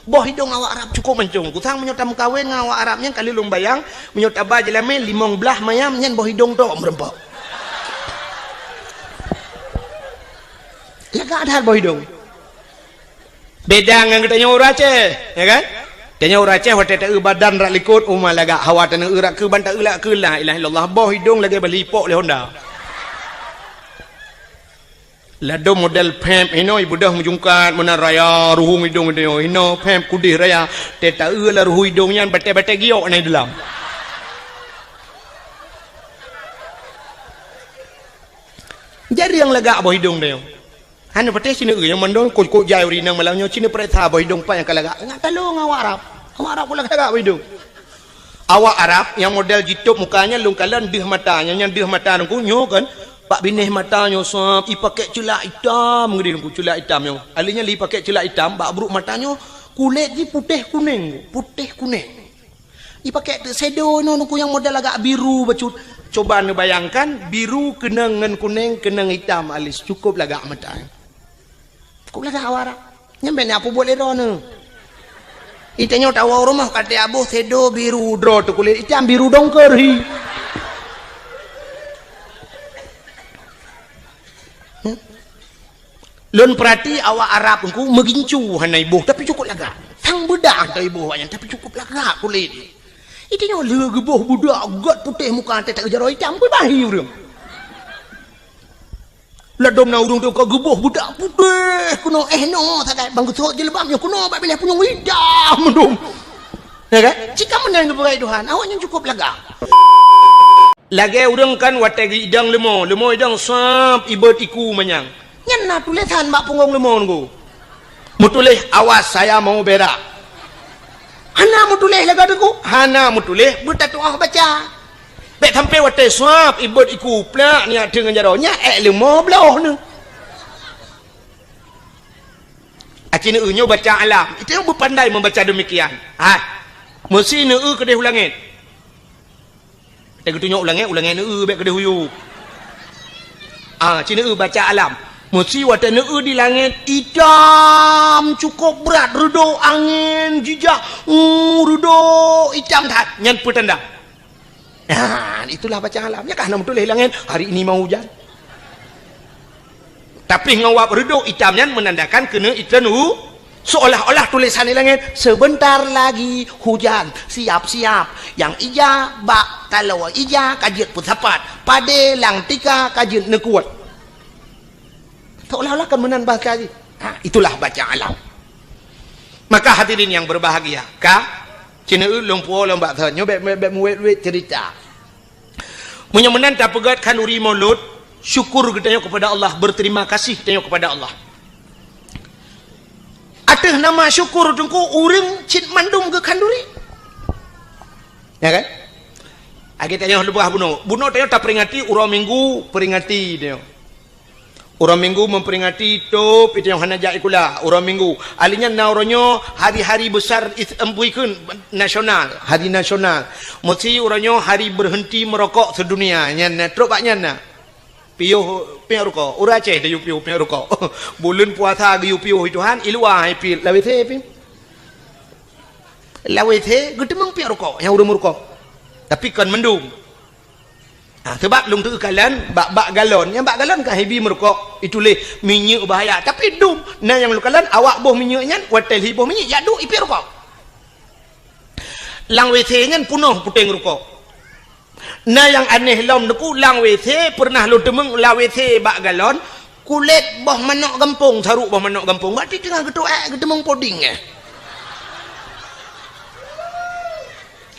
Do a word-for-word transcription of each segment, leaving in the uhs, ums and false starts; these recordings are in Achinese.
Boh idong awak Arab cukup mancong. Kusang meunyoe tameukawen ngon awak Arab nyan, ka lheueh lôn bayang, meunyoe taba jeulamé limong blaih mayam nyan boh idong tok meurumpok. Lagak that boh idong. Beda ngon geutanyoe ureueng Aceh, ya kan? Tanyoe ureueng Aceh watèe taeu badan rak likot, uma lagak, hawa taneu rak keu ban taeu lak keu la ilaha illallah, boh idong lagèe bali ipok lé Honda. Ladôm model pèp hinoe ibeudôh meujungkat meunan raya ruhueng idong idong hinoe pèp kudeh raya, teuh taeu lam ruhueng idong nyan batèe-batèe giok na i dalam. Jareueng lagak boh idong tanyoe. Hana patéh sineuk nyang mandum kot-kot jai ureueng inong malam nyoe sineuk pareksa boh idong pat nyang ka lagak. Ngat talo ngon awak Arab. Awak Arab keu lagak boh idong. Awak Arab nyang model jitôb muka nyan lôn kalon deuh mata, nyang nyan deuh mata Teungku nyoe kan, bak binéh mata nyoe sab ipakèk ceulak itam geudeh Teungku, ceulak itam nyoe. Ahli nyan lé ipakèk ceulak itam, bak brôk mata nyoe kulét jih putéh kunéng, putéh kunéng. Ipakèk teuk shadow inoe Teungku nyang model agak biru bacut. Coba neubayangkan biru keunong ngon kunéng, keunong itam alis, cukup lagak mata. Cukup lagak awak Arab. Nyan bèk na peubuet lé droeneuh. Itanyoe tawoe u rumoh ka teuaboh shadow biru droe teuh kulét itam biru dongker hi. Hmm? Lôn peurati awak Arab Teungku meugincu hana iboh tapi cukup lagak. Sang beudak hana iboh awak nyan tapi cukup lagak kulét. Itanyoe lé geuboh beudak gèt putéh muka teuh tak jaroe itam pun bahi ureueng. Ladôm na ureueng teuka geuboh beudak putéh keunoe, eh, noe sagai bang geusôt jilbab nyoe keunoe bak binéh punyueng itam mandum. Ya kan? Cit ka meunan geupeugah Tuhan, awak nyan cukup lagak. Lagèe ureueng kan watèe geuidong leumo, leumo idong sab ibot iku manyang. Nyan na tulésan bak punggong leumo Teungku. Meutuléh, "Awas, saya mau berak." Hana meutuléh lagèe Teungku, hana meutuléh beutatu'oh baca. Bèk sampai watèe sab ibot iku plak nyan teuh ngon jaroe, nyan èk leumo bloh neuh. Aci neueu nyoe baca alam, itu nyang beupandai membaca demikian. Ha, meusi neueu keudeh u langét. Watèe geutunyok u langét, u langét neueu bèk keudeh u yup. Ah, ci neueu baca alam. Meusi watèe neueu di langét itam cukup brat, reudôk angén jijak, uh, reudôk itam that. Nyan peutanda. Nah, itulah baca alam. Nyan ka hana meutuléh langét, hari ini mau hujan. Tapi ngon wab reudôk itam nyan meunandakan keuneuk itreun u, seolah-olah tulésan di langét, "Sebentar lagi hujan, siap-siap. Nyang ija bak taloe ija ka jeuet peusapat, padé lam tika ka jeuet neukuet." Seolah-olah kan meunan bahasa jih. Ha, itulah baca alam. Maka hadirin yang berbahagia, ka, ci neueu lôn puwoe lôn bak thon, nyoe bèk, bèk, bèk meuwét-wét cerita. Meunyoe meunan tapeugèt khanduri Maulud, syukur geutanyoe kepada Allah, berterima kasih tanyoe kepada Allah. Ateueh nama syukur Teungku ureueng cit mandum geukhanduri. Ya kan? Lagèe tanyoe leubeh bunoe. Bunoe tanyoe taperingati uroe Minggu, peringati tanyoe. Uroe Minggu memperingati tôb, itu nyang hana jak sikula, uroe Minggu. Ahli nyan na uroe nyoe hari-hari besar is-, em, bukan nasional, hari nasional. Meusi uroe nyoe hari berhenti merokok sedunia. Nyan na, trok bak nyan na. Piôh, piôh rukok. Ureueng Aceh tayue piôh, piôh rukok. Buleuen puasa geuyue piôh Tuhan, i luwa hai pi, lam W C pi. Lam W C geuteumeung piôh rukok, nyang ureueng meurukok. Tapi kon mandum. Ha, sabab lôn teukalon bak, bak galon. Nyang bak galon ka hibi meurukok, ituléh minyeuk bahaya. Tapi dum, na nyang lôn kalon awak boh minyeuk nyan, watèe lhi boh minyeuk, jak duek ipiep rukok. Lam W C nyan peunoh puténg rukok. Na nyang aneh lom Teungku, lam W C peureunah lôn teumeung lam W C bak galon, kulét boh manok gampông, saruk boh manok gampông. Bak teungoh geutuek, geuteumeung poding, eh.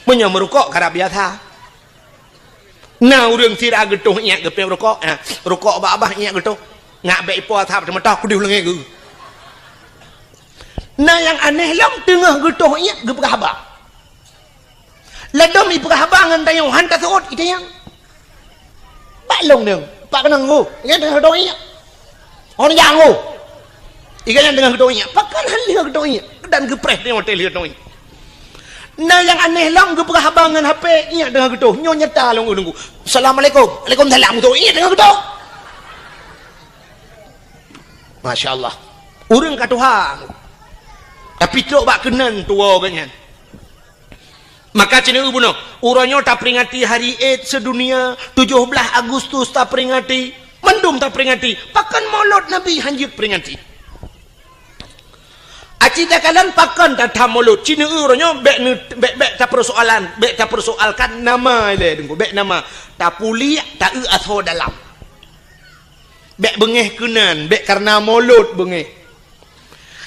Meunyoe meurukok karab biasa. Na ureueng sira geutoh iék geupiep rukok, eh, rukok bak babah iék geutoh. Ngat bèk ipo asab teumeutah kudeh u langét geuh. Na nyang aneh lom teungoh geutoh iék geupeugah haba. Ladôm ipeugah haba ngon tanyoe han taseuôt itanyong. Bak lôn nyoe, pat keunong geuh, nyan teungoh geutoh iék. Hon nyang oh. Iga nyan teungoh geutoh iék. Pakon han lheueh geutoh iék. Dan geupreh teungoh watèe lheueh geutoh iék. Na nyang aneh lom geupeugah haba ngon H P iék teungoh geutoh. Nyoe nyata lôn ulôn ku. Assalamualaikum. Waalaikumsalam geutoh. Iék teungoh geutoh. Masya Allah. Ureueng ka tuha. Tapi trok bak keunan tuwo geuh nyan. Maka ceuneuk bunoe, uroe nyoe taperingati Hari Id Sedunia, tujoh blaih Agustus taperingati, mandum taperingati. Pakon Maulud Nabi hanjeuet peringati? Aci takalon pakon tatham Maulud? Ceuneuk uroe nyoe bék ne-, bék, bék tapersoalan, bék tapersoalkan nama ilée Teungku, bék nama. Tapuliek, taeu asoe dalam. Bék beungéh keunan, bék kareuna Maulud beungéh.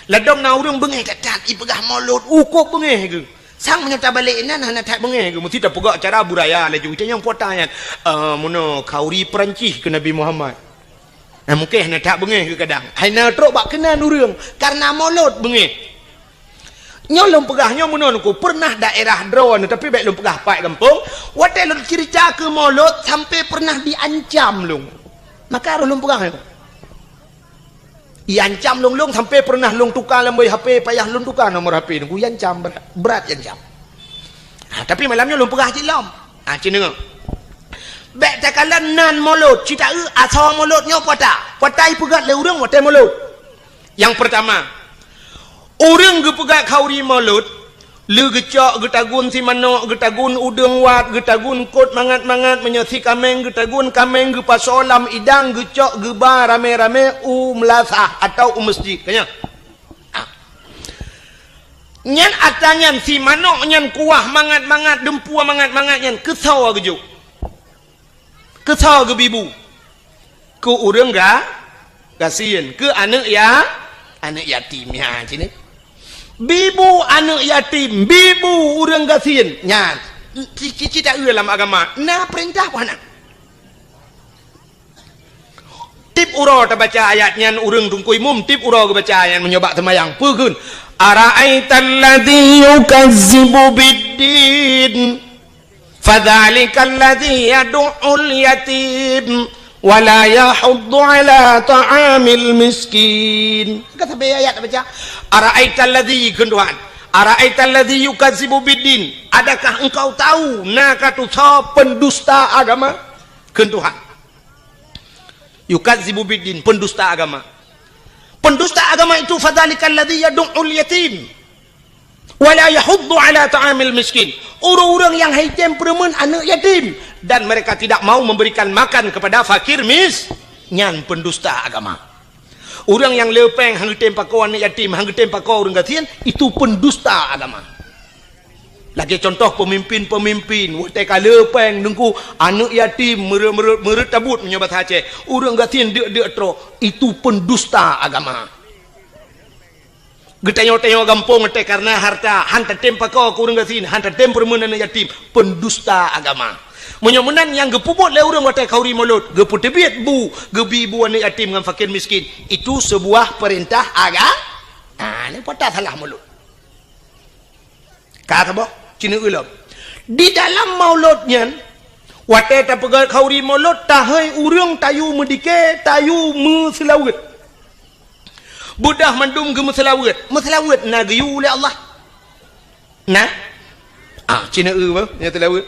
Ladom na ureuëng beungéh that-that, ipeugah Maulud, ukôb beungéh geuh. Sang meunyoe tabalek inan hana that beungéh geuh, meusti tapeugah cara budaya laju. Itanyong pota nyan, "Eh, meunoe khauri Peurancih keu Nabi Muhammad." Nah, mungken hana that beungéh geuh kadang. Hai na trok bak keunan ureuëng, kareuna Maulud beungéh. Nyoe lôn peugah nyoe meunoe Teungku, peureunah daerah droeneuh, tapi bék lôn peugah pat gampông, watée lôn ceurita keu Maulud sampai peureunah diancam lôn. Maka roh lôn peugah nyoe. Iancam lôn-lôn sampai peureunah lôn tuka lam boh H P, payah lôn tuka nomor H P Teungku, iancam brat, brat iancam. Ha, tapi malam nyoe lôn peugah cit lom. Ha, cit deungoe. Bék takalon nan Maulud, cit taeu asoe Maulud nyoe pota. Pota ipeugét lé ureuëng watée Maulud. Nyang peurtama, ureuëng geupeugét khauri Maulud, lé geucok, geutagun simanok, geutagun udeueng wat, geutagun kot mangat-mangat, meunyoe si kaméng geutagun kaméng, geupasoe lam idang, geucok, geuba ramé-ramé u meulasah atawa u meuseujid. Ka nyan. Ah. Nyan atra nyan, simanok nyan kuah mangat-mangat, deumpue mangat-mangat nyan, keusoe geujok. Keusoe geubi bu? Keu ureuëng ga-, gasien, keu aneuëk ya-, aneuëk yatim. Nyan cit. Bi bu aneuëk yatim, bi bu ureuëng gasien. Nyan, ci-, ci-, cit taeu lam agama. Na peurintah peue hana? Tiep uroe tabaca ayat nyan ureuëng Teungku Imum, tiep uroe geubaca ayat meunyoe bak seumayang. Peue kheun? "Ara'aital ladzi yukazzibu biddin." "Fadzalikal ladzi yadu'ul yatim wa la yahuddu 'ala ta'amil miskin." Ka sabe ayat baca, "Ara'aital ladzi," kheun Tuhan, "ara'aital ladzi yukazzibu biddin." Adakah engkau tahu na ka tusoe pendusta agama? Kheun Tuhan. Yukazzibu biddin, pendusta agama. Pendusta agama itu, "Fadzalikal ladzi yadu'ul yatim." "Wa la yahuddu 'ala ta'amil miskin." Ureuëng-ureuëng nyang hana tem peureumeun aneuëk yatim dan mereka tidak mau memberikan makan kepada fakir mis-, nyan pendusta agama. Ureuëng nyang le péng hana tem pakoe aneuëk yatim, hana tem pakoe ureuëng gasien, itu pendusta agama. Lagée contoh pemimpin-pemimpin, watée ka le péng Teungku, aneuëk yatim meureuet-meureuet, meureuet tabut meunyoe basa Aceh, ureuëng gasien deuk-deuk trok, itu pendusta agama. Geutanyoe-tanyoe gampông watée kareuna harta, han tatem pakoe keu ureuëng gasien, han tatem peureumeun aneuëk yatim, pendusta agama. Meunyoe meunan nyang geupeubuet lé ureuëng watée khauri Maulud, geupeuteubiet bu, geubi bu aneuëk yatim ngon fakir miskin, itu sebuah perintah aga-, ah, nyan pota salah Maulud. Ka saboh, ceuneuk ulôn. Di dalam Maulud nyan, watée tapeugét khauri Maulud, tahôi ureuëng tayue meudike, tayue meuseulaweuet. Beudôh mandum geumeuseulaweuet. Meuseulaweuet na geuyue lé Allah. Na? Ah, cina eu bah, nyang seulaweuet.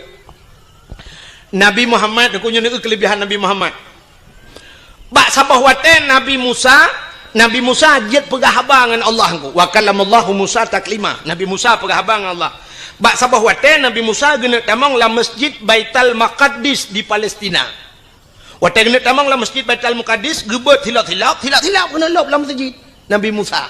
Nabi Muhammad, aku nyoe keulebihan Nabi Muhammad. Bak saboh watée Nabi Musa, Nabi Musa jeuet peugah haba ngon Allah engko. "Wa kallamallahu Musa taklima." Nabi Musa peugah haba ngon Allah. Bak saboh watée Nabi Musa geuneuk tamong lam Masjid Baitul Maqdis di Palestina. Watée geuneuk tamong lam Masjid Baitul Maqdis, geubeuet silop-silop, silop-silop geuneuk lop lam masjid Nabi Musa.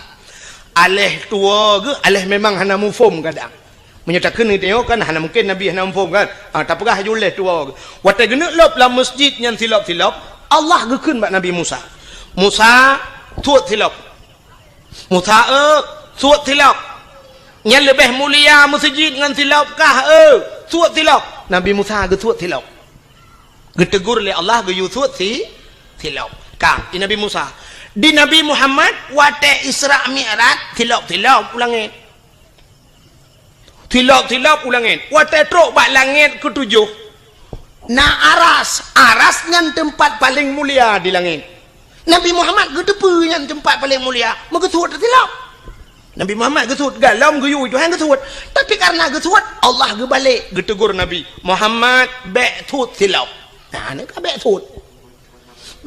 Aléh tuwo geuh, aléh memang hana muphom kadang. Meunyoe takheun geutanyoe kan hana mungken Nabi hana muphom kan? Ah, tapeugah laju lé tuwo geuh. Watée geuneuk lop lam masjid nyan silop-silop, Allah geukheun bak Nabi Musa, "Musa, suet silop." "Musa, eu, suet silop." "Nyan leubeh mulia masjid ngon silop kah, eu? Suet silop." Nabi Musa geusuet silop. Geutegur lé Allah geuyue suet si, silop. Ka, di Nabi Musa. Di Nabi Muhammad, watée Isra Mi'raj, silop-silop u langét. Silop-silop u langét. Watée trok bak langét keutujoh, na aras. Aras nyan teumpat paleng mulia di langét. Nabi Muhammad geuteupeue nyan teumpat paleng mulia, meugeusuet silop. Nabi Muhammad geusuet, galom geuyue Tuhan geusuet. Tapi kareuna geusuet, Allah geubalek, geutegur Nabi, "Muhammad, bék suet silop." Nah, nyan ka bék suet.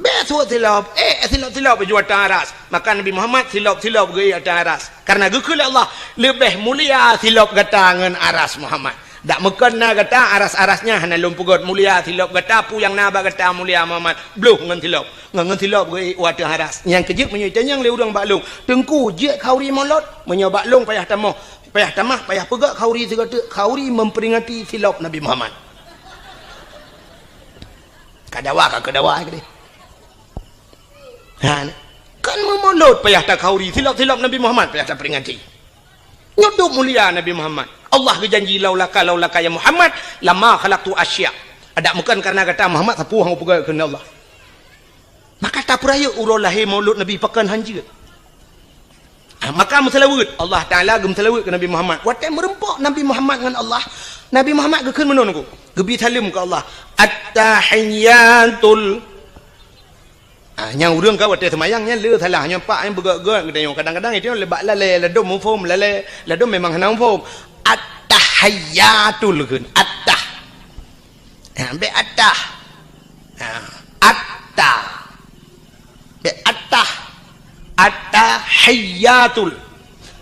Bék suet silop, eh, silop-silop bak ateueh aras. Maka Nabi Muhammad silop-silop geuék ateueh aras. Karena geukheun lé Allah, leubeh mulia silop gata ngon aras Muhammad. Dak meukon na gata aras-aras nyan hana lôn peugét mulia silop gata, peue nyang na bak gata mulia Muhammad. Bloh ngon silop. Ngon, ngon silop geuék u ateueh aras. Nyang keujeuet meunyoe itanyong lé ureuëng bak lôn, "Teungku, jeuet khauri mulod?" Meunyoe bak lôn payah tamah, payah tamah, payah peugét khauri sigoe teuk, khauri memperingati silop Nabi Muhammad. Ka dawa, ka keu dawa keudeh. Ha, kan meumulod payah takhauri, silop-silop Nabi Muhammad payah taperingati. Nyoe dum mulia Nabi Muhammad. Allah geujanji, "Laulaka, laulaka ya Muhammad, lama khalaqtu asya." Adak meukon karena gata Muhammad, sapeue hana peugah keunan Allah. Maka tapeurayeuk uroe lahé maulud Nabi pakon hanjeuet. Ah, maka meuseulaweuet, Allah Taala geumeuseulaweuet keu Nabi Muhammad. Watée meureumpok Nabi Muhammad ngon Allah, Nabi Muhammad geukheun meunoe nunggu, geubi saleuem keu Allah. At-tahiyyatul. Ah, nyang ureuëng ka watée seumayang nyan le salah, nyan pak nyang beugét-gét geutanyoe. Kadang-kadang itu le bak lalée, ladom muphom, lalée, ladom memang hana muphom. At-tahiyyatul kheun, at-tah. Ha, bék at-tah. Ha, at-ta. Bék at-tah. At-tahiyyatul.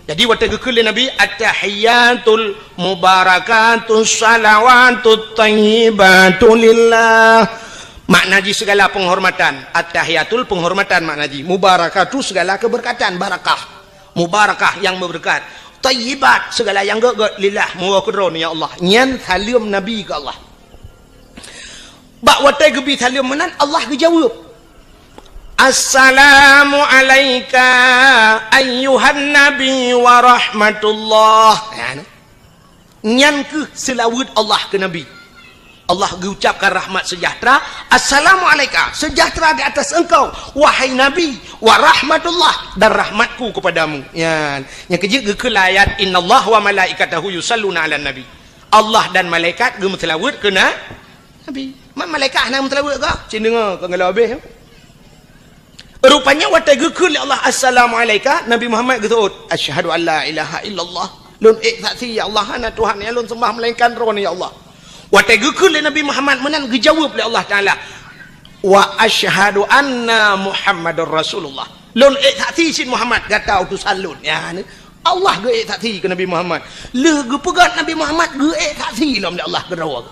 Jadi watée geukheun lé Nabi, "At-tahiyyatul mubarakatus salawatut thayyibatu lillah." Makna jih segala penghormatan. At-tahiyyatul penghormatan makna jih. Mubarakatu segala keberkatan, barakah. Mubarakah yang berkat. Thayyibat segala yang gét-gét, lillah, meuwoe keudroe, ya Allah. Nyan saleuem Nabi keu Allah. Bak watée geubi saleuem meunan, Allah geujaweueb, "Assalamu alaika ayyuhan nabi wa rahmatullah." Nyan, nyan kheueh seulaweuet Allah keu Nabi. Allah geuucapkan rahmat seujahteura, "Assalamu alaika, seujahteura di atas engkau, wahai Nabi, wa rahmatullah, dan rahmat-Ku kepadamu." Nyan, nyang keujeuet geukheun lé ayat, "Innallaha wa malaikatahu yusalluna 'alan nabi." Allah dan malaikat geumeuseulaweuet keu na-, Nabi. Ma-, malaikat hana meuseulaweuet kah? Cit deungoe, ka geulabeh. Rupanya watée geukheun lé Allah, "Assalamu alaika," Nabi Muhammad geuseuôt, "Asyhadu an la ilaha illallah." Lôn ék saksi, ya Allah, hana Tuhan nyang lôn seumbah melainkan Droeneuh, ya Allah. Watée geukheun lé Nabi Muhammad meunan, geujaweueb lé Allah Taala, "Wa asyhadu anna Muhammadar Rasulullah." Lôn ék saksi cit Muhammad gata utosan lôn. Ya, ni. Allah geuék saksi keu Nabi Muhammad. Lheueh geupeugét Nabi Muhammad geuék saksi lom lé Allah keudroe.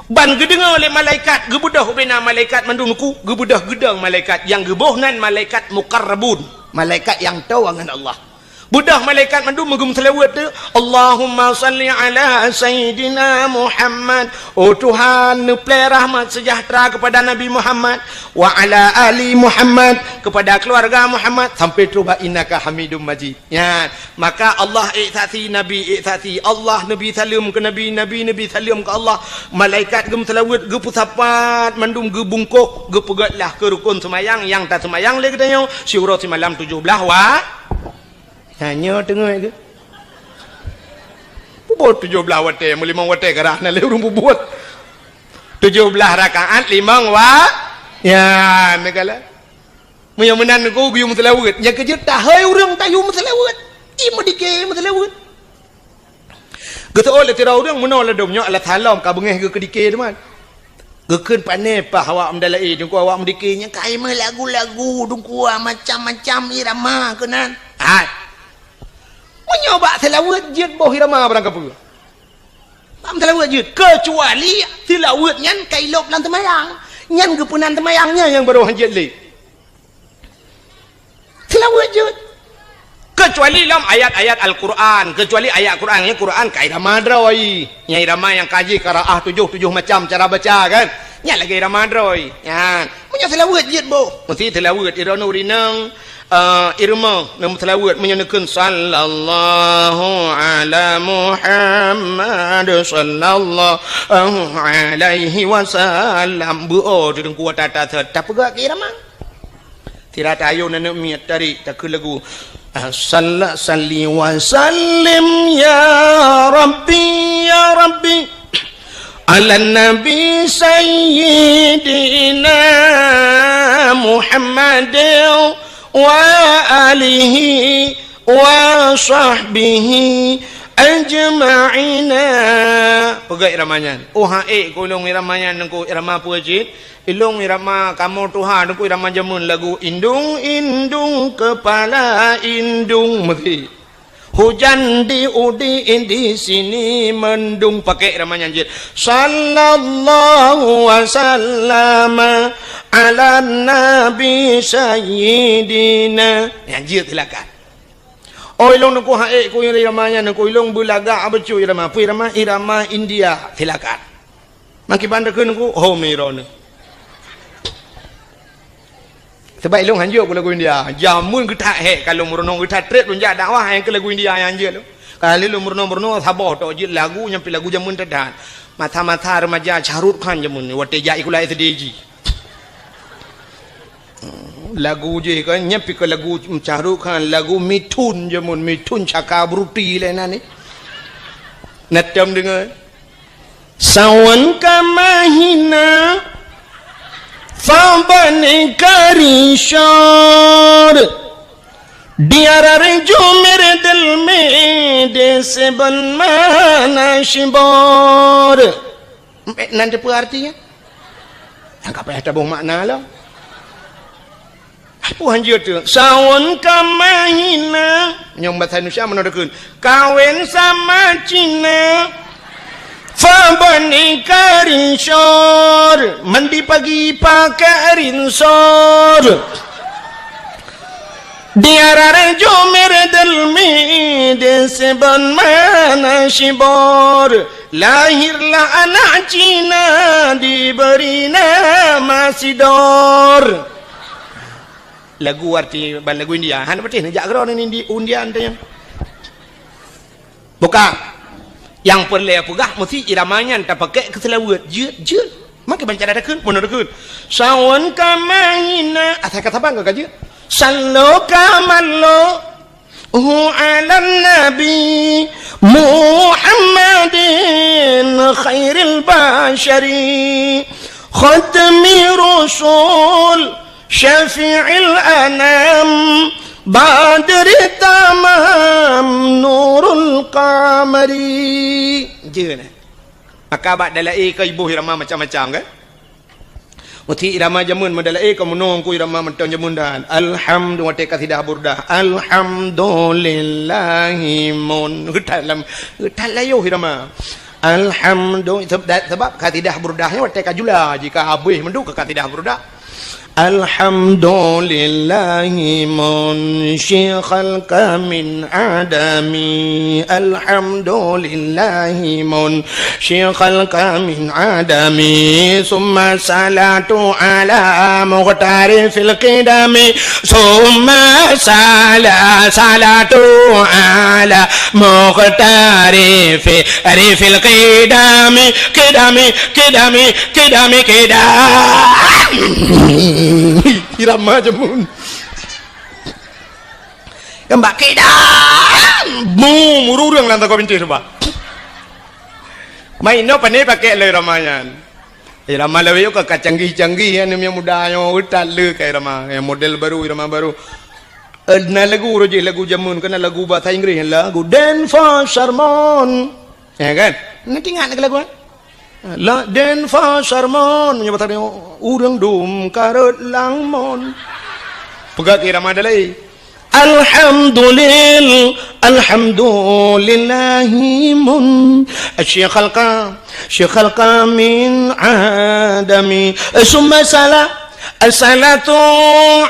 Ban geudeungoe lé malaikat, geubeudôh ubena malaikat mandum nuku, geubeudôh geudong malaikat, nyang geuboh nan malaikat muqarrabun, malaikat nyang toe ngon Allah. Beudôh malaikat mandum meugeumeuseulaweuet tu, "Allahumma salli ala Sayyidina Muhammad." Oh Tuhan, neuplée rahmat seujahteura keupada Nabi Muhammad, "wa ala ali Muhammad," keupada keuluwarga Muhammad, sampai trôh bak "innaka hamidum majid." Nyan, maka Allah ék saksi, Nabi ék saksi, Allah neubi saleuem keu Nabi, Nabi neubi saleuem keu Allah, malaikat geumeuseulaweuet, geupeusapat mandum, geubungkôh, geupeugét lah keu rukon seumayang nyang taseumayang lé geutanyoe siuroe simalam tujoh blaih wa-, Nyan nyoe teungoh geuh. Peubuet tujoh blaih watée, meulimong watée karah na lé ureuëng peubuet. Tujoh blaih rakaat limong wa-, ya, neugala. Meunyoe meunan nunggu geuyue meuseulaweuet, nyang keujeuet tahôi ureuëng tayue meuseulaweuet. I meudike meuseulaweuet. Geuseuôt lé sidroe ureuëng meunoe ladom nyoe alat salom ka beungéh geuh keudike teuma. Geukheun pané paih awak meudalaé, teungku awak meudike nyang ka imeuh lagu-lagu, teungku macam-macam irama keunan. Hai. Meunyoe bak seulaweuet jeuet boh irama barang kapeue. Bak seulaweuet jeuet, keucuali seulaweuet nyan ka ilop lam teumayang. Nyan geupeunan teumayang nyan nyang barô han jeuet lé. Seulaweuet jeuet. Keucuali lam ayat-ayat Al-Quran, keucuali ayat Quran, nyang Quran ka irama droe. Nyang irama nyang ka jih qiraah tujoh, tujoh macam cara baca kan. Nyan lagée irama droe. Nyan. Meunyoe seulaweuet jeuet boh. Meusti seulaweuet iroe nyoe rinang, eh, irama nang seulaweuet meunyoe neukheun sallallahu ala Muhammad sallallahu alaihi wasallam. Beuo di teungku tata tapeugah keu irama. Sira tayoe aneuk miet tarék takheun lagu. Salla salli wa sallim ya Rabbi, ya Rabbi, ala Nabi Sayyidina Muhammad wa alihi wa sahbihi Ajma'ina. Peugah irama nyan. Oh, ha'ék ku ilông irama nyan, Teungku, irama peue cit? Ilông irama kamoe tuha, Teungku, irama jameun lagu indung-indung kepala indung meuti. Hujan di udi di sini mendung, pakai irama nyan jeuet. Sallallahu wasallam ala nabi sayyidina. Nyan jeuet silakan. Oh, ilông Teungku ha'ék ku irama nyan, Teungku, ilông beulagak beutôi irama. Peue irama? Irama India. Silakan. Makiban takheun Teungku, ho miro ni. Sebab ilông hanjeuet ku lagu India. Jameun geutak hék ka lôn meurunoe, geutak trép lôn jak dakwah nyang keu lagu India nyang hanjeuet lôn. Kali lôn meurunoe-meurunoe saboh tok jeuet lagu nyang pih lagu jameun teuh that. Masa-masa remaja Shah Rukh Khan jameun ni, watèe jak sikula S D jih. Lagu jih kan, nyan pih keu lagu Shah Rukh Khan, lagu Mithun jameun, Mithun Chakraborty lé nan ni. Na tom deungoe. Sawan ka mahina, fa bani karishor. Diarar jumir delme de seben mana shibor. Nan teupeue artinya? Nyang ka payah taboh makna lom. Peue hanjeuet tu? Sawan ka mahina. Nyang bahasa Indonesia meunoe takheun. Kawin sama Cina. Fa bani karishor. Mandi pagi pakai rinsor. Diarar jumir delme de seben mana shibor. Lahirlah anak Cina diberi nama Sidor. Lagu arti ban lagu India. Hana patéh neujak keudroe ni di undian tu nyan. Bukan. Nyang peureulèe peugah meusti irama nyan tapakék keu seulaweuet. Jeuet, jeuet. Makai banca takheun, meunoe takheun. Sawan ka mahina. Asai ka saban ka jeuet. Sallo ka mallo. Hu 'alan nabi Muhammadin khairil bashari khatmi rusul syafi'il anam badri tamam nurul qamari. Jeuet, eh? Maka bak dalai ka iboh irama macam-macam, kan? Meusti irama jameun meudalai ka meunoe ku irama mantong jameun dan. Alhamdu-, watèe kasidah Burdah. Alhamdulillahi mun. Geutat lam, geutat layoh irama. Alhamdu-, sebab, sebab kasidah Burdah nyan watèe ka jula, jika habéh mandum keu kasidah Burdah. Alhamdulillahi munsyi khalqa min adami. Alhamdulillahi mun- syi khalqa min adami, summa salatu ala mukhtari fil qidami, summa sala-, salatu ala mukhtari fi, ri fil qidami, qidami, qidami, qidami, qidami. Irama jameun. Keumbak kidam! Mu, murureueng lam sagoe bintéh teubang. Mai inoe pane pakék lé irama nyan. Irama lawét ka, ka canggih-canggih, nyan nyang muda nyoe, utat lé ka irama. Nyang model baru, irama baru. Eh, na lagu roh jih, lagu jameun, keunan lagu bahasa Inggris, lagu Dance for Sermon. Ya kan? Nanti ingat lagi lagu, eh? La den fa sarmon, meunyoe basa ureueng dum karot langmon. Peugah keu irama dalai. Alhamdulil, alhamdulillahi mun. Syekh khalqa, syekh khalqa min adami. Summa sala, as-salatu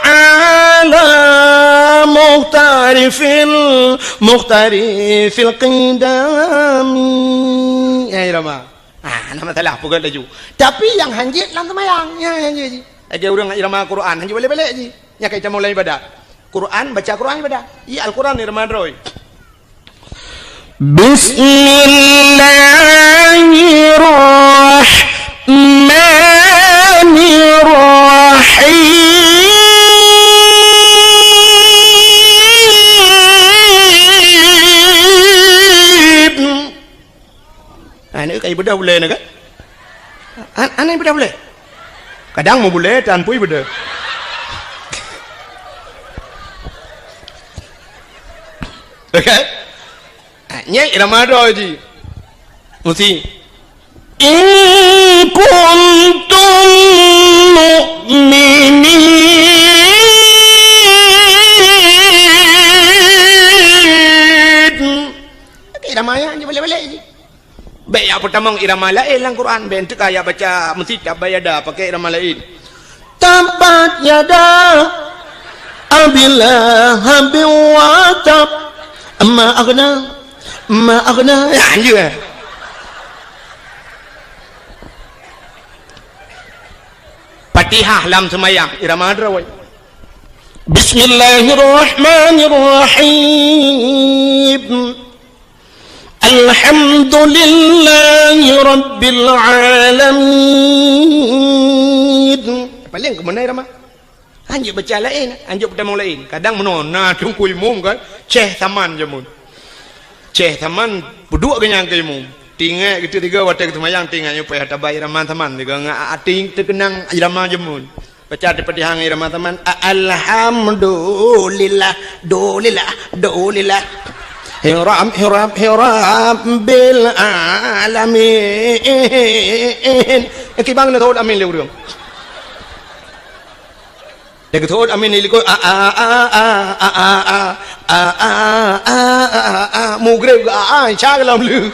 ala muhtari fil, muhtari fil qidami. Ya, irama. Ah, hana masalah, peugöt laju. Tapi nyang hanjeuet lam seumayang, nyan hanjeuet jih. Lagèe ureueng irama Quran, hanjeuet balek-balek jih. Nyan ka itamong lam ibadat. Quran, baca Quran ibadat. Iya, Al-Quran irama droe. Bismillahirrahmanirrahim. Hana ka ibeudôh bulèe nyan kan? Hana ibeudôh bulèe. Kadang meu bulèe tan pui ibeudôh. Oke? Ah, Nyai irama droe jih. Musti. In kuntum mu'minin. Pakai irama nyan je balek-balek jih. Bèk jak peutamong irama laén lam Quran, bèk teuka jak baca meusti tabbat yada pakai irama laén. Tabbat yada Abi Lahabin wa tab. Ma aghna, ma aghna. Ya, anjur. Fatihah lam seumayang, irama droe. Bismillahirrahmanirrahim. Alhamdulillahi Rabbil Alamin. Paléng keumeunai ramah. Hanjeuet baca laén, hanjeuet peutamong laén. Kadang meunoe na teungku imum kan, ceh saman jameun. Ceh saman peuduek geuh nyan keu imum. Tinggai geuteuk tiga watèe geuseumayang tinggai nyoe payah tabai irama saman tiga ngon até teukeunang irama jameun. Baca Al-Fatihah ngon irama saman. A-, alhamdulillah, dulillah, dulillah. Hiram, hiram, hiram bil alamin. Eh, kibang na thot amin lé ureueng. Dak thot amin lé likot. A, a, a, a, a, a, a. Mugreb ga a, a, insya Allah lom lé.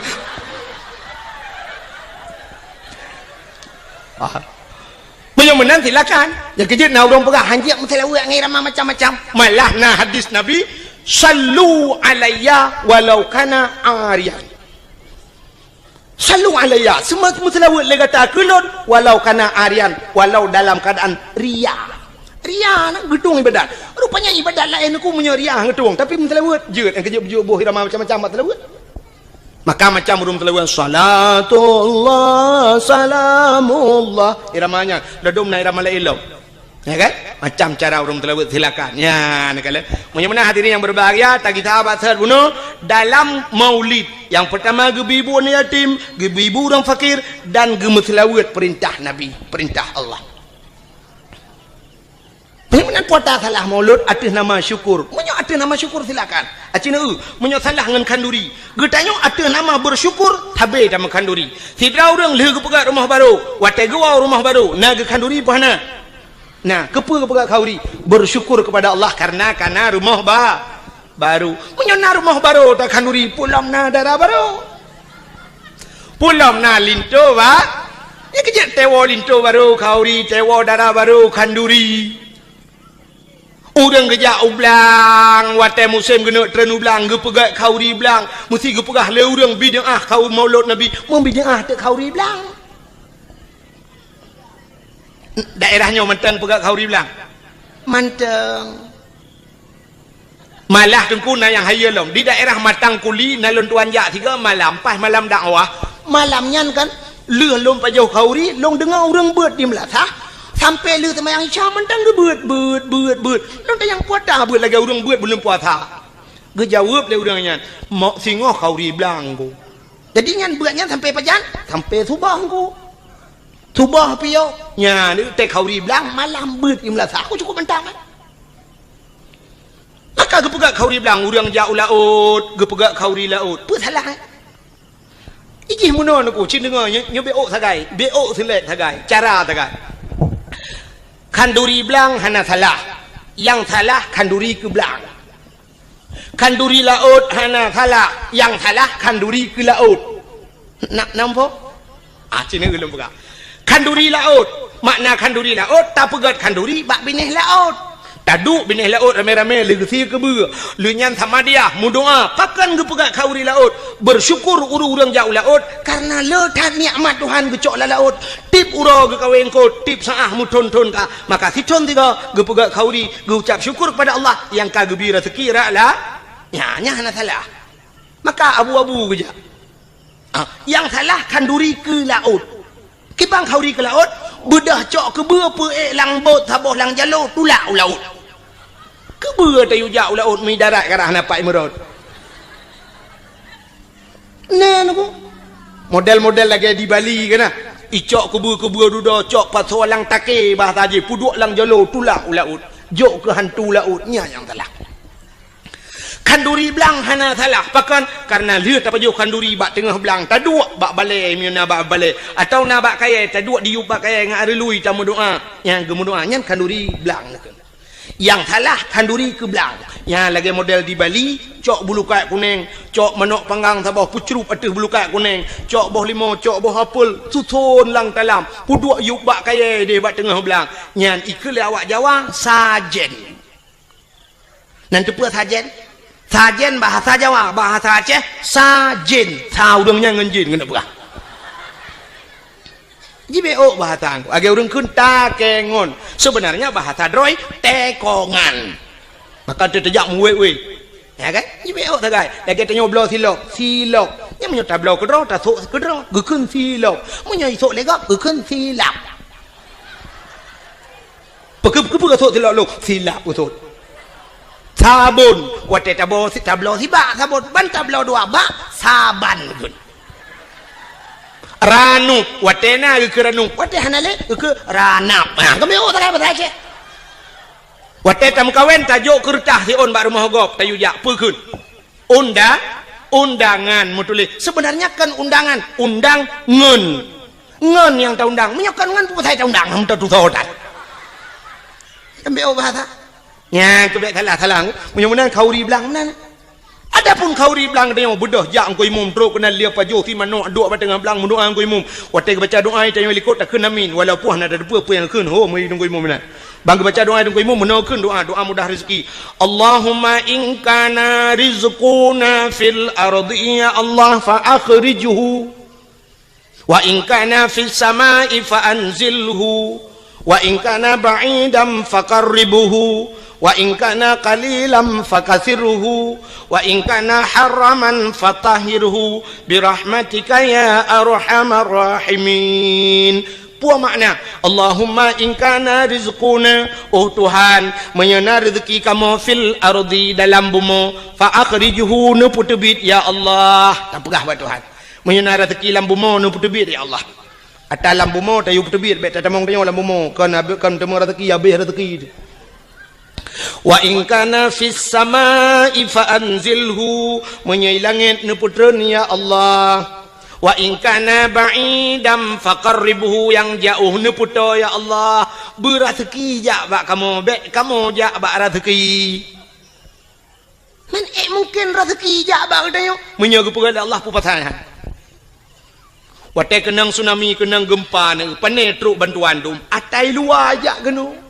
Ah. Meunyoe meunan silakan. Nyang keujeuet na ureueng peugah hanjeuet meuseulaweuet ngon irama macam-macam. Malah na hadis Nabi, "Sallu alayya walau kana ariyan." Sallu alayya, seumeu-, meuseulaweuet lé gata keu lôn, walau kana ariyan, walau dalam keuadaan riya. Riya na geutueng ibadat. Rupanya ibadat laén ku meunyoe riya geutueng, tapi meuseulaweuet jeuet, nyang keujeuet beujeuet boh irama macam-macam bak seulaweuet. Maka macam ureueng teulaweuet, salatullah, salamullah. Irama nyan, ladom na irama laén lom. Ya kan? Macam cara ureueng teulaweuet, silakan. Ya, ni kala. Meunyoe meunan hadirin yang berbahagia, tagita bak seuhat bunoe dalam maulid. Yang pertama, geubi bu aneuk yatim, geubi bu ureueng fakir, dan geumeuseulaweuet perintah Nabi, perintah Allah. Meunyoe meunan puasa salah maulud ateueh nama syukur. Meunyoe ateueh nama syukur silakan. Aci neu, meunyoe salah ngon khanduri. Geutanyoe ateueh nama bersyukur, sabe tameu khanduri. Sidroe ureueng lheueh geupeugöt rumoh barô, watèe geuwoe rumoh barô, na geukhanduri peu hana? Na, keupeue geupeugöt khanduri? Bersyukur kepada Allah karena kana rumoh ba-, barô. Meunyoe na rumoh barô takhanduri, peue lom na dara barô. Peue lom na linto ba-, nyang keujeuet teuwoe linto barô khanduri, teuwoe dara barô khanduri. Ureueng geujak u blang, watèe musém geuneuk treun u blang, geupeugöt khanduri blang, meusti geupeugah lé ureueng bid'ah khanduri maulud Nabi, meubid'ah teuk khanduri blang. Daerah nyoe mantong peugöt khanduri blang? Mantong. Malah teungku na nyang hayeue lom. Di daerah Matang Kuli na lôn tuan jak sigoe malam, pas malam dakwah. Malam nyan kan, lheueh lôn pajoh khanduri, lôn deungoe ureueng beuet di meulasah. Sampoe lheueh seumayang Isya mantong geubeuet, beuet, beuet, beuet. Lôn tanyong peue ata beuet lagèe ureueng beuet buleuen puasa. Geujaweueb lé ureueng nyan, "Mok singoh khanduri blang ku." Jadi nyan beuet nyan sampoe pajan? Sampoe suboh ku. Suboh piôh, nyan teuk khanduri blang malam beuet di meulasah. Aku cukup mantong kan? Maka geupeugöt khanduri blang, ureueng jak u laôt, geupeugöt khanduri laôt. Peue salah, eh? Ijih meunoe neuku, cit deungoe, nyoe, nyoe beuôt sagai, beuôt seulét sagai, cara sagai. Khanduri blang hana salah, nyang salah khanduri keu blang. Khanduri laôt hana salah, nyang salah khanduri keu laôt. Na, nampak? Ah, cina ulôn peugah. Khanduri laôt, makna khanduri laôt, tapeugöt khanduri bak binéh laôt. Taduek binéh laôt ramé-ramé lheueh geusie keubeue. Lheueh nyan samadiah, meudoa, pakon geupeugöt khanduri laôt. Bersyukur ureueng-ureueng jak u laôt, karena le that nikmat Tuhan geucok lam laôt. Tiep uroe geukawé eungkôt, tiep saát meuthôn-thôn ka. Maka sithôn sigoe geupeugöt khanduri, geuucap syukur kepada Allah nyang ka geubri raseuki rot la-, nyan, nyan hana salah. Maka abu-abu geujak. Ah, nyang salah khanduri keu laôt. Kiban khanduri keu laôt, beudôh cok keubeue peuék lam bot saboh lam jaloe tulak u laôt. Keubeue tayue jak u laôt meudarat ka rhah na pat meurot. Na neuku. Model-model lagèe di Bali kan na. Icok keubeue-keubeue dudoe cok pasoe lam takée bahasa jih peuduek lam jaloe tulak u laôt. Jok keu hantu laôt, nyan nyang salah. Khanduri blang hana salah. Pakon? Kareuna lheueh tapajoh khanduri bak teungoh blang, taduek bak balée meunyoe na bak balée, atawa na bak kayée, taduek diyueb bak kayée ngon areului tameudoá. Nyang geumeudoá nyan khanduri blang. Nyang salah khanduri keu blang. Nyang lagée model di Bali, cok bulukat kuneng, cok manok panggang saboh peucrup ateueh bulukat kuneng, cok boh limau, cok boh apel, suson lam talam, peuduek yueb bak kayée deh bak teungoh blang. Nyan ikheun lé awak Jawa, sajen. Nan teupeue sajen? Sajen bahasa Jawa, bahasa Aceh, sajen. Sa ureuëng nyan ngon jin, keuneuk peugah. Jibeok bahasa Teungku. Lagée ureuëng kheun takengon. Seubeunarnya bahasa droe, tekongan. Maka teuh teujak meuwét-wét. Ya kan? Jibeok sagai. Lagée tanyoe bloe silop, silop. Nyan meunyoe tabloe keudroe, tasok keudroe, geukheun silop. Meunyoe jisok lé gob, geukheun silap. Peue-, peue-, peue-, sot silop lôn? Silap usot. Sabon. Watée tabloe si-, tabloe sibak sabon, ban tabloe dua bak, saban geukheun. Ranup. Watée na geukheun ranup. Watée hana lé, geukheun ranap. Ha, kami oh, sagai bahasa Aceh. Watée tameukawen, tajok keureutah siôn bak rumoh gob, tayue jak, peue kheun? Unda-, undangan meutuléh. Seubeunarnya kon undangan, undang ngon. Ngon nyang taundang. Meunyoe kon ngon, peue pasai taundang? Hom tatusoe that. Ambiek bahasa. Nyan keubiet salah-salah. Meunyoe meunan khanduri blang meunan. Adapun khanduri blang tanyoe beudôh jak Teungku Imum trok keunan lheueh pajoh si manok duek bak teungoh blang meudoá Teungku Imum. Watée geubaca doá tanyoe likot takheun amin. Walaupun hana tateupeue peue nyang kheun ho meunyoe Teungku Imum meunan. Ban geubaca doá Teungku Imum meunoe kheun doá, doá mudah rezeki. Allahumma in kana rizquna fil ardi, ya Allah, fa akhrijhu. Wa in kana fis samai fa anzilhu. Wa in kana ba'idan fa qarribhu. Wa in kana qalilan fa kathirhu. Wa in kana haraman fa tahhirhu. Bi rahmatika ya arhamar rahimin. Peue makna, Allahumma in kana rizquna, oh Tuhan, meunyoe na rezeki kamoe fil ardi dalam bumoe, fa akhrijhu neupeuteubiet ya Allah. Tapeugah bak Tuhan. Meunyoe na rezeki lam bumoe neupeuteubiet ya Allah. Ata lam bumoe tayue peuteubiet bék tatamong tanyoe lam bumoe, kon abéh kon teuma rezeki abéh rezeki. Wa in kana fis samai fa anzilhu, meunyoe i langét neupeutreun ya Allah. Wa in kana ba'idan fa qarribhu, nyang jaoh neupeutoe ya Allah. Beuraseuki jak bak kamoe, bék kamoe jak bak raseuki. Man ék mungken raseuki jak bak geutanyoe? Meunyoe geupeugah lé Allah peue pasai nyan. Watée keunong tsunami, keunong geumpa, pane trok bantuan dum, ata i luwa jak keunoe.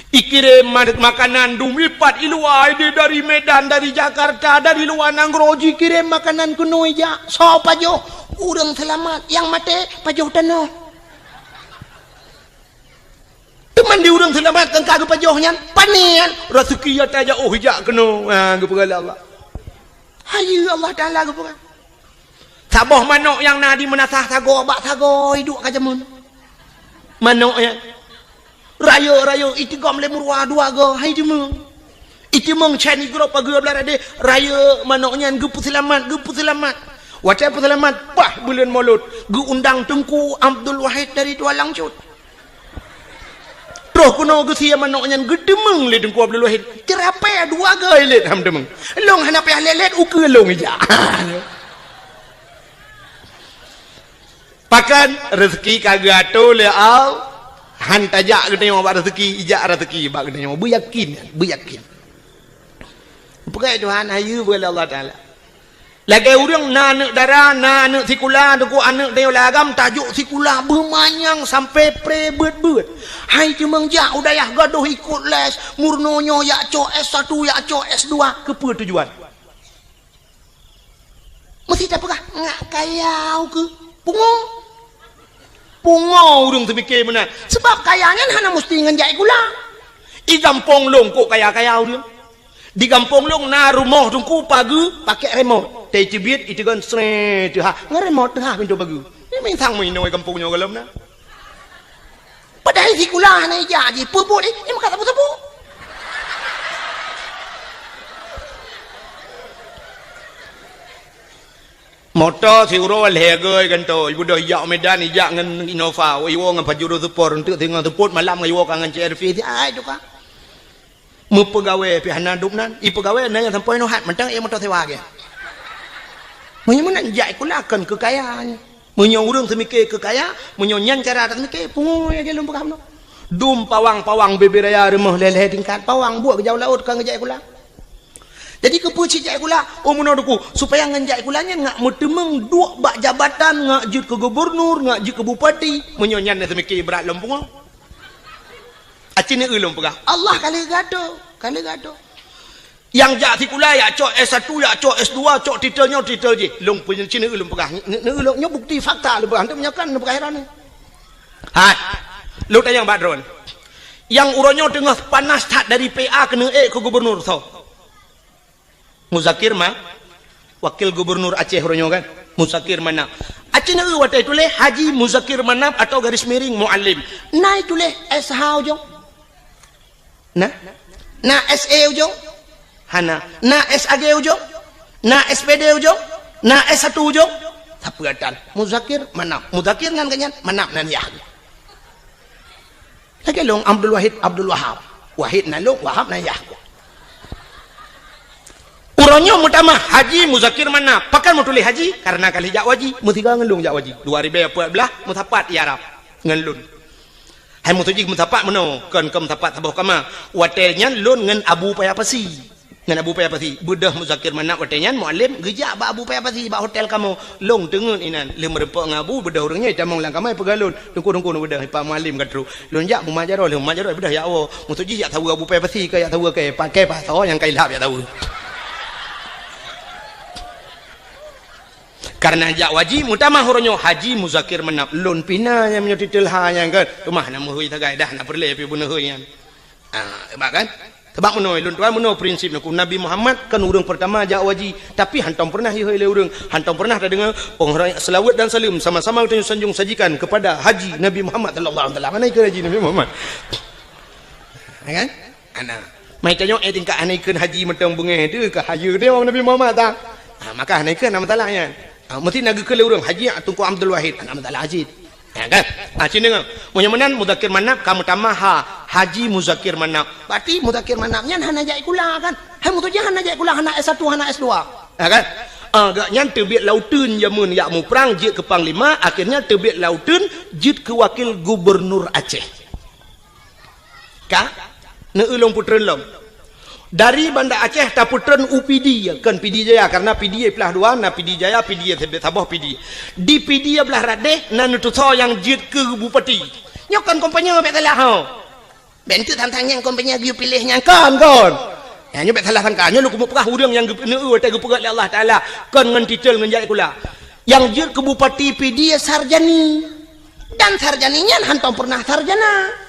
Ikirém ma-, makanan dum ipat i luwa, ideh dari Medan, dari Jakarta, dari luwa nanggroe jikirém makanan keunoe jak. Soe pajoh? Ureuëng seulamat, nyang maté pajoh tanoh. Teuma di ureuëng seulamat nyang ka geupajoh nyan, pane nyan, raseuki ata jaoh jak keunoe. Ha, geupeugah lé Allah. Hayeue Allah Taala geupeugah. Saboh manok nyang na di meunasah sagoe bak sagoe iduek ka jameun. Manok nyan. Rayeuk-rayeuk itigom lé meuruwa dua goe, hai teumeung. Iteumeung chan igroe pageue blah radeh, rayeuk manok nyan geupeuseulamat, geupeuseulamat. Watée peuseulamat, bah buleuen Molot, geuundang Teungku Abdul Wahid dari Tualang Cut. Troh keunoe geusie manok nyan geuteumeung lé Teungku Abdul Wahid. Ceurapée dua goe lét ham teumeung. Lôn hana payah lét-lét ukeue lôn ijak. Pakon reuseuki ka geuatoe lé Allah, han tajak geutanyoe bak reuseuki, ijak reuseuki bak geutanyoe. Beuyakin, beuyakin. Peugah Tuhan, hayeue beulah Allah Taala. Lagée ureuëng na aneuëk dara, na aneuëk sikula, teungku aneuëk tanyoe lam agam tajok sikula beumanyang sampai pre beuet-beuet. Hai teumeung jak u dayah gadôh ikot les, meurunoe nyoe jak cok S satu, jak cok S dua, keupeue tujuan? Meusti tapeugah, "Ngak kaya ukeue." Pungo. Pungo ureuëng teumike meunan. Sebab kaya nyan hana meusti ngon jak sikula. I gampông lôn kok kaya-kaya ureuëng. Di gampông lôn na rumoh teungku pageue pakai remote. Teubiet iteugon sre teuhah. Ngon remote teuhah pintoe pageue. Ni mintang meuinoe gampông nyoe gohlom na. Padahai sikula hana ijak jih, peue buet jih, nyang meukat sapeue-sapeue. Moto siuroe lhée goe gantoe, ibu doh ijak Medan, ijak ngon Innova, iwoe ngon Pajero Sport, eunteuk singoh seupôt malam ngon iwoe ka ngon C R V, si ai tukang. Meupeugawée pih hana dum nan, ipeugawée na nyang sampoe nyoe hat mantong ék moto sewa gét. Meunyoe meunan jak sikula kon keu kaya nyan. Meunyoe ureuëng seumiké keu kaya, meunyoe nyan cara taseumiké, pungo nyang lôn peugah bunoe. Dum pawang-pawang bubé raya rumoh lhée-lhée tingkat, pawang buet geujak u laôt kon geujak sikula. Jadi keupeue cit jak sikula? Oh meunoe Teungku, supaya ngon jak sikula nyan ngak meuteumeung duek bak jabatan, ngak jeuet keu gubernur, ngak jeuet keu bupati. Meunyoe nyan na seumiké brat lom pungo. Aci neu lôn peugah, Allah ka lheueh geuatoe, ka lheueh geuatoe. Nyang jak sikula, jak cok S satu, jak cok S dua, cok titel nyoe, titel jih. Lôn peunyeucin neu lôn peugah, neu lôn nyoe bukti fakta lôn peugah, hana meunyoe kan lôn peugah heran. Hai, lôn tanyong bak droen. Nyang uroe nyoe teungoh panas that dari P A keuneuk ék keu gubernur soe? Muzakir Ma, wakil gubernur Aceh uroe nyoe kan? Muzakir Manaf. Aci neu watée tuléh Haji Muzakir Manaf atau garis miring Muallim. Na tuléh S H ujong? Na? Na S E ujong? Hana. Na S A G ujong? Na S P D ujong? Na S satu ujong? Sapeue tan? Muzakir Manaf. Muzakir nan geuh nyan, Manaf nan yah. Lagée lôn Abdul Wahid, Abdul Wahab. Wahid nan lôn, Wahab nan yah. Uroe nyoe meutamah Haji Muzakir Manaf. Pakon meutuléh Haji? Karena ka lheueh jak u haji. Meusigoe ngon lôn jak u haji. Dua ribée peuet blaih meusapat i Arab ngon lôn. Hai meutuju meusapat meunoe, kon keu meusapat saboh kama. Watée nyan lôn ngon Abu Paya Pasi. Ngon Abu Paya Pasi. Beudôh Muzakir Manaf watée nyan Muallim geujak bak Abu Paya Pasi bak hotel kamoe. Lôn teungeut inan. Lheueh meurumpok ngon Abu, beudôh ureuëng nyan jitamong lam kama ipeugah lôn. Teungku, teungku, neubeudôh, Pak Muallim ka trok. Lôn jak Muhammad Jarod, lheueh Muhammad Jarod beudôh jak woe. Meutuju jak saweue Abu Paya Pasi, ka jak saweue keu pakai pasoe nyang ka ilhab jak saweue. Karena jak u haji, meutamah uroe nyoe Haji Muzakir Manaf. Lôn pih na nyang meunyoe titel ha nyan kan. Teuma na meuhôi sagai dah, na peureulée pih beuneuhôi nyan. Ah, hebat kan? Sebab meunoe, lôn tuan meunoe prinsip nyoe, Nabi Muhammad kan ureuëng pertama jak u haji, tapi hantom pernah ihôi lé ureuëng, hantom pernah tadeungoe, oh, seulaweuet dan saleuem sama-sama geutanyoe sanjong sajikan kepada Haji Nabi Muhammad sallallahu alaihi wasallam. Mana ikut Haji Nabi Muhammad? Ya kan? Ana. Mai tanyoe, eh, tingkat hana ikheun haji mantong beungéh teuh, ka hayeue teuh Nabi Muhammad ta. Ha, maka hana ikheun na masalah nyan. Ha, meusti na geukheun lé ureuëng, Haji Teungku Abdul Wahid, hana masalah cit. Ya kan? Ha, cit deungoe. Meunyoe meunan Muzakir Manaf ka meutamah ha, Haji Muzakir Manaf. Berarti Muzakir Manaf nyan hana jak sikula kan? Hai meutuju hana jak sikula, hana S satu, hana S dua. Ya kan? Ah, gobnyan teubiet lam uteuen jameun jak muprang jeuet keu panglima, akhirnya teubiet lam uteuen jeuet keu wakil gubernur Aceh. Ka? Neu lôn peutreun lom. Dari Banda Aceh tapeutreun u Pidie, kon Pidie Jaya, karena Pidie plah dua, na Pidie Jaya, Pidie Saboh, Pidie. Di Pidie blah rot deh, na neutusoe nyang jeuet keu bupati. Nyoe kon kampanye bék salah ho. Bék enteuk tantang nyang kampanye geuyue piléh nyan kon, kon. Nyan nyoe bék salah sangka. Nyoe lôn keumeung peugah ureuëng nyang geupeuneu watée geupeugah lé Allah Taala, kon ngon titel ngon jak sikula. Nyang jeuet keu bupati Pidie Sarjani. Dan Sarjani nyan hantom pernah sarjana.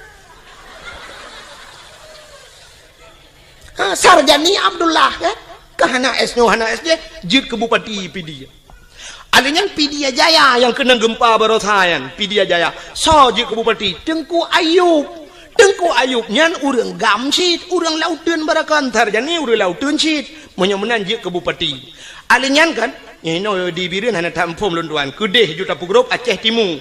Ha, Sarjani Abdullah, kan? Ka hana S nyoe, hana S jih, jeuet keu bupati Pidie. Alèh nyan Pidie Jaya nyang keunong geumpa baroesa nyan, Pidie Jaya. Soe jeuet keu bupati? Teungku Ayub. Teungku Ayub nyan ureuëng GAM cit, ureuëng lam uteuen baroekon, Sarjani ureuëng lam uteuen cit. Meunyoe meunan jeuet keu bupati. Alèh nyan kan, nyoe di Bireuen hana that muphom lôn tuan. Keudeh ju tapeugrôp Aceh Timu.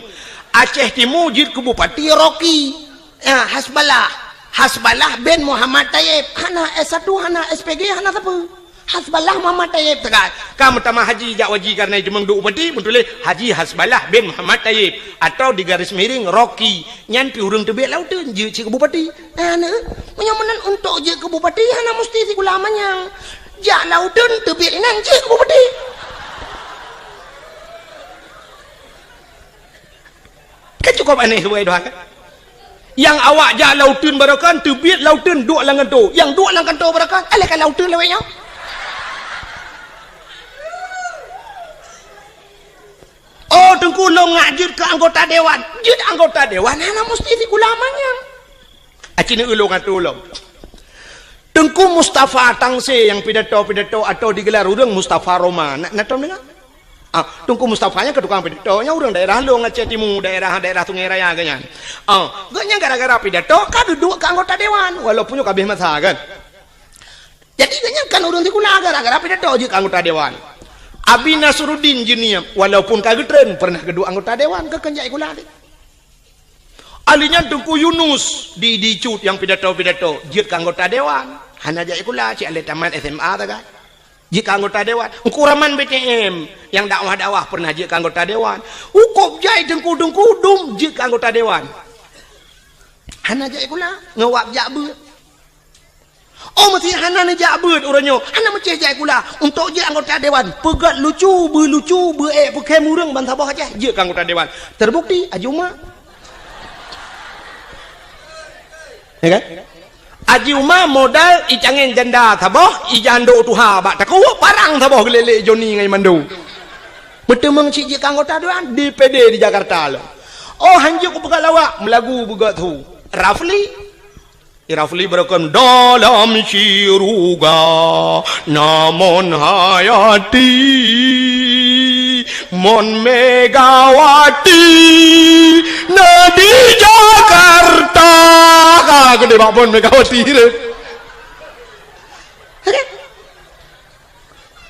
Aceh Timu jeuet keu bupati Rocky. Ya, Hasballah. Hasballah bin Muhammad Tayyib. Hana S satu, hana S P G, hana sapeue. Hasballah Muhammad Tayyib teuka. Ka meutamah haji jak u haji karena itu meuduek bupati, meutuléh Haji Hasballah bin Muhammad Tayyib atau di garis miring Rocky. Nyan pih ureuëng teubiet lam uteuen jeuet cit keu bupati. Nah, neu, meunyoe meunan untuk jeuet keu bupati hana musti sikula manyang. Jak lam uteuen teubiet inan jeuet keu bupati. Kan cukup aneh subhanallah kan? Nyang awak jak lam uteuen baroekon, teubiet lam uteuen duek lam kantô. Nyang duek lam kantô baroekon, alèh ka lam uteuen lawét nyoe. Oh, Teungku lôn ngak jeuet keu anggota dewan. Jeuet anggota dewan hana musti sikula manyang. Aci neu lôn atô lom. Teungku Mustafa Tangse nyang pidato-pidato atau digelar ureuëng Mustafa Roma. Na, na tom deungoe? Ah, Teungku Mustafa nyan keu tukang pidato, nyan ureuëng daerah lôn Aceh Timu, daerah, daerah Sungai Raya geuh nyan. Ah, geuh nyan gara-gara pidato ka geuduek keu anggota dewan, walaupun nyoe ka abéh masa kan. Jadi geuh nyan kan ureuëng sikula gara-gara pidato jeuet keu anggota dewan. Abi Nasruddin Jeunieb, walaupun ka geutreun, pernah geuduek anggota dewan, keu keunjak sikula deh. Alèh nyan Teungku Yunus di, di Cut nyang pidato-pidato jeuet keu anggota dewan. Hana jak sikula, cit lé tamat S M A sagai. Jeuet keu anggota dewan. Teungku Rahman B T M nyang dakwah-dakwah pernah jeuet keu anggota dewan. Ukop jai teungku-teungku dum jeuet keu anggota dewan. Hana jak sikula, ngon wab jak beuet. Oh, meusé hana neujak beuet uroe nyoe, hana meucéh jak sikula. Untuk jeuet anggota dewan, peugét lucu, beulucu, beuék peukhém ureuëng bansaboh Aceh, jeuet keu anggota dewan. Terbukti, Haji Uma. Ya kan? Haji Uma modal icangén janda saboh, ijandô tuha bak takue, parang saboh geulélé Joni ngon Mando. Meuteumeung cit jeuet keu anggota dewan, D P D di Jakarta lom. Oh, hanjeuet kupeugah lawak, meulagu beugét su. Rafli. Rafli beureukem dalam syuruga, namon hayati, mon Megawati na di Jakarta. Ka geude bak mon Megawati deh.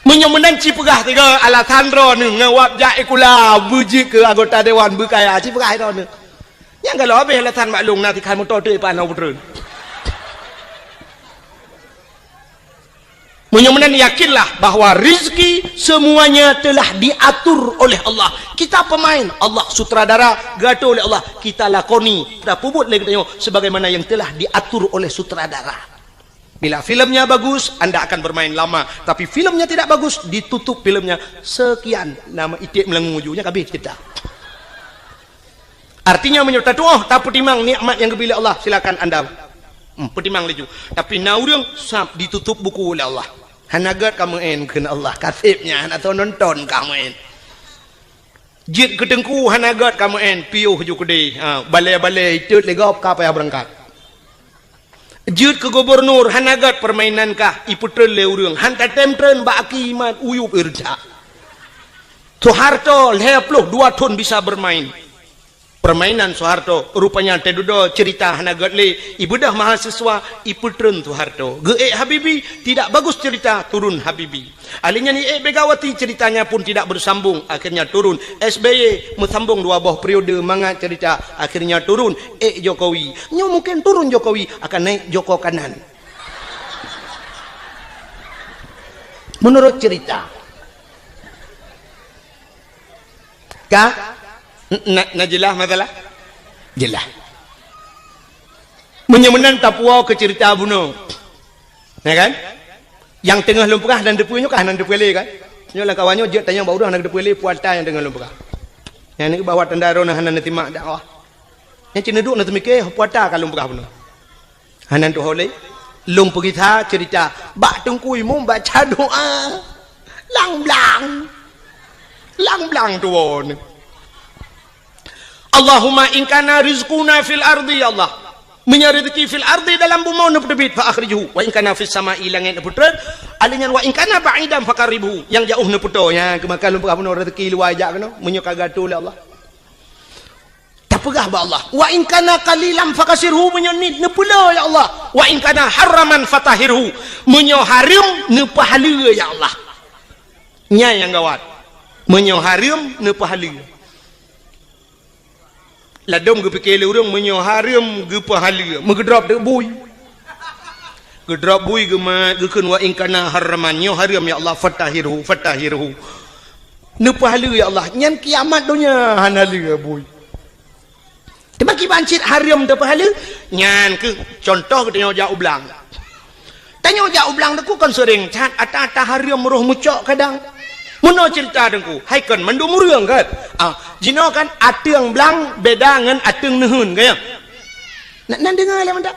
Meunyoe meunan ci peugah tiga alasan droeneuh ngon wab jak sikula, beujeuet keu anggota dewan beukaya, ci peugah droeneuh. Nyang galak habéh alasan maklum na tikhan moto teuk ipan hana peutreun. Meunyoe meunan yakinlah bahwa rizki semuanya telah diatur oleh Allah. Kita pemain, Allah sutradara, geuatur oleh Allah. Kita lakoni, tapeubuet lé geutanyoe sebagaimana yang telah diatur oleh sutradara. Bila filmnya bagus, anda akan bermain lama. Tapi filmnya tidak bagus, ditutup filmnya. Sekian, nama iték meulangô ju, nyan ka habéh cerita. Artinya, meunyoe tatuoh, tapeutimang nikmat nyang geubri lé Allah, silakan anda, hmm, peutimang laju. Tapi na ureuëng sab ditutup buku lé Allah. Hana gét ka meu'en kheun Allah, ka seb nyan, hana soe nonton ka meu'en. Jeuet keu teungku hana gét ka meu'en, piôh ju keudeh. Ha, balée-balée itot lé gob ka payah beurangkat. Jeuet keu gubunur hana gét, peurmainan kah ipeutreun lé ureuëng, han tatém treun bak aki iman, uyueb ireujak. Soeharto lhée ploh dua thon bisa beurmain. Peurmainan Soeharto, rupanya teududoe ceurita hana gét lé, ibeudôh mahasiswa, ipeutreun Soeharto. Geuék Habibie, tidak bagus cerita, turun Habibie. Ahli nyan iék Megawati, ceritanya pun tidak bersambung, akhirnya turun. S B Y meusambong dua boh periode mangat cerita, akhirnya turun. Ék Jokowi. Nyoe mungkin turun Jokowi, akan naik Joko Kanan. Menurut cerita. Ka? Na, na jeulaih masalah? Jeulaih. Meunyoe meunan tapuwoe keu ceurita bunoe. Ya kan? Nyang teungoh lôn peugah nan teupeue nyoe kah nan teupeue lé kan? Nyoe lam kawan nyoe jeuet tanyong bak ureuëng nan teupeue lé puata nyang teungoh lôn peugah. Nyang ni bahwa tanda droe hana neusimak dakwah. Nyang cit neuduek neuteumike puata ka lôn peugah bunoe. Hana tuho lé. Lôn peugisa ceurita bak teungku imum baca doa. Lang blang. Lang blang tuwoe. Allahumma in kana rizquna fil ardi, ya Allah. Meunyoe rezeki fil ardi dalam bumoe neupeuteubiet fa akhrijhu, wa in kana fis sama'i langét neupeutreun, alèh nyan wa in kana ba'idan faqarribhu, nyang jaoh neupeutoe. Nyan keumakan lôn peugah bunoe rezeki luwa jak keunoe, meunyoe ka geuatur lé Allah. Tapeugah bak Allah, wa in kana qalilan fakasirhu, meunyoe nit neupeule ya Allah, wa in kana haraman fatahhirhu, meunyoe hareuem neupeuhaleue ya Allah. Nyan nyang gawat. Meunyoe hareuem neupeuhaleue. Ladôm geupike lé ureuëng meunyoe hareuem geupeuhaleue, meugeudrop teuk bui. Geudrop bui geumat geukheun wa in kana haraman, nyoe hareuem ya Allah, fatahhirhu, fatahhirhu. Neupeuhaleue ya Allah, nyan kiamat donya hana lé bui. Teuma kiban cit hareuem teupeuhaleue, nyan keuh contoh geutanyoe jak u blang. Tanyoe jak u blang teungku kon seuring that ata-ata hareuem roh mucok kadang. Meunoe ceurita teungku, hai kon mandum ureuëng kan? Ah, jinoe kan ateueng blang beda ngon ateueng neuheun, kan ya? Nak nan deungoe lé mantap.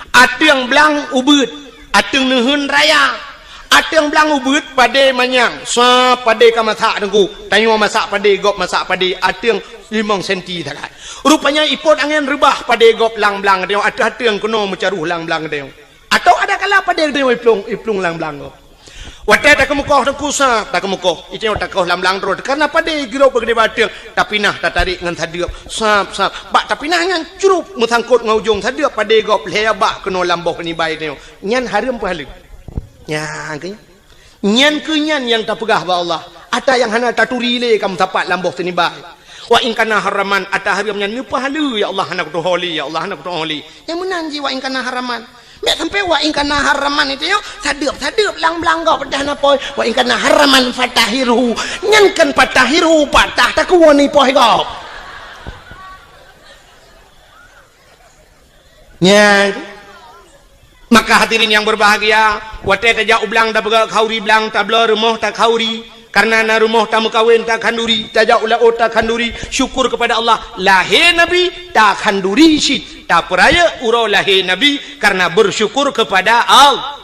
Ateueng blang ubeuet, ateueng neuheun raya. Ateueng blang ubeuet padé manyang, sa padé ka masak teungku. Tanyoe masak padé, gob masak padé, ateueng limong senti sagai. Rupanya ipot angén reubah padé gob lam blang tanyoe, ateueh ateueng keunoe meucaroh lam blang tanyoe. Atawa ada kala padé tanyoe iplueng, iplueng lam blang gob. Watée takeumeukoh teungku sab, takeumeukoh. Itanyoe takoh lam blang droe, kareuna padé girop bak keudeh bak ateueng, tapinah tatarek ngon sadeueb. Sab, sab. Bak tapinah nyan crup meusangkot ngon ujong sadeueb padé gob lhée babah keunoe lam boh nibai tanyoe. Nyan hareuem peuhaleue. Nyan keuh. Nyan keuh nyan nyang tapeugah bak Allah. Ata nyang hana taturi lé ka meusapat lam boh sinibai. Wa in kana haraman, ata hareuem nyan neupeuhaleue, ya Allah, hana kutuho lé, ya Allah, hana kutuho lé. Nyang meunan jih wa in kana haraman. Bèk sampai wa in kana haraman itu yo, sadeup-sadeup lam blang gob peudah na pôi. Wa in kana haraman fatahiru. Nyan kan fatahiru, patah takue ni pôi gob. Nyan. Maka hadirin yang berbahagia, watèe tajak u blang tapeugah khauri blang, tabloe rumoh takhauri, karena na rumoh tameukawen takhanduri, tajak u laôt takhanduri, syukur kepada Allah, lahé Nabi takhanduri cit, tapeurayeuk uroe lahé Nabi karena bersyukur kepada Allah.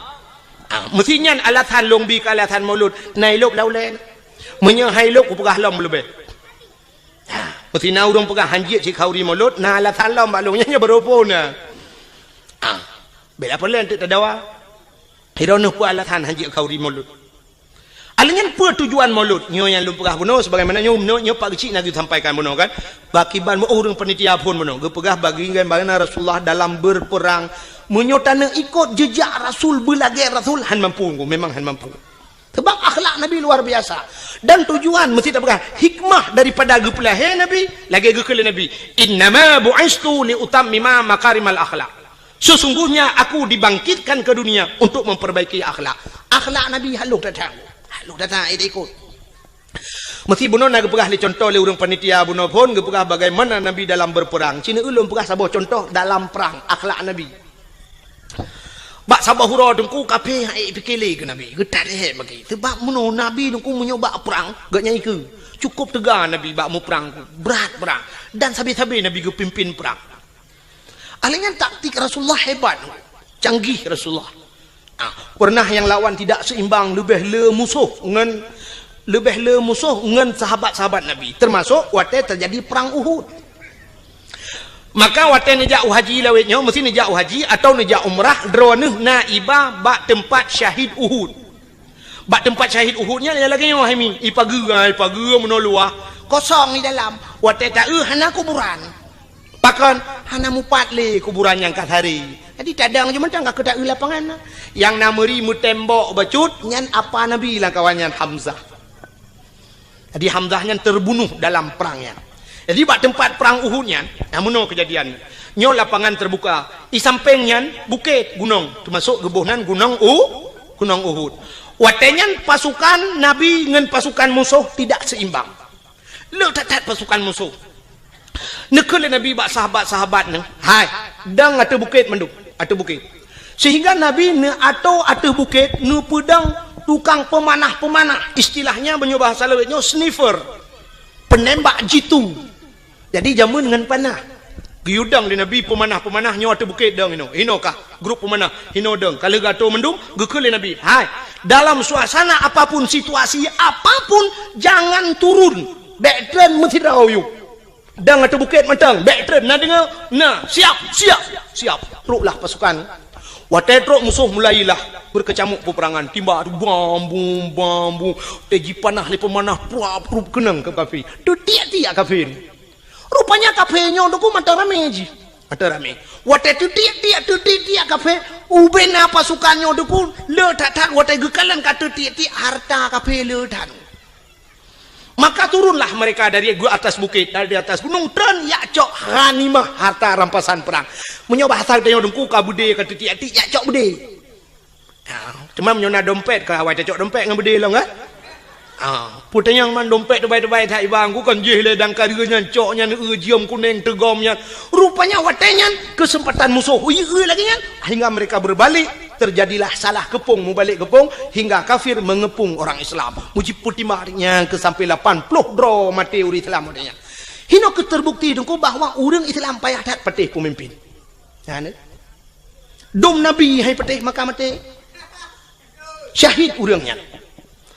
Ah, meusi nyan alasan lôn bi keu alasan Maulud, na ilôb lam ulèe. Meunyoe han ilôb kupeugah lom leubeh. Ha, meusi na ureueng peugah han jeuet cit khauri Maulud, na alasan lom bak lôn nyan, nyan baroe phôn na. Ha, bèk lapor lé, eunteuk tadawa. Hiroe neuh peue alasan han jeuet khauri Maulud. Alah nyan peue tujuan Maulud? Nyoe nyang lôn peugah bunoe, sebagaimana nyoe, nyoe, nyoe Pak Geuchik na geusampaikan bunoe kan. Pakiban meu ureueng panitia phôn bunoe, geupeugah bagaimana Rasulullah dalam berperang. Meunyoe taneuk ikot jejak Rasul, beulagèe Rasul, han mampu, memang han mampu. Sebab akhlak Nabi luar biasa. Dan tujuan meusti tapeugah hikmah daripada geupeulahé Nabi, lagèe geukheun lé Nabi, "Innama bu'istu li utammima makarimal akhlak." Sesungguhnya aku dibangkitkan ke dunia untuk memperbaiki akhlak. Akhlak Nabi halôh that-that. Halôh that-that, eh, ikot. Meusti bunoe na geupeugah lé contoh lé ureueng panitia bunoe phôn, geupeugah bagaimana Nabi dalam berperang. Sineuk ulôn peugah saboh contoh dalam perang, akhlak Nabi. Bak saboh uroe teungku kafé han ék pike lé keu Nabi, geutarek bagi. Sebab meunoe Nabi teungku meunyoe bak prang, geuh nyan ikeue. Cukup teuga Nabi bak muprang, brat-brat. Dan sabe-sabe Nabi geupimpin prang. Alah nyan taktik Rasulullah hebat, canggih Rasulullah. Ah, pernah nyang lawan tidak seimbang, leubeh le musoh ngon, leubeh le musoh ngon sahabat-sahabat Nabi, termasuk watèe teujadi prang Uhud. Maka watèe neujak u haji lawét nyoe, meusti neujak u haji atawa neujak umrah, droeneuh na iba bak teumpat syahid Uhud. Bak teumpat syahid Uhud nyan lagèe nyoe hai mi, ipageue, ipageue meunoe luwah, kosong di dalam. Watèe taeu hana kuburan. Pakon? Hana mupat lé kuburan nyang ka saré. Jadi tadong jeuet mantong ka keu taeu lapangan na. Nyang na meuri meutembok bacut nyan apa Nabi lam kawan nyan Hamzah. Jadi Hamzah nyan terbunuh dalam perang nyan. Jadi bak teumpat perang Uhud nyan, nah meunoe keujadian. Nyoe lapangan terbuka. Di sampéng nyan bukét gunong, teumasok geuboh nan gunong U, gunong Uhud. Watèe nyan pasukan Nabi ngon pasukan musoh tidak seimbang. Le that-that pasukan musoh. Neukheun lé Nabi bak sahabat-sahabat neuh, "Hai, dong ateueh bukét mandum, ateueh bukét." Sehingga Nabi neuatoe ateueh bukét, neupeudong tukang peumanah-peumanah, istilahnya meunyoe bahasa lawét nyoe sniffer, penembak jitu. Jadi jameun ngon panah. Geuyue dong lé Nabi peumanah-peumanah nyoe ateueh bukét dong inoe. Inoe kah grup peumanah, inoe dong. Ka lheueh geuatoe mandum, geukheun lé Nabi, "Hai, dalam suasana apapun, situasi apapun, jangan turun. Bèk treun meusidroe yue." Dong ateueh bukét mantong, bèk treun, na deungö? Na, siap, siap, siap. Troklah pasukan. Watèe trok musoh mulailah beukeucamuk peupeurangan. Tiba tu bam bum, bam bum. Teujipanah lé peumanah, pruap, pruap keunong keu kafé. Teutiek-tiek kafé. Rupanya kafé nyoe teungku mantong ramé jih. Mantong ramé. Watèe teutiek-tiek, teutiek-tiek kafé, ubena pasukan nyoe teungku le that-that watèe geukalon ka teutiek-tiek harta kafé le that. Maka turunlah mereka dari atas bukit, dari atas gunung, treun jak cok ghanimah, harta rampasan perang. Meunyoe bahasa geutanyoe teungku ka beudé ka teutiek-tiek, jak cok beudé. Ha, teuma meunyoe na dompet, ka awai tacok dompet ngon beudé lom, kan? Ha, peue tanyong man dompet teubai-teubai that iba, ku kan jih lé dan ka deuh nyan cok nyan, eu, jeuem kuneng teugom nyan. Rupanya watèe nyan keuseumpatan musoh, ui, eu lagèe nyan, hingga mereka berbalik, terjadilah salah keupông, mubalek keupông, hingga kafir mengepung orang Islam. Mujipeutimah nyan keu sampai lapan ploh droe maté ureueng Islam watèe nyan. Hinoe keu terbukti teungku bahwa ureueng Islam payah that patéh peumimpin. Nyan, eh. Dum Nabi hai patéh maka maté. Syahid ureueng nyan.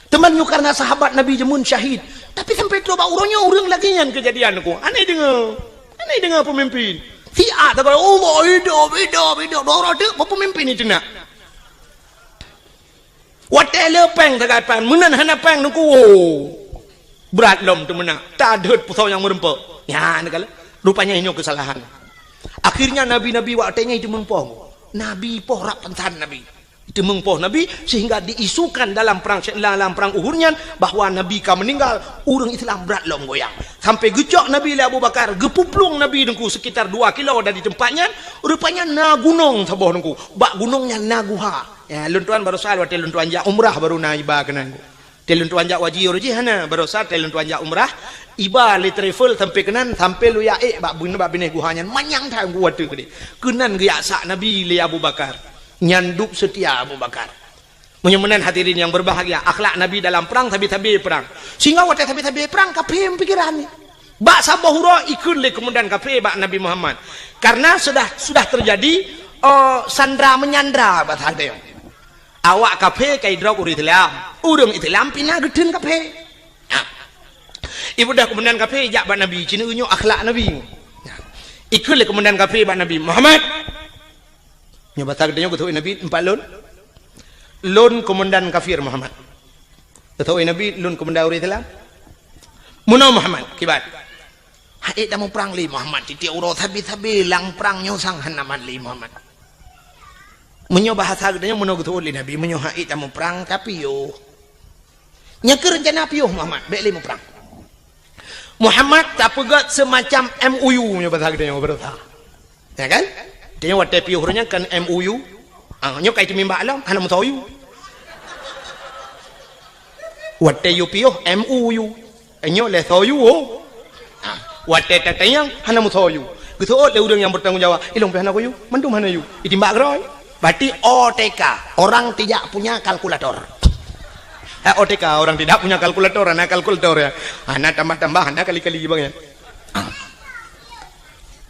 Teuma nyoe karena sahabat Nabi jameun syahid. Tapi sampai trok bak uroe nyoe ureueng lagèe nyan keujadian ku. Aneh deungö. Aneh deungö peumimpin. Siat takot, "Allah hidup, hidup, hidup." Dua uroe teuk peumimpin itu nak. Watèe le péng sagai péng, meunan hana péng teungku. Brat lom teumeunak. Tadeuet peusau nyang meureumpok. Nyan kala. Rupanya inoe keusalahan. Akhirnya nabi-nabi watèe nyan itu meupoh. Nabi poh rab pansan nabi. Teumeung poh Nabi, sehingga diisukan dalam perang, dalam perang Uhud nyan bahwa Nabi ka meninggal, ureuëng Islam brat lom goyang. Sampai geucok Nabi lé Abu Bakar, geupuplueng Nabi Teungku sekitar dua kilo dari tempat nyan, rupanya na gunong saboh Teungku. Bak gunong nyan na guha. Ya, lôn tuan barosa watée lôn tuan jak umrah baru na iba keunan. Watée lôn tuan jak haji uroe jih hana, barosa watée lôn tuan jak umrah, iba lé travel sampai keunan, sampai lôn jak ék bak bun-, bak binéh guha nyan, manyang that Teungku watée keudeh. Keunan geujak sak Nabi lé Abu Bakar. Nyan dub seutia Abu Bakar. Meunyoe meunan hadirin yang berbahagia, akhlak Nabi dalam perang, sabe-sabe perang. Sehingga watée sabe-sabe perang, kafé meupikiran ni. Bak saboh uroe ikheun lé keumandan kafé bak Nabi Muhammad. Karena sudah, sudah terjadi, eh, sandra menyandra bahasa geutanyoe. Awak kafé ka idrop ureuëng Islam, ureuëng Islam pih na geutheun kafé. Nah. Ibudah keumandan kafé jak bak Nabi, ci neueu nyoe akhlak Nabi. Nah. Ikheun lé keumandan kafé bak Nabi, "Muhammad." Nyoe basa geutanyoe geuteupeue Nabi, "Teumpat lôn." "Lôn keumandan kafir, Muhammad." Geuteupeue Nabi, "Lôn keumandan ureuëng Islam." "Meunoe Muhammad, kiban?" "Hana ék tamuprang lé Muhammad, tieb-tieb uroe sabe-sabe lam prang nyoe sang hana mat lé Muhammad." Meunyoe bahasa geutanyoe meunoe geuteupeue lé Nabi, "Meunyoe hana ék tamuprang, tapiôh." "Nyan keuh reuncana piôh Muhammad, bék lé muprang." Muhammad tapeugét seumacam M O U nyoe bahasa geutanyoe beureusa. Ya kan? Tanyoe watée piôh uroe nyan kan M O U. Ah, nyoe ka iteumimbak lom, hana meusoe U. Watée yue piôh M O U. Nyoe lé soe U, oh. Ah, watée tatanyong, hana meusoe U. Geuseuôt lé ureuëng nyang bertanggung jawab, "Ilong pih hana soe U, mandum hana U." Itimbak keudroe. Berarti O T K, orang tidak punya kalkulator. Eh, O T K, orang tidak punya kalkulator, hana kalkulator ya. Hana tambah-tambah, hana kali-kali bang ya.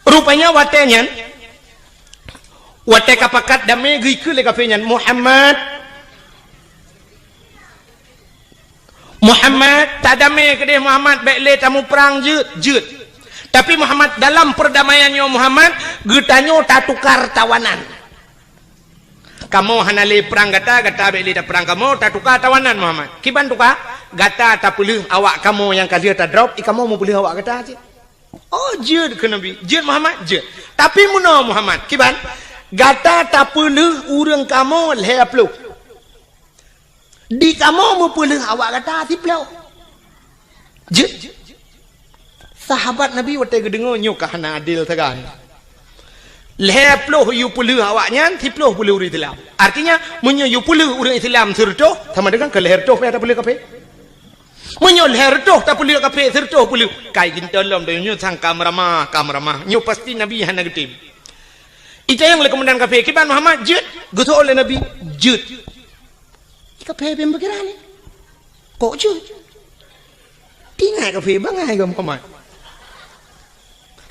Rupanya watée nyan, watée ka pakat damé geukheun lé kafé nyan, "Muhammad, Muhammad, tadamé keudeh Muhammad, bék lé tamuprang jeuet, jeuet." Tapi Muhammad dalam perdamaian nyoe Muhammad, geutanyoe tatukar tawanan. Kamoe hana lé prang gata, gata bék lé taprang kamoe, tatuka tawanan Muhammad. Kiban tuka? Gata tapeuleueh awak kamoe nyang ka lheueh tadrop, i kamoe meupeuleueh awak gata cit. Oh, jeuet keu Nabi. Jeuet Muhammad? Jeuet. Tapi meunoe Muhammad, kiban? Gata tapeuleueh ureuëng kamoe lhée ploh. Di kamoe meupeuleueh awak gata siploh. Jeuet. Sahabat Nabi watée geudeungoe nyoe ka hana adil sagai. Lhée ploh yue peuleueh awak nyan, siploh peuleueh ureuëng Islam. Artinya, meunyoe yue peuleueh ureuëng Islam sireutôh, sama dengan keu lhée reutôh pih tapeuleueh kafé. Meunyoe lhée reutôh tapeuleueh kafé, sireutôh peuleueh, kai geuntôi lom donya nyoe sang ka meuramah, ka meuramah. Nyoe pasti Nabi hana geutem. Itanyong lé keumandan kafé, "Kiban Muhammad jeuet?" Geuseuôt lé Nabi, "Jeuet." Di kafé bèk meupikiran ni. Kok jeuet? Tingat kafé bangai keu Muhammad.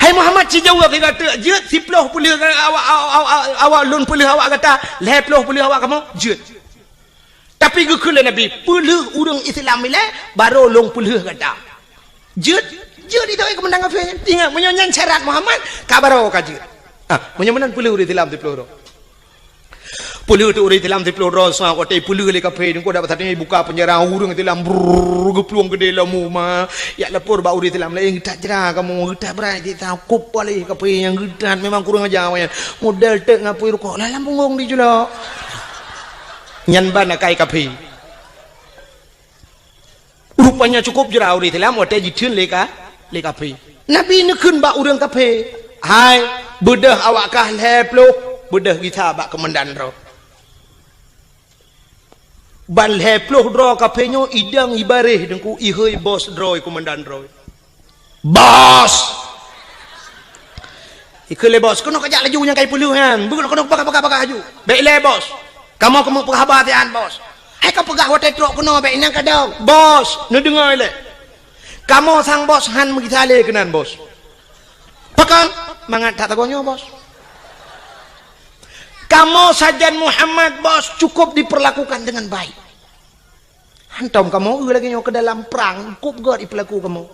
"Hai Muhammad, ci jaweueb lé gata, jeuet siploh peuleueh awak, awak, awak, awak lôn peuleueh awak gata, lhée ploh peuleueh awak kamoe?" "Jeuet." Tapi geukheun lé Nabi, "Peuleueh ureuëng Islam ilée, barô lôn peuleueh gata." "Jeuet, jeuet itu keumandan kafé nyan." Ingat, meunyoe nyan syarat Muhammad, ka barô ka jeuet. Ah, meunyoe meunan peuleueh ureuëng Islam siploh droe. Peuleueh teuk ureuëng Islam siploh droe, sa watée peuleueh lé kafé, nyan keuh dak saténg buka peunjara ureuëng Islam, brrrr, geuplueng keudeh lom uma. Jak lapor bak ureuëng Islam laén, "Geutak jra kamoe, geutak brat cit, sa kup paléh kafé nyang geutak, memang kurang aja awaknyan. Model teuk ngapui rukok, lam punggong di julok." Nyan ban akai kafé. Rupanya cukup jra ureuëng Islam watée jitheun lé ka, lé kafé. Nabi neukheun bak ureuëng kafé, "Hai, beudôh awak kah lhée ploh, beudôh gisa bak keumandan droe." Ban lhée ploh droe kafé nyoe idong ibaréh deungku ihôi bos droe keumandan droe. "Bos!" Ikheun lé bos, "Keunoe kajak laju nyang kai peuleueh nyan. Beukeunong keunoe peugah-peugah-peugah laju." "Bèk ilée bos. Kamoe keumeung peugah haba siat bos." "Hai kapeugah watée trok keunoe bèk inong kadong." "Bos, neudeungoe ilée. Kamoe sang bos hán meugisa lé keunan bos." "Pakon?" "Mangat that sagoe nyoe bos. Kamoe sajan Muhammad bos cukup diperlakukan dengan baik. Hantom kamoe eu lagée nyoe keu dalam prang, kup gét ipeulaku kamoe.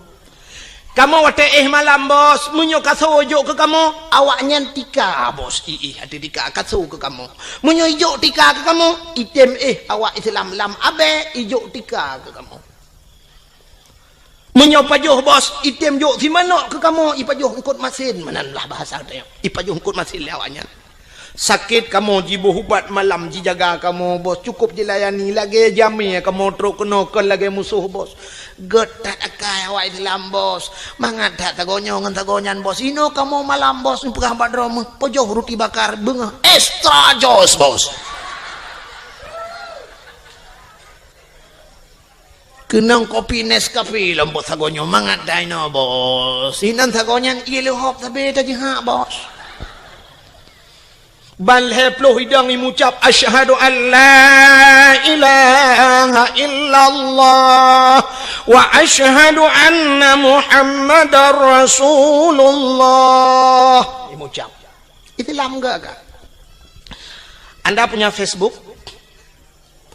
Kamoe watée éh malam bos, meunyoe kasoe jok keu kamoe, awaknyan tika bos, i-éh até tika kasoe keu kamoe. Meunyoe ijok tika keu kamoe, item éh awak Islam lam abée ijok tika keu kamoe. Meunyoe pajoh bos, item jok simanok keu kamoe, ipajoh eungkot masen, meunan lah bahasa tanyoe. Ipajoh eungkot masen lé awaknyan. Sakét kamoe jiboh ubat malam jijaga kamoe, Bos. Cukup jilayani, lagèe jamé kamoe trok keunoe kon lagèe musoh, Bos. Gèt that akai awak Islam, Bos. Mangat that sagoe nyoe ngon sagoe nyan, Bos. Inoe kamoe malam, Bos, neupeugah bak droe meuh, peujoh ruti bakar, beungoh extra joss, Bos. Keunong kopi Nescafe lom, Bos, sagoe nyoe mangat that inoe, Bos. Inan sagoe nyan ié leuhop sabé tajihak, Bos. Ban lhèe ploh idong imucap, "Asyhadu an la ilaha illallah wa asyhadu anna Muhammadar Rasulullah." Imucap. Islam gak, gak. Anda punya Facebook?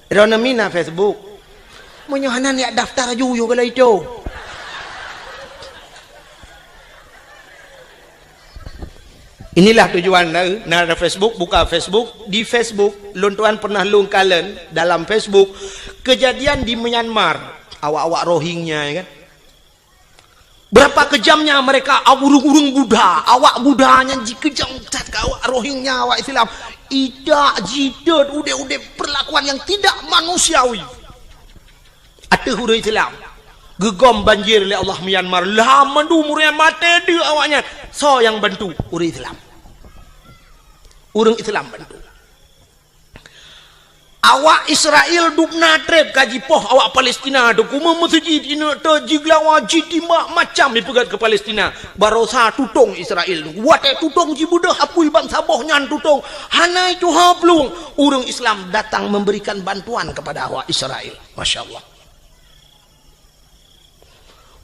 Droeneuh mina Facebook. Meunyoe hana, neujak daftar aju yue bala itu. Inilah tujuan na, na ada Facebook, buka Facebook. Di Facebook, lôn tuan pernah lôn kalon dalam Facebook kejadian di Myanmar. Awak-awak Rohingya, ya kan? Berapa kejamnya mereka, ureueng-ureueng Buddha, awak Buddha nyan jikeujam that keu awak Rohingya, awak Islam. Idak, jitot, udép-udép perlakuan yang tidak manusiawi. Ateueh ureueng Islam, geugom banjir lé Allah Myanmar, lam mandum ureueng nyan maté deuk awak nyan. Soe nyang bantu? Ureueng Islam. Ureueng Islam bantu. Awak Israel dubna trép ka jipoh awak Palestina tu, kumeung meuseujid ineuk teuh, jigeulawa, jitimbak, macam jipeugét keu Palestina. Barosa tutong Israel tu. Watèe tutong jibeudôh apui bansaboh nyan tutong. Hana tuha plueng. Ureueng Islam datang memberikan bantuan kepada awak Israel. Masya Allah.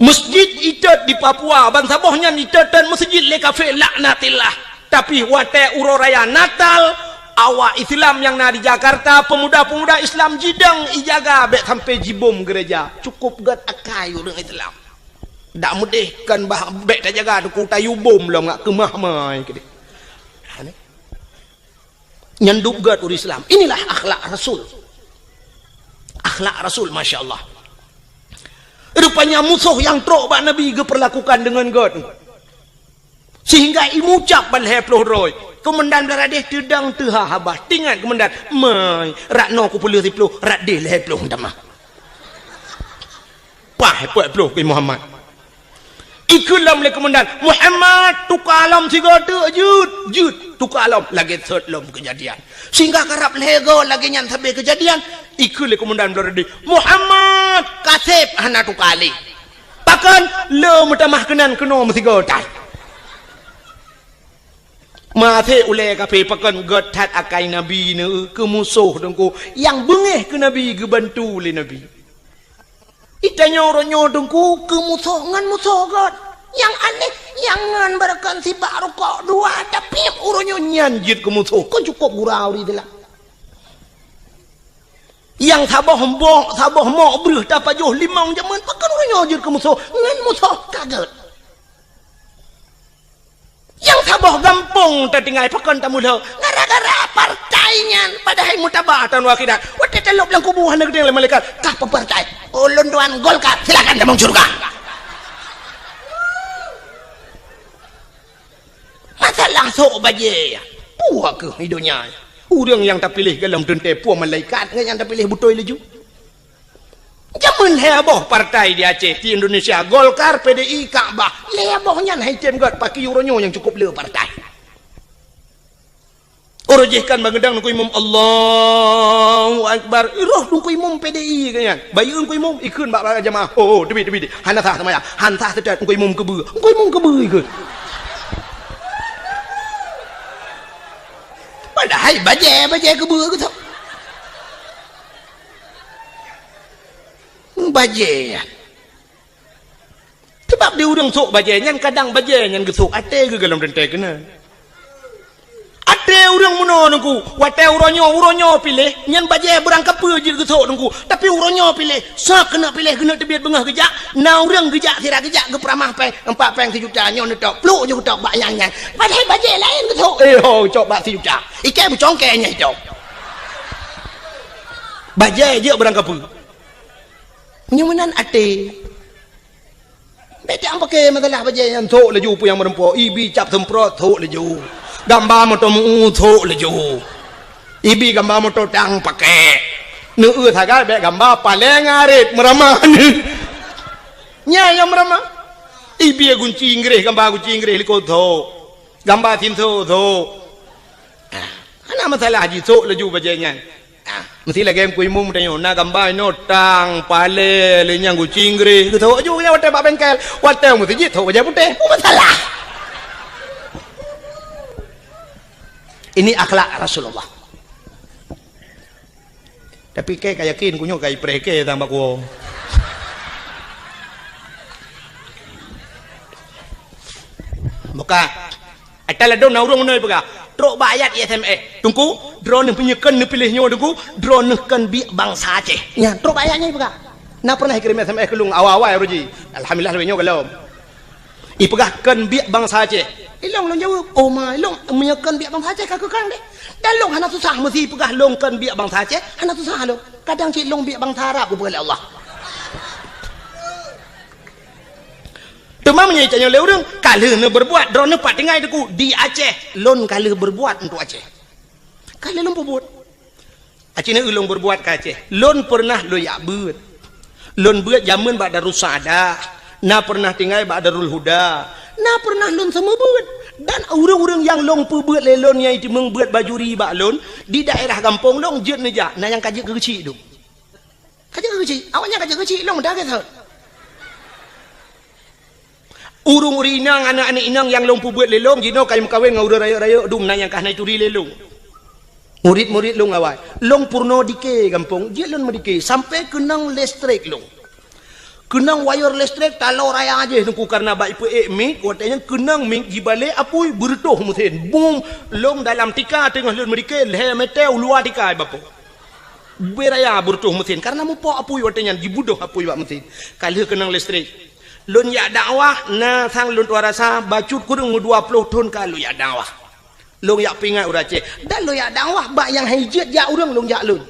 Masjid itot di Papua, bansaboh nyan itot-tot masjid lé kafé, laknatillah. Tapi watèe uroe raya Natal, awak Islam nyang na di Jakarta, pemuda-pemuda Islam jidong ijaga bèk sampai jibom gereja. Cukup gèt akai ureueng Islam. Dak meudéh kan bah bèk tajaga teungku, tayue bom lom ngat keumah mai keudéh. Ha, ni. Nyan dub gèt ureueng Islam. Inilah akhlak Rasul. Akhlak Rasul, masya Allah. Rupanya musoh nyang trok bak Nabi geupeurlakukan deungon gèt. Sehingga imucap ban lhèe ploh droe. Komandan Blaradéh teudong teuha haba. Tingat komandan, "Mai, rot noe kupeuleueh siploh, rot déh lhèe ploh tamah." Paih peuet ploh keu Muhammad. Ikheun lom lé komandan, "Muhammad, tuka lom sigoe teuk jeuet, jeuet, tuka lom." Lagèe sot lom keujadian. Sehingga karab lhèe goe lagèe nyan sabe keujadian, ikheun lé komandan Blaradéh, "Muhammad, kaseb hana tuka lé." Pakon? Le meutamah keunan keunoe meusigoe that. Maté ulèe kafé pakon gèt that akai Nabi neu keu musoh teungku. Nyang beungèh keu Nabi geubantu lé Nabi. Itanyoe uroe nyoe teungku keu musoh ngon musoh gèt. Nyang aneh, nyang ngon beureukan sibak rukok dua, tapi uroe nyoe nyan jeuet keu musoh. Kon cukup gura ureueng Islam. Nyang saboh mbok, saboh mok breuh tapajoh limong jameun, pakon uroe nyoe jeuet keu musoh? Ngon musoh ka gèt. Nyang saboh gampông tatinggai pakon tamulo? Gara-gara partai nyan, padahai mutaba taun akhirat. Watèe talop lam kubu hana geutanyong lé malaikat, "Kah peue partai?" "Ulôn tuan Golkar." "Silakan tamong syeuruga." Masalah sôk bajèe, peue keuh di donya? Ureueng nyang tapiléh golom teuntèe peue malaikat ngon nyang tapiléh beutôi laju? Jameun lhèe boh partai di Aceh, di Indonesia, Golkar, P D I, Kakbah. Lhèe boh nyan hai tem gèt, pakri uroe nyoe nyang cukup le partai. Uroe jih kan bangeudang Teungku Imum, "Allahu Akbar." Roh Teungku Imum P D I kan nyan. Bayeue Teungku Imum, ikheun bak, bak jamaah. "Oh, oh, teubiet, teubiet. Hana sah seumayang. Han sah seutôt Teungku Imum keubeue." Teungku Imum keubeue ikheun. Padahai bajèe, bajèe keubeue geutok. Bajèe nyan. Sabab di ureueng sôk bajèe nyan, kadang bajèe nyan geusôk até geuh golom teuntèe keunan. Até ureueng meunoe Teungku, watèe uroe nyoe, uroe nyoe piléh, nyan bajèe beurangkapeue jeuet geusôk Teungku. Tapi uroe nyoe piléh, soe keuneuk piléh, keuneuk teubiet beungoh geujak, na ureueng geujak, sira geujak geupeuramah pèng, empat pèng sijuta, nyoe neutok, plôk jeuet geutok bak nyang nyan. Padahai bajèe laén geusôk, eh ho, cok bak sijuta. Iké beucongkée nyan cok. Bajèe jeuet beurangkapeue. Nyoe meunan até. Bèk tapaké masalah bajèe nyan, sôk laju peue nyang meureumpok, ibi cap seumprot, sôk laju. Gamba moto meu-ueh thok laju. Ibi gamba moto tang pakai. Neueu sagai bèk gamba paleng arit meurama. Nya nyang meurama. Ibi gunci Inggréh, gamba gunci Inggréh likot thok. Gamba sinso thok. Ah, hana masalah jisok laju bajèe nyan. Ah, meusti lagèe Teungku Imum tanyoe, na gamba inoe tang, paleng, lé nyang gunci Inggréh. Geuthok aju nyan watèe bak bengkel. Watèe meuseujid thok bajèe putéh. Peue masalah? Ini akhlak Rasulullah. Tapi kèe ka yakin, ku nyoe ka ipreh kèe tang bak kuwoe. Buka. Ata ladôm na ureueng meunoe peugah, trok bak ayat I S M S. Teungku, droeneuh meunyoe kön neupiléh nyoe Teungku, droeneuh kön biek bansa Aceh. Nyan, trok bak ayat nyan peugah. Na pernah ikirém S M S keu lôn awai-awai uroe jih. Alhamdulillah, lagèe nyoe gohlom. Ipeugah kön biek bansa Aceh. Ilong lôn jaweueb, "Oh ma, ilong meunyoe kön biek bansa Aceh ka keu kön deh." Dan lôn hana susah meusi peugah lôn kön biek bansa Aceh, hana susah lôn. Kadang cit lôn biek bansa Arab geupeugah lé Allah. Teuma meunyoe itanyoe lé ureueng, ka lheueh neubeurbuat, droeneuh pat tinggai Teungku, di Aceh, lôn ka lheueh beurbuat untuk Aceh. Ka lheueh lôn peubuet. Aci na ulôn beurbuat ka Aceh. Lôn peureunah lôn jak beuet. Lôn beuet jameun bak Darussaada, na peureunah tinggai bak Darul Huda, na peureunah lôn seumeubeuet. Dan ureueng-ureueng nyang lôn peubeuet lé lôn nyang jiteumeung beuet bajuri bak lôn, di daerah gampông lôn jeuet neujak, na nyang ka jeuet keu geuchik dum. Ka jeuet keu geuchik, awaknyan ka jeuet keu geuchik, lôn meudarah that. Ureueng-ureueng inong, aneuk-aneuk inong nyang lôn peubeuet lé lôn, jinoe ka imeukawen ngon ureueng rayeuk-rayeuk dum na nyang ka hana ituri lé lôn. Murit-murit lôn awai. Lôn peurunoe dike gampông, jeuet lôn meudike, sampoe keunong listrik lôn. Keunong wayeur listrik taloe raya jih Teungku, kareuna bak ipeuék mik, watèe nyan keunong mik jibalek apui, beureutôh meusén. Bum! Lôn dalam tika teungoh lôn meudike, lhèe mètè u luwa tika ibapoe. Ubé raya beureutôh meusén, kareuna mupok apui watèe nyan, jibeudôh apui bak meusén. Ka lheueh keunong listrik. Lôn jak dakwah, na sang lôn tuan rasa, bacut kureueng meudua ploh thon ka lôn jak dakwah. Lôn jak peuingat ureueng Aceh. Dan lôn jak dakwah bak nyang han jeuet jak ureueng lôn jak lôn.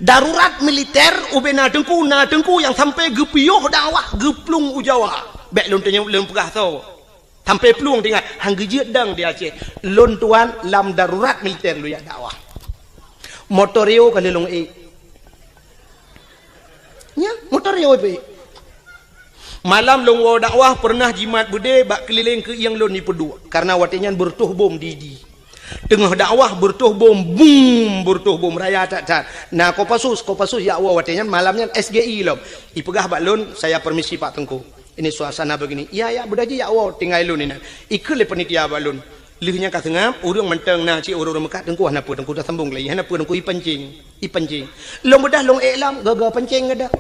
Darurat militer ubé na teungku, na teungku nyang sampoe geupiôh dakwah geuplueng u Jawa. Bèk lôn tanyong lôn peugah soe. Sampoe plueng teuingat, han geujeuet dang di Aceh. Lôn tuan lam darurat militer lôn jak dakwah. Motor Rio ka lheueh lôn ék. Nyan, motor Rio ék. Malam lôn woe dakwah peureunah jimat beudé bak keulileng keuieng lôn jipeuduek, kareuna watèe nyan beureutoh bom di, di. Teungoh dakwah beureutoh bom, bum, beureutoh bom raya that-that. Na Kopassus, Kopassus jak woe watèe nyan, malam nyan S G I lom. Ipeugah bak lôn, "Saya permisi Pak Teungku. Ini suasana begini." "Iya, iya, beudôh jih jak woe, tinggai lôn inan." Ikheun lé panitia bak lôn. Lheueh nyan ka seungab, ureueng mantong na cit ureueng-ureueng meukat, "Teungku hana peue, Teungku tasambong lé, hana peue Teungku, ipancing, ipancing." Lôn beudôh lôn ék lom, gaga pancing geudah.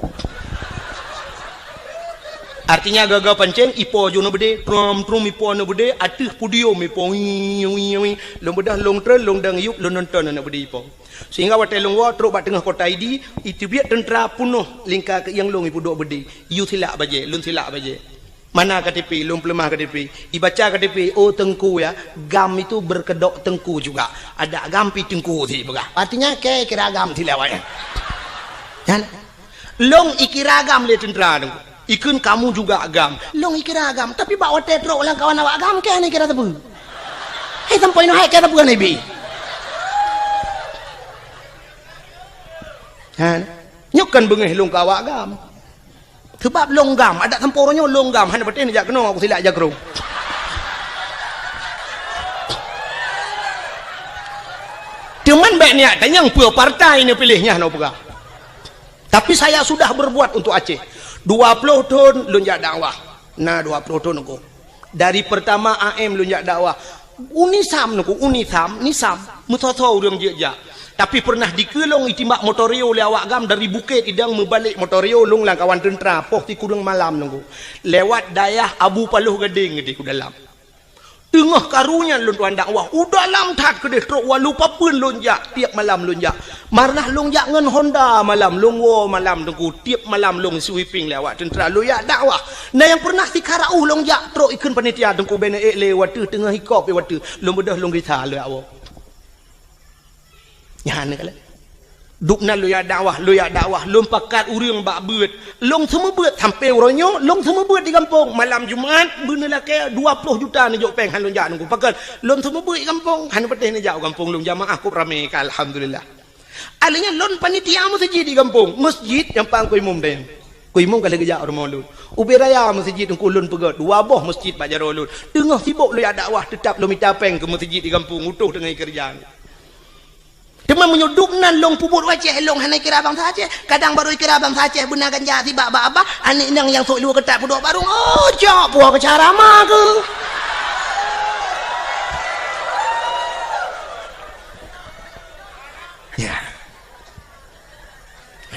Artinya gaga pancing, ipo ju aneuk beudé, trom, trom ipo aneuk beudé, ateueh podium ipo, wii, wii, wii. Lôn beudôh lôn treun, lôn dang yup, lôn nonton aneuk beudé ipo. Sehingga watèe lôn woe trok bak teungoh kota Idi, iteubiet teuntra peunoh lingka keuieng lôn ipeuduek beudé. Yue silak bajèe, lôn silak bajèe. Mana K T P, lôn peuleumah K T P. Ibaca K T P, "Oh Teungku ya, GAM itu berkedok Teungku juga. Ada GAM pi Teungku," si peugah. Artinya, kèe kira GAM si lé awaknyan. Nyan. Lôn ikira GAM lé teuntra Teungku. Ikheun, "Kamu juga GAM." Lôn ikira GAM, tapi bak watèe trok lam kawan awak GAM, kèe hana ikira sapeue. Hai sampoe inoe hai kèe sapeue hana ibi. Ha. Nyoe kan beungèh lôn keu awak GAM. Seubab lôn GAM, adak sampoe uroe nyoe lôn GAM, hana patéh neujak keunoe, aku silak jak keunoe. Teuma bèk neujak tanyong peue partai neupiléh nyan, hana peugah. Tapi saya sudah berbuat untuk Aceh. Dua ploh thon lôn jak dakwah. Na dua ploh thon aku. Dari pertama A M lôn jak dakwah. UNISAM Teungku, UNISAM, NISAM, meusoe-soe ureueng jeuet jak. Tapi peureunah dikeue lôn itimbak motor Rio lé awak GAM dari Bukét Idong meubalek motor Rio lôn lam kawan teuntra poh sikureueng malam Teungku. Lewat dayah Abu Paloh Gadeng di ku dalam. Teungoh karu nyan lôn tuan dakwah, u dalam that keudeh trok walu papeuen lôn jak, tiep malam lôn jak. Peureunah lôn jak ngon Honda malam, lôn woe malam Teungku, tiep malam lôn sweeping lé awak teuntra, lôn jak dakwah. Na nyang peureunah sikara uh lôn jak trok ikheun panitia Teungku bèk neuék lé watèe teungoh ikop watèe, lôn beudôh lôn gisa lôn jak woe. Nyan keuh lé. Dubnan lôn jak dakwah, lôn jak dakwah, lôn pakat ureuëng bak beuet. Lôn seumeubeuet sampoe uroe nyoe, lôn seumeubeuet di gampông. Malam Jumat, beuneulakée dua ploh juta neujok péng han lôn jak nunggu. Pakon, lôn seumeubeuet di gampông, hana patéh neujak u gampông lôn, jamaah kôb ramé ka, alhamdulillah. Alheuh nyan lôn panitia meuseujid di gampông, meuseujid nyang pang keu imum deh. Keu imum ka lheueh geujak u rumoh lôn. Ubé raya meuseujid teungku lôn peugét, dua boh meuseujid bak jaroe lôn. Teungoh sibok lôn jak dakwah, teutab lôn mita péng keu meuseujid di gampông, utoh teungoh keureuja. Teuma meunyoe dubnan lôn peubuet u Aceh, lôn hana kira bansa Aceh. Kadang barô kira bansa Aceh beuna ganja sibak bak abah, aneuk inong nyang sôk luwa keutat peuduek barong. Oh, cok, puwoe keu cara ma keuh. Ya.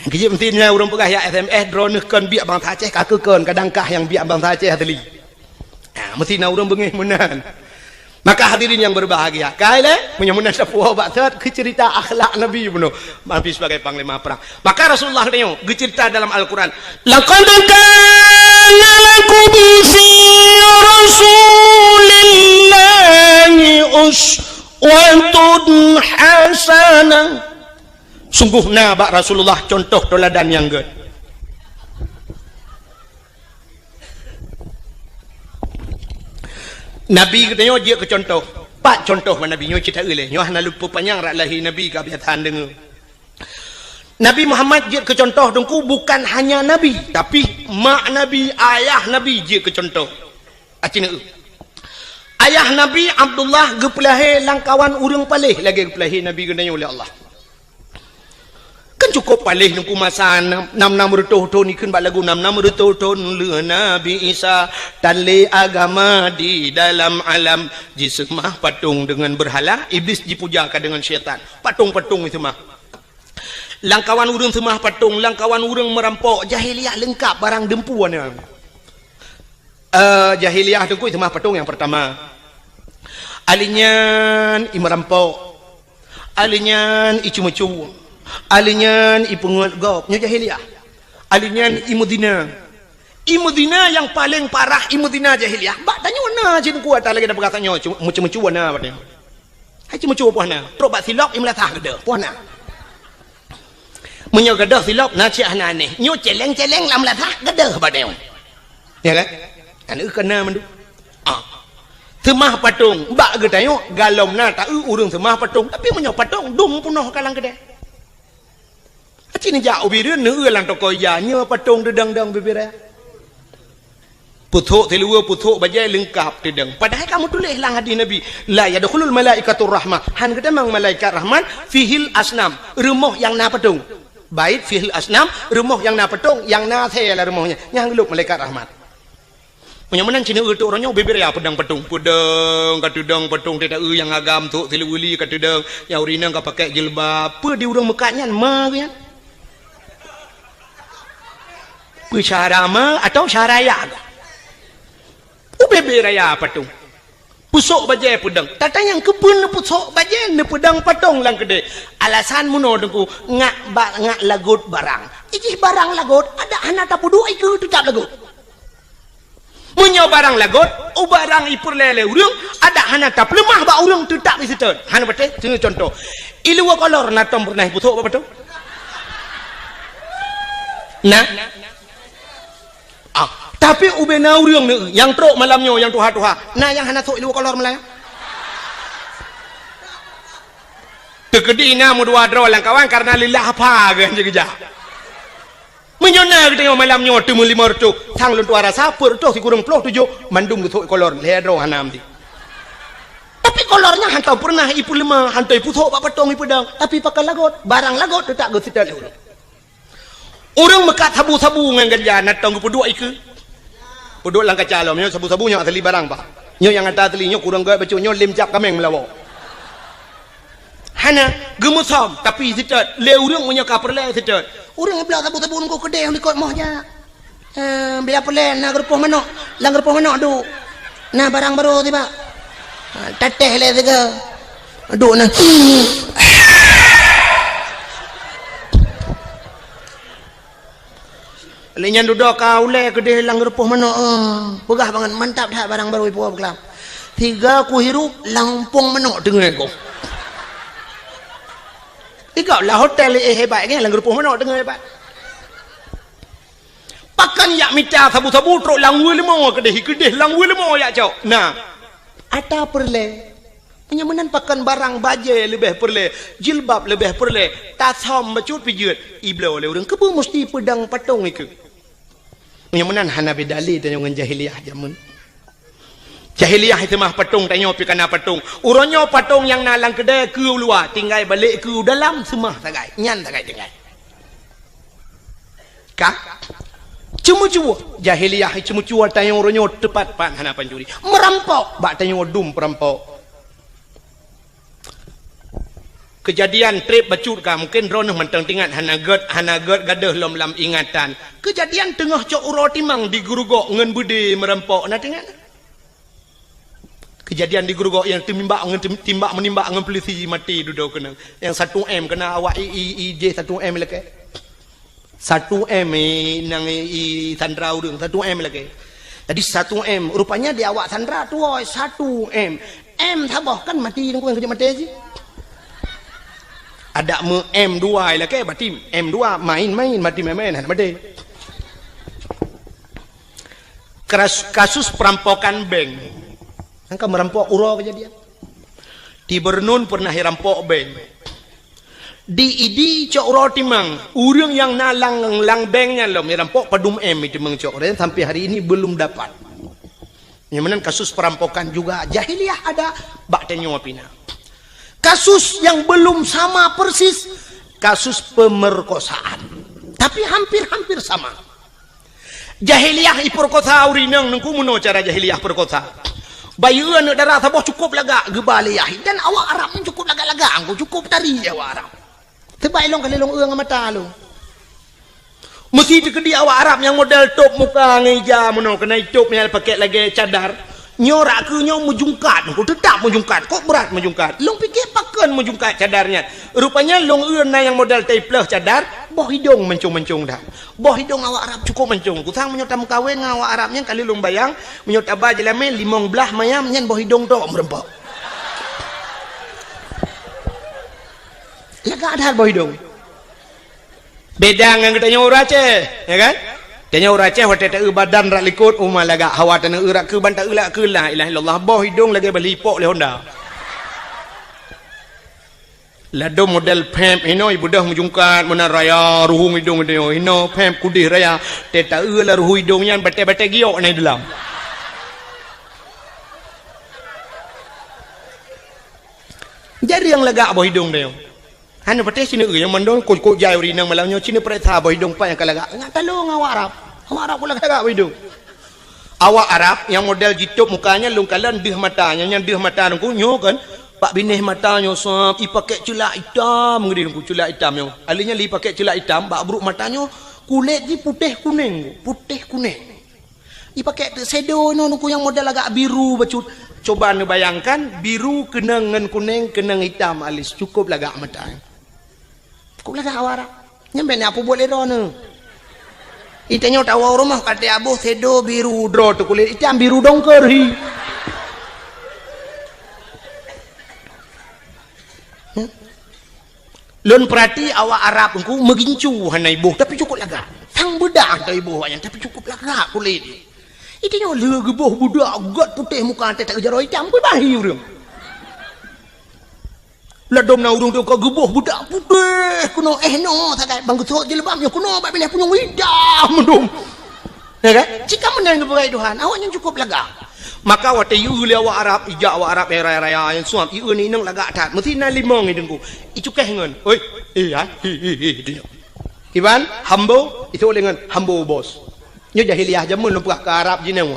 Keujeuet meusti nyan ureuëng peugah ya S M S, droeneuh kon biak bansa Aceh, ka keu kon, kadang kah nyang biak bansa Aceh asli. Ha, meusti na ureuëng beungéh meunan. Maka hadirin yang berbahagia, kai lé, meunyoe meunan sapeue bak sot keu cerita akhlak Nabi bunoe. Nabi sebagai panglima perang. Maka Rasulullah katanya geucerita dalam Al-Quran, "Laqad kana lakum fi Rasulillahi uswatun hasanah." Sungguh na bak Rasulullah contoh teuladan nyang gét. Nabi geutanyoe jeuet keu contoh. Pat contoh bak Nabi nyoe cit taeu lé. Nyoe hana lôn peupanyang rot lahé Nabi ka biasa deungoe. Nabi Muhammad jeuet keu contoh teungku bukan hanya Nabi, tapi mak Nabi, ayah Nabi jeuet keu contoh. Aci neu. Ayah Nabi Abdullah geupeulahé lam kawan ureuëng paléh lagée geupeulahé Nabi geutanyoe lé Allah. Kan cukup paléh teungku masa nam, nam, nam reutôh thon, ikheun bak lagu nam, nam reutôh thon lheueh Nabi Isa, tan lé agama di dalam alam, jiseumah patong deungon beurhala, Iblis jipuja ka deungon syaitan. Patong-patong jiseumah. Lam kawan ureuëng seumah patong, lam kawan ureuëng meurampok, jahiliyah leungkap barang deumpu na. Eh, jahiliyah teungku seumah patong nyang pertama. Alheuh nyan i meurampok. Alheuh nyan i ceumeucue. Alheuh nyan i peungeut gob. Nyoe jahiliyah. Alheuh nyan i meuzina. I meuzina nyang paleng parah i meuzina jahiliyah. Bak tanyoe na cit kuat lagée na peugah tanyoe, meuceumeucue na bak tanyoe. Hai ceumeucue poh na. Trok bak silop i meulasah keudeh poh na. Meunyoe gadôh silop na cit hana aneh. Nyoe celeng-celeng lam lasah gadôh bak tanyoe. Ya kan? Aneuk keu na mandum. Ah. Seumah patong bak geutanyoe galom na taeu ureuëng seumah patong. Tapi meunyoe patong dum peunoh ka lam keudè. Aci neujak u Bireuen neueu lam toko ija nyoe patong deudang-dang bibiraya. Pusok siluweue, pusok bajée leungkap teudong. Padahai ka meutuléh lam hadis Nabi, "La yadkhulul malaikatur rahmah." Han geutamong malaikat rahmat, "Fihil asnam." Rumoh nyang na patong. Bait fihil asnam, rumoh nyang na patong, nyang na asée lam rumoh nyan. Nyang geulop malaikat rahmat. Meunyoe meunan cit neueu teuk uroe nyoe bibiraya peudong patong. Peudong ka teudong patong teuh taeu nyang agam sok siluweue li ka teudong, nyang ureuëng inong ka pakai jilbab. Peue di ureuëng meukat nyan ma geuh nyan? Peue syara ma atau syara ya? Ubé-bé raya patong. Pusok bajée peudong. Tatanyong keupeue neupusok bajée neupeudong patong lam keudè. Alasan meunoe teungku, ngak ba-, ngak lagot barang. Ijih barang lagot, adak hana tapeuduek ikeue teutap lagot. Meunyoe barang lagot, u barang ipeureulée lé ureuëng, adak hana tapeuleumah bak ureuëng teutap iseutôt. Hana patéh, contoh. Iluwa kolor na tom peureunah ipusok bak patong? Na? Ah, tapi ubé na ureuëng neu nyang trok malam nyoe nyang tuha-tuha. Na nyang hana sok iluwa kolor malam nyoe? Teukeudi na meudua droe lam kawan kareuna lillah apa geuh jeuet geujak. Meunyoe na geutanyoe malam nyoe teumeulimong reutôh, sang lôn tuha rasa peuet reutôh sikureueng ploh tujoh mandum geusok kolor, lhée droe hana meuti. Tapi kolor nyan hantom peureunah ipeuleumah, hantom ipusok bak patong ipeudong, tapi pakai lagot, barang lagot teutap geuseutôt lé ureuëng. Ureuëng meukat sabu-sabu ngon ganja na tom geupeuduek ikeue. Peuduek lam kaca lom, nyoe sabu-sabu nyoe asli barang bah. Nyoe nyang ata asli nyoe kureueng gét bacut nyoe lem cap kaméng meulawa. Hana, geumeusom, tapi seutôt, lé ureuëng meunyoe ka peureulée seutôt. Ureuëng bloe sabu-sabu ngon keudeh likot moh jak. Eh, bila peureulée na geurupoh manok, lam geurupoh manok duek. Na barang barô tibak. Ha, tatéh lé siga. Duek na. Lé nyan dudoe ka ulée keudeh lam geurupoh manok, eh, peugah bangat mantap that barang barô ipuwoe beukelam. Siga kuhirup lam umpong manok teungoh ku. Tiga lah hotel, eh, hebat kan, lam geureupoh manok teungoh hebat. Pakon jak mita sabu-sabu trok lam weueh leumo keudeh, keudeh lam weueh leumo jak cok. Nah, ata peureulée. Meunyoe meunan pakon barang bajée leubeh peureulée, jilbab leubeh peureulée, tasam bacut pijeut, ibloe lé ureuëng keubeue musti peudong patong ikeue. Meunyoe meunan hana beda lé tanyoe ngon jahiliyah jameun. Jahiliyah itu mah patong tanyoe pi kana patong. Uroe nyoe patong nyang na lam keudée keu u luwa, tinggai balek keu u dalam seumah sagai. Nyan sagai tinggai. Ka? Ceumeucue. Jahiliyah ceumeucue tanyoe uroe nyoe teupat-pat hana pancuri. Meurampok bak tanyoe dum peurampok. Keujadian treb bacut ka, mungken droeneuh mantong teuingat, hana gét, hana gét gadôh lom lam ingatan. Keujadian teungoh cok uroe timang di Geurugok ngon beudé meurampok, na teuingat? Keujadian di Geurugok nyang teumimbak ngon tem-, timbak meunimbak ngon peulisi maté dudoe keunong. Nyang satu M keuna awak i, i, i jih satu M lakée. Satu M, eh, nyang i, i sandra ureuëng, satu M lagée. Jadi satu M, rupanya di awak sandra tuwoe satu M. M saboh kan mati, nunggu nyang keuneuk maté jih. Adak meu M dua lagée, berarti M dua main-main, mati main-main, hana maté. Keras-, kasus perampokan bank. Kan ka meurampok uroe keujadian. Di Beureunuen pernah irampok bank. Di Idi cok uroe timang, ureuëng nyang na lam, lam bank nyan lom irampok padum M timang cok, dan sampai hari ini belum dapat. Nyang meunan kasus perampokan juga jahiliyah ada bak tanyoe pih na. Kasus yang belum sama persis, kasus pemerkosaan. Tapi hampir-hampir sama. Jahiliyah ipeurkosa ureuëng inong, nungku meunoe cara jahiliyah peurkosa. Bayeue aneuëk dara saboh cukôp lagak geuba lé yah, dan awak Arab nyan cukôp lagak-lagak, angku cukôp tari awak Arab. Teubai lông kali lông eu ngon mata lông. Meusi teukeudi awak Arab nyang model tôb muka ngon ija meunoe, keunai tôb nyang pakèk lagèe cadar. Nyoe rak keu nyoe meujungkat, nyoe teutap meujungkat, kok brat meujungkat. Lông piké pakon meujungkat cadar nyan. Rupanya lông eu na nyang model taipleuh cadar, boh idông mancông-mancông that. Boh idông awak Arab cukôp mancông. Kusang meunyoe tameukawen ngon awak Arab nyan, kali lông bayang, meunyoe taba jeulamé limong blaih mayam nyan boh idông tok meureumpok. Lagak that boh idông. Beda ngon geutanyoe ureueng Aceh, ya kan? Tanyoe ureueng Aceh watèe taeu badan rak likot, uma lagak, hawa taneuk eu rak keu ban taeu rak keu la ilaha illallah, boh idông lagèe bali ipok lé Honda. Ladôm model pèp inoe ibeudôh meujungkat meunan raya, ruhueng idông idông inoe pèp kudeh raya, teuh taeu lam ruhueng idông nyan batèe-batèe giok na i dalam. Jareueng lagak boh idông tanyoe. Hana patéh sineuk nyang mandum kok-kok jai ureueng inong malam nyoe, sineuk peuriksa boh idông pat nyang ka lagak. Ngat talong awak Arab. Awak Arab kok lagak-lagak boh idông. Awak Arab nyang model jitôb muka nyan lông kalon deuh mata, nyan, nyan deuh mata nungku nyoe kan. Bak binéh mata nyoe sab ipakèk ceulak itam ngeudeh nungku, ceulak itam nyoe. Alèh nyan lé ipakèk ceulak itam, bak brôk mata nyoe kulét jih putéh kunéng, putéh kunéng. Ipakèk teuk shadow inoe nungku nyang model agak biru bacut. Coba neubayangkan, biru keunong ngon kunéng, keunong itam alis, cukôp lagak mata. Cukôp lagak awak Arab. Nyan bèk na peubuet lé droeneuh. Itanyoe tawoe rumoh ka teuaboh shadow biru droe teuh kulét itam biru dongker hi. Hmm? Lôn peurati awak Arab nungku meugincu hana iboh, tapi cukôp lagak. Sang beudah teuh iboh awak nyan, tapi cukôp lagak kulét. Itanyoe lheueh geuboh beudak gèt putéh muka teuh taeu jaroe itam, beubahi ureueng. Ladôm na ureueng teuh ka geuboh beudak putéh keunoe, eh, noe sagai bang geusôt jilbab nyoe keunoe bak binéh punyueng itam mandum. Ya kan? Cit ka meunan geupeugah Tuhan, awak nyan cukôp lagak. Maka watèe ieu lé awak Arab, ijak awak Arab nyang raya-raya nyang suam, ieu ni inong lagak that. Meusi na limong idengku. Icukéh ngon, "Oi, eh, hai, hi, hi, hi," dinyo. Iban, "Hambo," isôk lé ngon, "Hambo, bos." Nyoe jahiliyah jameun lôn peugah keu Arab jinoe.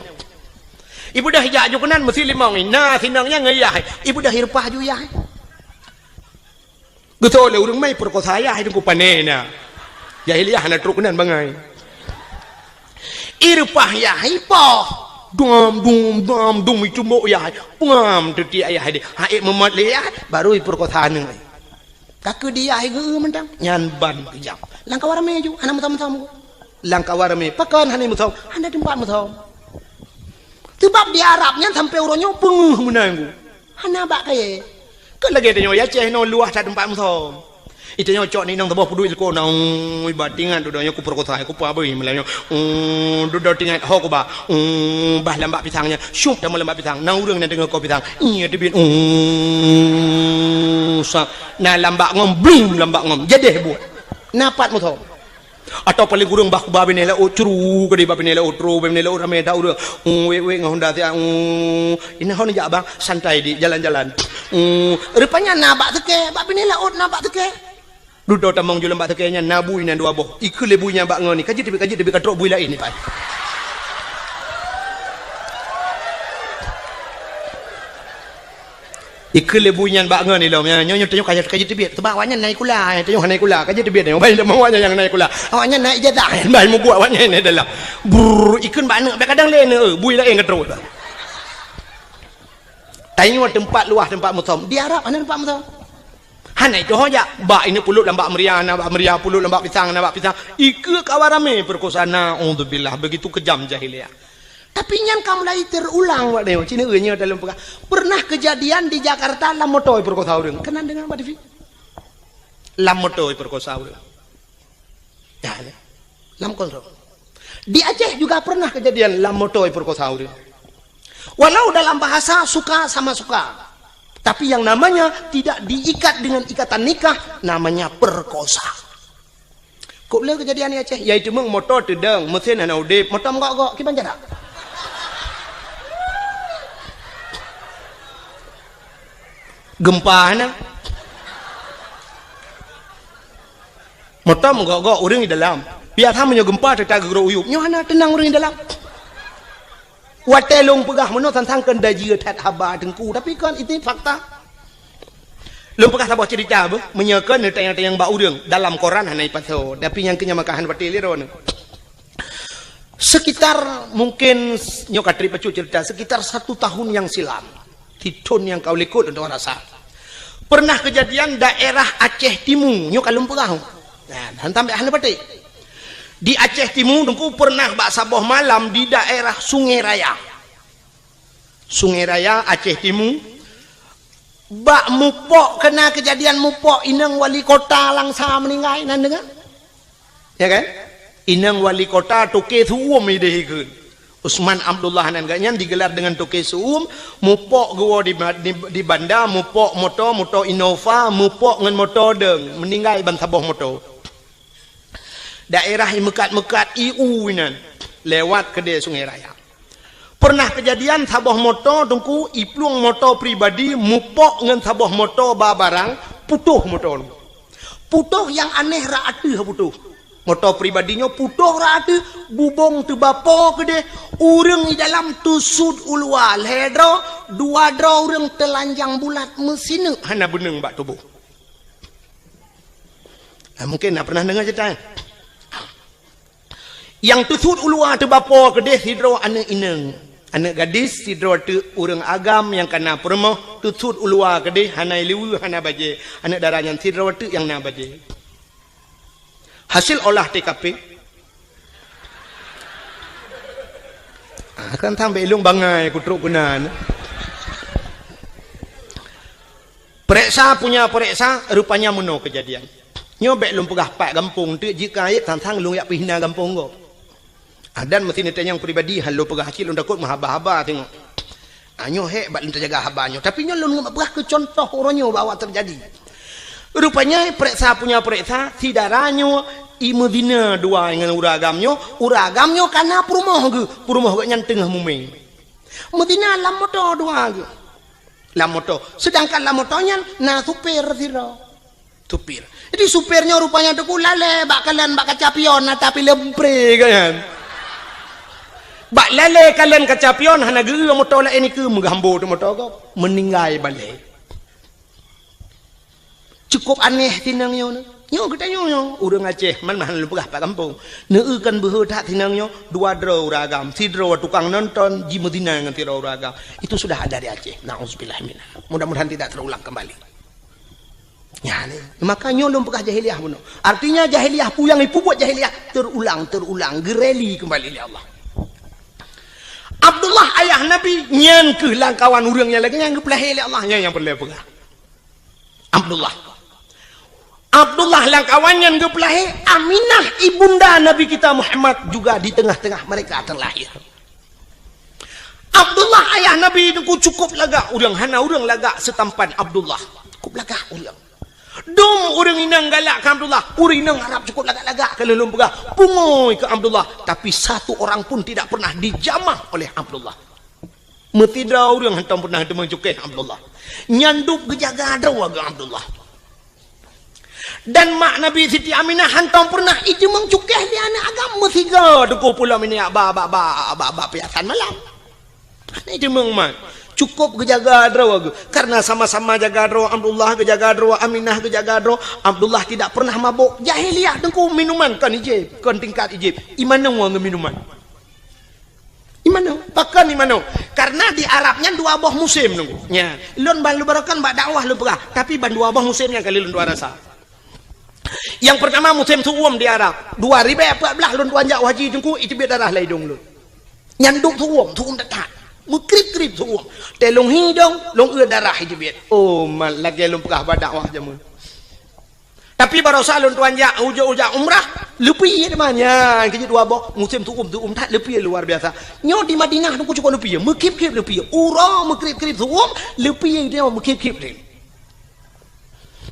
Ibeudôh ijak ju keunan meusi limong, na sinong nyan ngon yah. Ibeudôh ireupah ju yah. Geutôi lé ureueng mai peurekosa yah, itu ku pané na. Jahiliyah hana trok keunan bangai. Ireupah yah, ipoh. Dum, dum, dum, dum, icumbok yah. Pengam teuti ayah deh. Haék meumot lé yah, baru ipeurekosa aneuk. Ka keu di yah igeu mantong. Nyan ban keujam. Lam kawan ramé ju, hana meusom-som. Lam kawan ramé, pakon hana meusom, hana teumpat meusom. Seubab di Arab nyan sampoe uroe nyoe peungeuh meunan ku. Hana bak kayèe. Kon lagèe tanyoe di Aceh nyoe luwah that teumpat meusom. Itanyoe cok ni nang teuboh peuduek ilko na, ui, ba tingat dudoe nyoe kuperkosa, kupa beuh malam nyoe. Ui, dudoe tingat ho kuba. Ui, bah lambak pisang nyan. Syup tamah lambak pisang. Na ureueng nyang teungoh ko pisang. Iya teubiet. Ui, sa. Na lambak ngom, bling lambak ngom. Jadeh buet. Na pat musoh. Atawa paléng kureueng bah kuba binéh laôt, curu keudéh bah binéh laôt, tro bah binéh laôt, ramé that ureueng. Ui, wék-wék ngon honda siat. Ui, inoe ho neujak bang, santai di jalan-jalan. Ui, rupanya na bak seukée, bah binéh laôt na bak seukée. Dudoe tamong ju lambak seukée nyan, na bui nyan dua boh. Ikheun lé bui nyan bak ngon ni, ka jeuet teubiet, ka jeuet teubiet, ka trok bui laén ni pai. Ikheun lé bui nyan bak ngon ni lom, nyoe, nyoe tanyoe ka jeuet, ka jeuet teubiet. Sebab awaknyan na sikula, tanyoe hana sikula, ka jeuet teubiet nyoe. Bai tamong awaknyan nyang na sikula. Awaknyan na ijazah, bai mubuet awaknyan di dalam. Brrr, ikheun bak aneuk, bèk kadang lé aneuk, bui laén ka trok. Tanyoe teumpat luwah teumpat musom, di Arab hana teumpat musom. Hana itu ho jak. Bak ini puluk lambak meuria, na bak meuria, puluk lambak pisang, na bak pisang. Ikeu kawan ramé perkosa, naudzubillah, begitu kejam jahiliyah. Tapi nyan ka mulai terulang wak nyoe. Cina nyoe dalam peugah. Pernah kejadian di Jakarta lam moto perkosa ureueng. Keunan deungoe bak T V. Lam moto perkosa ureueng. Ya, ya. Lam kontrol. Di Aceh juga pernah kejadian lam moto perkosa ureueng. Walau dalam bahasa suka sama suka, tapi yang namanya tidak diikat dengan ikatan nikah, namanya perkosa. Kok le kejadian di Aceh? Yaitu meng moto teudong, mesin hana udeb, moto menggok-gok, kiban jarak. Gempa hana. Moto menggok-gok ureueng di dalam. Biasa meunyoe gempa teutak geugrok uyueb. Nyoe hana teunang ureueng di dalam. Watèe lôn peugah meunoe sang-sang keu dajie that haba teungku, tapi kan itu fakta. Lôn peugah saboh cerita beuh, meunyoe kan neutanyong-tanyong bak ureueng dalam koran hana ipasoe, tapi nyang keu nyan meukahan watèe lé droeneuh. Sekitar mungkin nyoe ka trép bacut cerita, sekitar satu tahun yang silam. Di thon nyang ka u likot untuk rasa. Pernah kejadian daerah Aceh Timu, nyoe ka lôn peugah. Nah, dan sampai hana patéh. Di Aceh Timu, teungku pernah bak saboh malam di daerah Sungai Raya. Sungai Raya, Aceh Timu. Bak mupok kena kejadian mupok inong wali kota Langsa meninggai, nan deungoe? Ya kan? Inong wali kota Toke Su'um ideh ikheun. Usman Abdullah nan gak nyan digelar dengan Toke Su'um, mupok geuwoe di, di, di banda, mupok moto, moto Innova, mupok ngon moto dong, meninggai ban saboh moto. Daerah i meukat-meukat i u inan, lewat keudè Sungai Raya. Pernah kejadian saboh moto teungku, iplueng moto pribadi mupok ngon saboh moto ba barang, putoh moto nyoe. Putoh nyang aneh rot ateueh putoh. Moto pribadi nyoe putoh rot ateueh, bubong teubapo keudeh, ureueng di dalam teusut u luwa lhèe droe, dua droe ureueng teulanjang bulat meusineuk hana beuneueng bak tuboh. Nah, mungkin na pernah deungoe cerita nyan. Nyang teusut u luwa teubapo keudeh sidroe aneuk inong. Aneuk gadis sidroe teuk ureueng agam nyang kana peurumoh teusut u luwa keudeh hana ileue hana bajèe. Aneuk dara nyan sidroe teuk nyang na bajèe. Hasil olah T K P. Ah, kan sampai ilung bangai kutrok keunan. Pereksa punya pereksa, rupanya meunoe kejadian. Nyoe bèk lôn peugah pat gampông teuk, jeuet keu ayat sang-sang lôn jak peuhina gampông gob. Ah, dan meusti neutanyong pribadi, han lôn peugah cit lôn takot meuhaba-haba teungoh. Ah, nyoe hék bak lôn teujaga haba nyoe. Tapi nyoe lôn peugah keu contoh uroe nyoe bahwa teujadi. Rupanya pereksa punya pereksa, si dara nyoe i meuzina dua ngon ureueng agam nyoe, ureueng agam nyoe kana peurumoh geuh, peurumoh geuh nyan teungoh mumè. Meuzina lam moto dua geuh. Lam moto. Sedangkan lam moto nyan na supir sidroe. Supir. Jadi supir nyoe rupanya teungku lalè bak kalon bak kaca pion na tapi lempré geuh nyan. Bak lalè kalon kaca pion hana geu moto laén ikeu meugah ambo teuh moto gob. Meninggai balè. Cukup aneh sinong nyoe. Nyoe geutanyoe nyoe, ureueng Aceh, man meuhan lôn peugah pat gampông. Neueu kan beuhe that sinong nyoe, dua droe ureueng agam, sidroe tukang nonton, jimeuzina ngon sidroe ureueng agam. Itu sudah ada di Aceh. Nauzubillah minha. Mudah-mudahan tidak terulang kembali. Ya, ni. Maka nyoe lôn peugah jahiliyah bunoe. Artinya jahiliyah peue nyang ipubuet jahiliyah terulang, terulang, geureli kembali lé Allah. Abdullah ayah Nabi nyan keuh lam kawan ureueng nyang lagèe nyan geupeulahé lé Allah, nyan nyang peureulèe peugah. Abdullah. Abdullah lam kawan nyan geupeulahé, Aminah ibunda Nabi kita Muhammad juga di tengah-tengah mereka terlahir. Abdullah ayah Nabi Teungku cukup lagak ureuëng, hana ureuëng lagak seutampan Abdullah. Cukup lagak ureuëng. Dum ureuëng inong galak keu Abdullah, ureuëng inong Arab cukup lagak-lagak keu lôn peugah, pungui keu Abdullah. Tapi satu orang pun tidak pernah dijamah oleh Abdullah. Meusidroe ureuëng hantom pernah teumeung cukéh Abdullah. Nyan dub geujaga droe geuh Abdullah. Dan mak Nabi Siti Aminah hantom pernah ijeumeung cukéh lé aneuëk agam meusigoe Teungku pulo minyak ba, ba, ba, ba, ba piasan malam. Hana ijeumeung mak. Cukup geujaga droe geuh. Karena sama-sama jaga droe, Abdullah geujaga droe, Aminah geujaga droe, Abdullah tidak pernah mabok. Jahiliyah Teungku minuman kon ijép, kon tingkat ijép. Imanoe ngon minuman. Imanoe, pakon imanoe? Karena di Arab nyan dua boh musém Teungku. Nya, lôn ban lôn barokan bak dakwah lôn peugah, tapi ban dua boh musém nyan kali lôn dua rasa. Yang pertama musém su'um di Arab. Dua ribèe empat belas lôn tuan jak haji Teungku, iteubiet darah lam idong lôn. Nyan dub su'um, su'um that-that. Meukrib-krib su'um. Teuh lôn hi dong, lôn eu darah iteubiet. Oh, mat lagèe lôn peugah bak dakwah jameun. Tapi barosa lôn tuan jak, ujak-ujak umrah, leupie teuma nyan, keu jeuet dua boh, musém su'um, su'um that leupie luar biasa. Nyoe di Madinah Teungku cukup leupie, meukrib-krib leupie. Uroe meukrib-krib su'um, leupie nyoe meukrib-krib.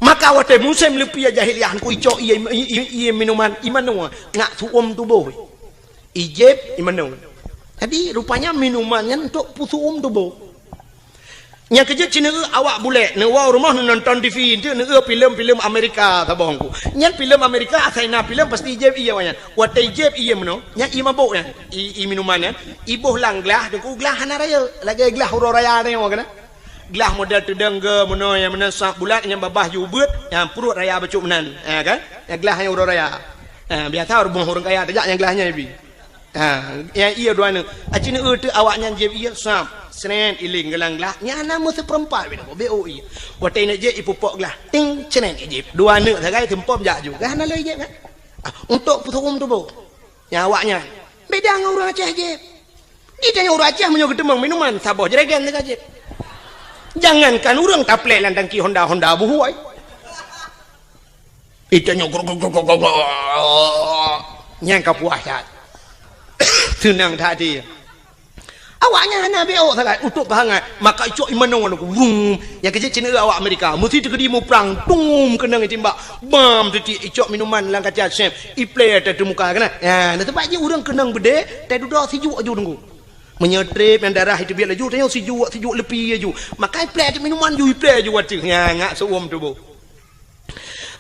Maka watèe musém leupie jahiliyah Teungku icok ié, ié, ié minuman, imanoe, ngat su'um tuboh. Ijép imanoe. Jadi rupanya minuman nyan untuk peusu'um tuboh. Nyang keujeuet cit neueu awak bulèk, neuwoe rumoh neunonton T V, enteuk neueu filem-filem Amerika saboh Teungku. Nyan filem Amerika, asai na filem pasti ijép ié awaknyan. Watèe ijép ié meunoe, nyan ié mabök nyan, i, ié minuman nyan, iboh lam glah, Teungku glah hana rayeuk, lagèe glah uroe raya nyoe kan. Glah model teudong geuh meunoe nyang meunan sab bulat nyang babah ju beuet, nyang pruet raya bacut meunan, ha kan? Nyang glah nyang uroe raya. Ha, biasa rumoh ureueng kaya tajak nyang glah nyan ibi. Ha, nyang ié dua nyoe. Aci neueu teuk awaknyan jieb ié, sab, srét, iléng geulang glah. Nyan hana meuseupeurempat bèk, bèk ié. Watèe neuk jieb ipupok glah, ting, srét, ijieb. Dua neuk sagai seumpom jak ju. Kan hana lé ijieb kan? Ah, untuk peusu'um tuboh. Nyang awaknyan. Beda ngon ureueng Aceh jieb. Di tanyoe ureueng Aceh meunyoe geuteumeung minuman, saboh jerigen teuka jieb. Jangankan ureueng taplek lam tangki Honda, Honda buhôi. Ita nyoe grok, grok, grok, grok, grok. Nyan ka puas that. Seunang that hati. Awaknyan hana bèk sagai, untuk peuhangat. Maka icok imanoe nyoe, wum. Nyang keujeuet cit awak Amerika. Meusti teukeudi muprang, tum, keunong itimbak. Bam, teuti icok minuman lam kaca sép. Iplè ateueh muka keunan. Ya, na teumpat jih ureueng keunong beudé, tadudoe sijuek aju Teungku. Meunyoe trép nyang darah iteubiet laju, tanyoe sijuek, sijuek leupie aju. Maka iplè ateueh minuman ju, iplè aju ateueh. Ya, ngat seuuem tuboh.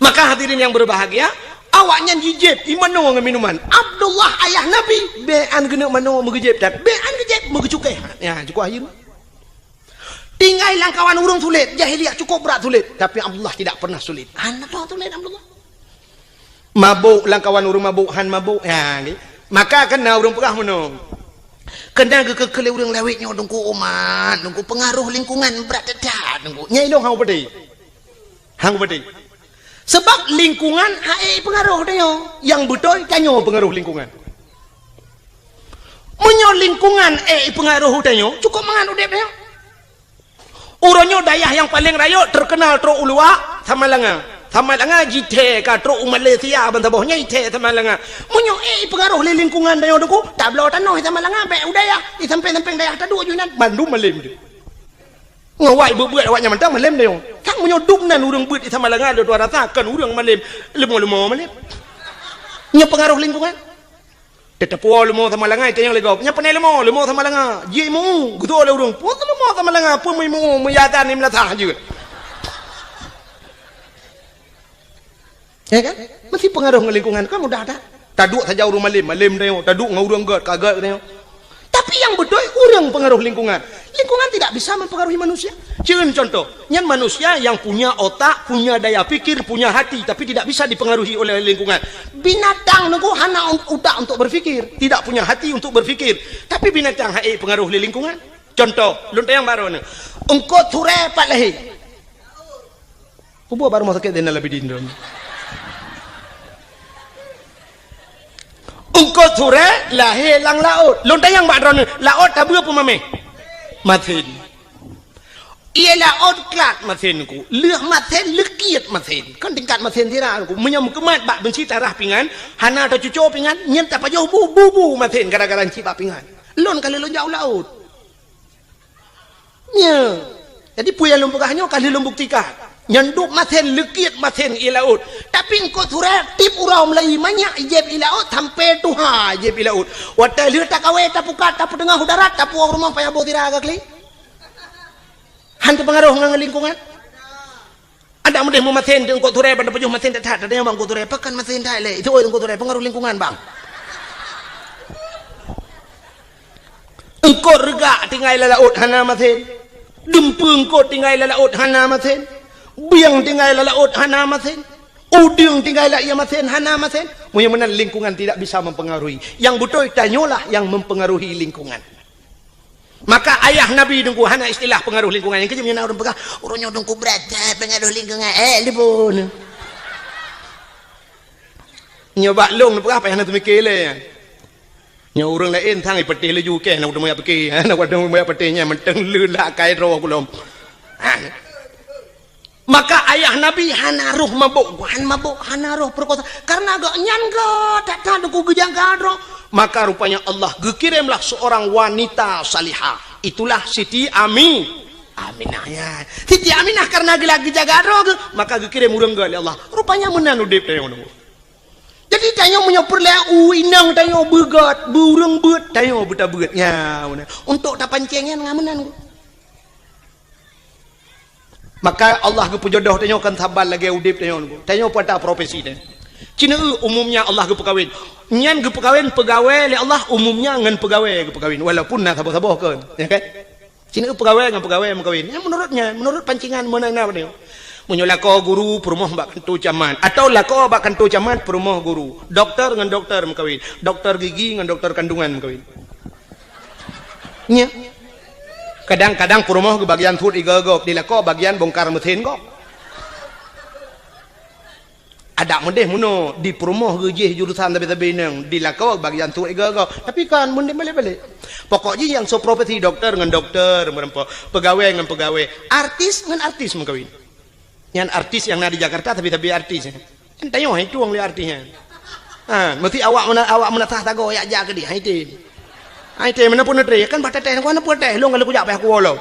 Maka hadirin yang berbahagia, awaknyan jijieb imanoe ngon minuman. Abdullah ayah Nabi, bèk an geuneuk manoe meugeujieb, tapi bèk an geujieb meugeucukéh. Ya, cukup akhir. Tinggai lam kawan ureueng sulet, jahiliyah cukup brat sulet, tapi Abdullah tidak pernah sulet. Hana sulet Abdullah. Mabok lam kawan ureueng mabok, han mabok. Ya, nggih. Maka keunan ureueng peugah meunoe. Keunan geukeu-keu lé ureueng lawét nyoe Teungku umat, Teungku pengaruh lingkungan brat that-that Teungku. Nyai lôn hana peudeh. Hang beudé. Sebab lingkungan hana ék peungaruh tanyoe. Nyang beutôi tanyoe peungaruh lingkungan. Meunyoe lingkungan ék peungaruh tanyoe, cukup mangat udép tanyoe. Uroe nyoe dayah nyang paleng rayeuk teukeunal trok u luwa, Samalanga. Samalanga jithèe ka trok u Malaysia ban saboh nyan jithèe Samalanga. Meunyoe ék peungaruh lé lingkungan tanyoe Teungku, tabloe tanoh di Samalanga bèk u dayah, di sampéng-sampéng dayah taduek ju inan, bandum malém ju. Ngon awak beuet-beuet awaknyan mantong malém tanyoe. Kan meunyoe dum nan ureueng beuet di Samalanga lôn tuan rasa kon ureueng malém, leumo-leumo malém. Nyoe peungaroh lingkungan. Teuteupue leumo Samalanga, itanyong lé gob, "Nyan pane leumo?" "Leumo Samalanga." Jimeu, geutôh lé ureueng, "Peue leumo Samalanga? Peue meuimu, meuiatan di meulasah jeuet." Ya kan? Meusti peungaroh ngon lingkungan, kan mudah that. Taduek saja ureueng malém, malém tanyoe. Taduek ngon ureueng gèt, ka gèt tanyoe. Tapi nyang beutôi ureueng peungaroh lingkungan. Lingkungan tidak bisa mempengaruhi manusia. Cen contoh, nyan manusia yang punya otak, punya daya pikir, punya hati, tapi tidak bisa dipengaruhi oleh lingkungan. Binatang Teungku hana un-, utak untuk berpikir, tidak punya hati untuk berpikir. Tapi binatang hana ék peungaroh lé lingkungan. Contoh, lôn tanyong baroe nyoe. Eungkôt Surée pat lahé. Peue buet bak rumoh sakét Zainal Abidin droeneuh? Eungkôt Surée lahé lam laôt. Lôn tanyong bak droeneuh, laôt tabeue peue mamèh? Masin. Ie laôt klat masen ku, lheueh masen leukiet masen. Kan tingkat masen sira ku. Meunyoe meukeumad bak beunsi tarah pingan, hana tacuco pingan, nyan tapajoh bu-bu-bu masen gara-gara cit bak pingan. Lôn ka lheueh lôn jak u laôt. Nya. Jadi peue nyang lôn peugah nyoe ka lheueh lôn buktikan. Nyan dub masen leukiet masen ie laôt. Tapi eungkôt surée tiep uroe meulayi manyak ijép ie laôt sampoe tuha ijép ie laôt. Watée lheueh takawé tapukat tapeuteungoh u darat tapuwoe rumoh payah boh sira ka klik. Han teupeungaroh ngon lingkungan. Adak meudeh meumasen di eungkôt surée ban tapajoh masen that-that, tanyong bak eungkôt surée, pakon masen that lé? Itu oi eungkôt surée, peungaroh lingkungan bang. Eungkôt reugak tinggai lam laôt hana masen. Dumpeue eungkôt tinggai lam laôt hana masen. Bieng tinggai lam laôt hana masen. Udeueng tinggai lam ie masen hana masen. Meunyoe meunan lingkungan tidak bisa mempengaruhi. Yang beutôi tanyoe lah yang mempengaruhi lingkungan. Maka ayah Nabi teungku hana istilah pengaruh lingkungan. Nyang keujeuet nyan ureuëng peugah, "Ureuëng nyoe teungku brat that pengaruh lingkungan." Eh, lipun. Nyoe bak lôn peugah payah na teumike lé. Nyoe ureuëng laén sang ipeuteh laju keh na udah moyak pike. Na udah moyak peuteh nyan mantong le lak kai droe kulom. Ha. Maka ayah Nabi hana roh mabök, han mabök, hana roh peurekosa. Karena gobnyan geuh that-that teungku geujaga droe. Maka rupanya Allah geukirémlah seorang wanita salihah. Itulah Siti Ami, Aminah. Ya. Siti Aminah karena geula geujaga droe geuh, maka geukirém ureuëng geuh lé Allah. Rupanya meunan udeb tanyoe nunggu. Jadi tanyoe meunyoe peureulée u inong tanyoe beugot, beureuëng beuet, tanyoe beutabeuet. Ya, meunan. Untuk tapancéng nyan ngon meunan. Maka Allah geupeujodoh tanyoe kon saban lagée udeb tanyoe. Tanyoe peue ata profesi tanyoe. Cina umumnya Allah geupeukawen. Nyan geupeukawen peugawée lé Allah umumnya ngon peugawée geupeukawen. Walaupun na saboh-saboh kon. Ya kan? Cina peugawée ngon peugawée meukawen. Nyan menurut nyan, menurut pancingan meunan na tanyoe. Meunyoe lakoe guru peurumoh bak kanto camat. Atau lakoe bak kanto camat peurumoh guru. Doktor ngon doktor meukawen. Doktor gigi ngon doktor kandungan meukawen. Nya. Kadang-kadang peurumoh geubagian suet igoe gob, di lakoe bagian bongkar mesin gob. Adak meudeh meunoe di peurumoh geujih jurusan sabe-sabe inong, di lakoe bagian suet igoe gob. Tapi kan meudeh balek-balek. Pokok jih nyang soe profesi doktor ngon doktor meureumpok, peugawée ngon peugawée, artis ngon artis meukawen. Nyan artis nyang na di Jakarta, tapi-tapi artis. Nyan tanyoe hai tueng lé artis nyan. Ha, meusti awak meuna-, awak meunasah sagoe yak jak keudeh, hai tem. Hai tem, meunan pun neutre, kan bah tatéh, kan pun tatéh, lôn ka lheueh kujak payah kuwoe lom.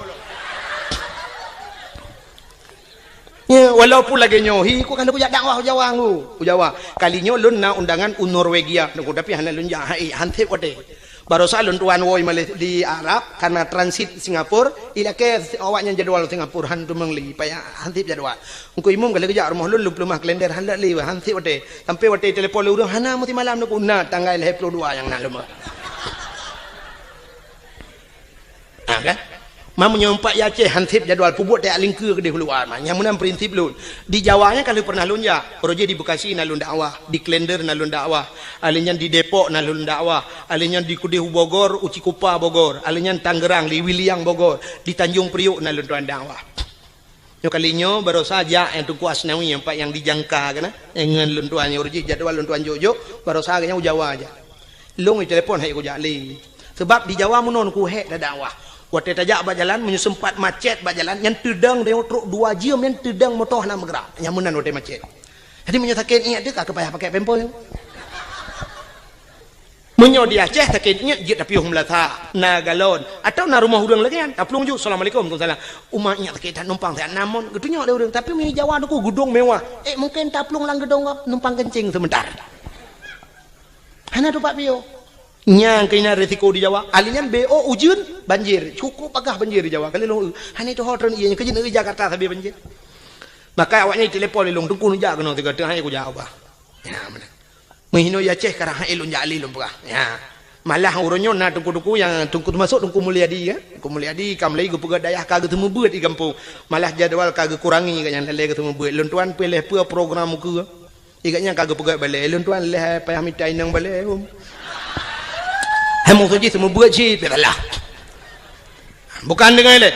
Ya, walaupun lagée nyoe, hi, ku ka lheueh kujak dakwah u Jawa ngu, u Jawa. Kali nyoe lôn na undangan u Norwegia, nunggu, tapi hana lôn jak, hai, han sép watée. Barosa lôn tuan woe Malay-, di Arab, karena transit Singapura, ilakée awaknyan jadwal Singapura, han teumeung lé, payah han sép jadwal. Engku imum ka lheueh geujak rumoh lôn, lôn peuleumah kalender, han lé, han sép watée. Sampai watée telepon lé ureuëng, hana meusimalam neukeu na tanggai lhée ploh dua nyang na leumoh. Ha, kan? Ma meunyoe umpat i Aceh han sép jadwal peubuet tajak lingkeue keudeh u luwa ma. Nyang meunan prinsip lôn. Di Jawa nyan ka lheueh pernah lôn jak. Uroe jih di Bekasi na lôn dakwah, di Klender na lôn dakwah. Alèh nyan di Depok na lôn dakwah. Alèh nyan di keudeh u Bogor, u Cikupa Bogor. Alèh nyan Tangerang, di Wiliang Bogor. Di Tanjung Priok na lôn tuan dakwah. Nyoe kali nyoe barosa jak nyang Teungku Asnawi nyang pat nyang di Jangka keunan. Nyang ngon lôn tuan nyoe uroe jih jadwal lôn tuan jok-jok, barosa geuhnyan u Jawa jak. Lôn itelepon hai kujak lé. Sebab di Jawa meunoe ku hék dadakwah. Watée tajak bak jalan, meunyoe seumpat macet bak jalan, nyan teudong tanyoe trok dua jeuem nyan teudong moto hana meugerak. Nyang meunan watée macet. Jadi meunyoe sakét iék teuh ka payah pakai pempol. Meunyoe di Aceh sakét iék jeuet tapiôh meulasa, na galon, atawa na rumoh ureuëng lagée nyan, taplueng ju, "Assalamualaikum." "Waalaikumsalam." "Uma iék sakét that numpang siat namon." Geutunyok lé ureuëng, tapi meunyoe Jawa teungku geudong mewah, eh mungken taplueng lam geudong gob numpang keuncing seumeutar. Hana tupat piôh. Nyang keunan risiko di Jawa. Alèh nyan B O ujeuen, banjir. Cukup bagah banjir di Jawa. Kali lôn, hana tuho treun ié nyan, keujeut negeri Jakarta sabe banjir. Maka awaknyan telepon lé lôn, "Teungku neujak keunoe sigoe teuh hai kujak ubah." Ya, meunan. Meuhinoe i Aceh karang hai lôn jak lé lôn peugah. Ya. Malah uroe nyoe na teungku-teungku nyang teungku teumasok Teungku Mulyadi, ya. Teungku Mulyadi ka mulai geupeugah dayah ka geuteumeubeuet di gampông. Malah jadwal ka geukurangi gobnyan lé geuteumeubeuet. Lôn tuan piléh peue program ukeue. Igat nyan ka geupeugah balée, lôn tuan lé hai payah mita inong balée, hom. Hai meusoe jih seumeubeuet cit, biasalah. Bukan deungon lé.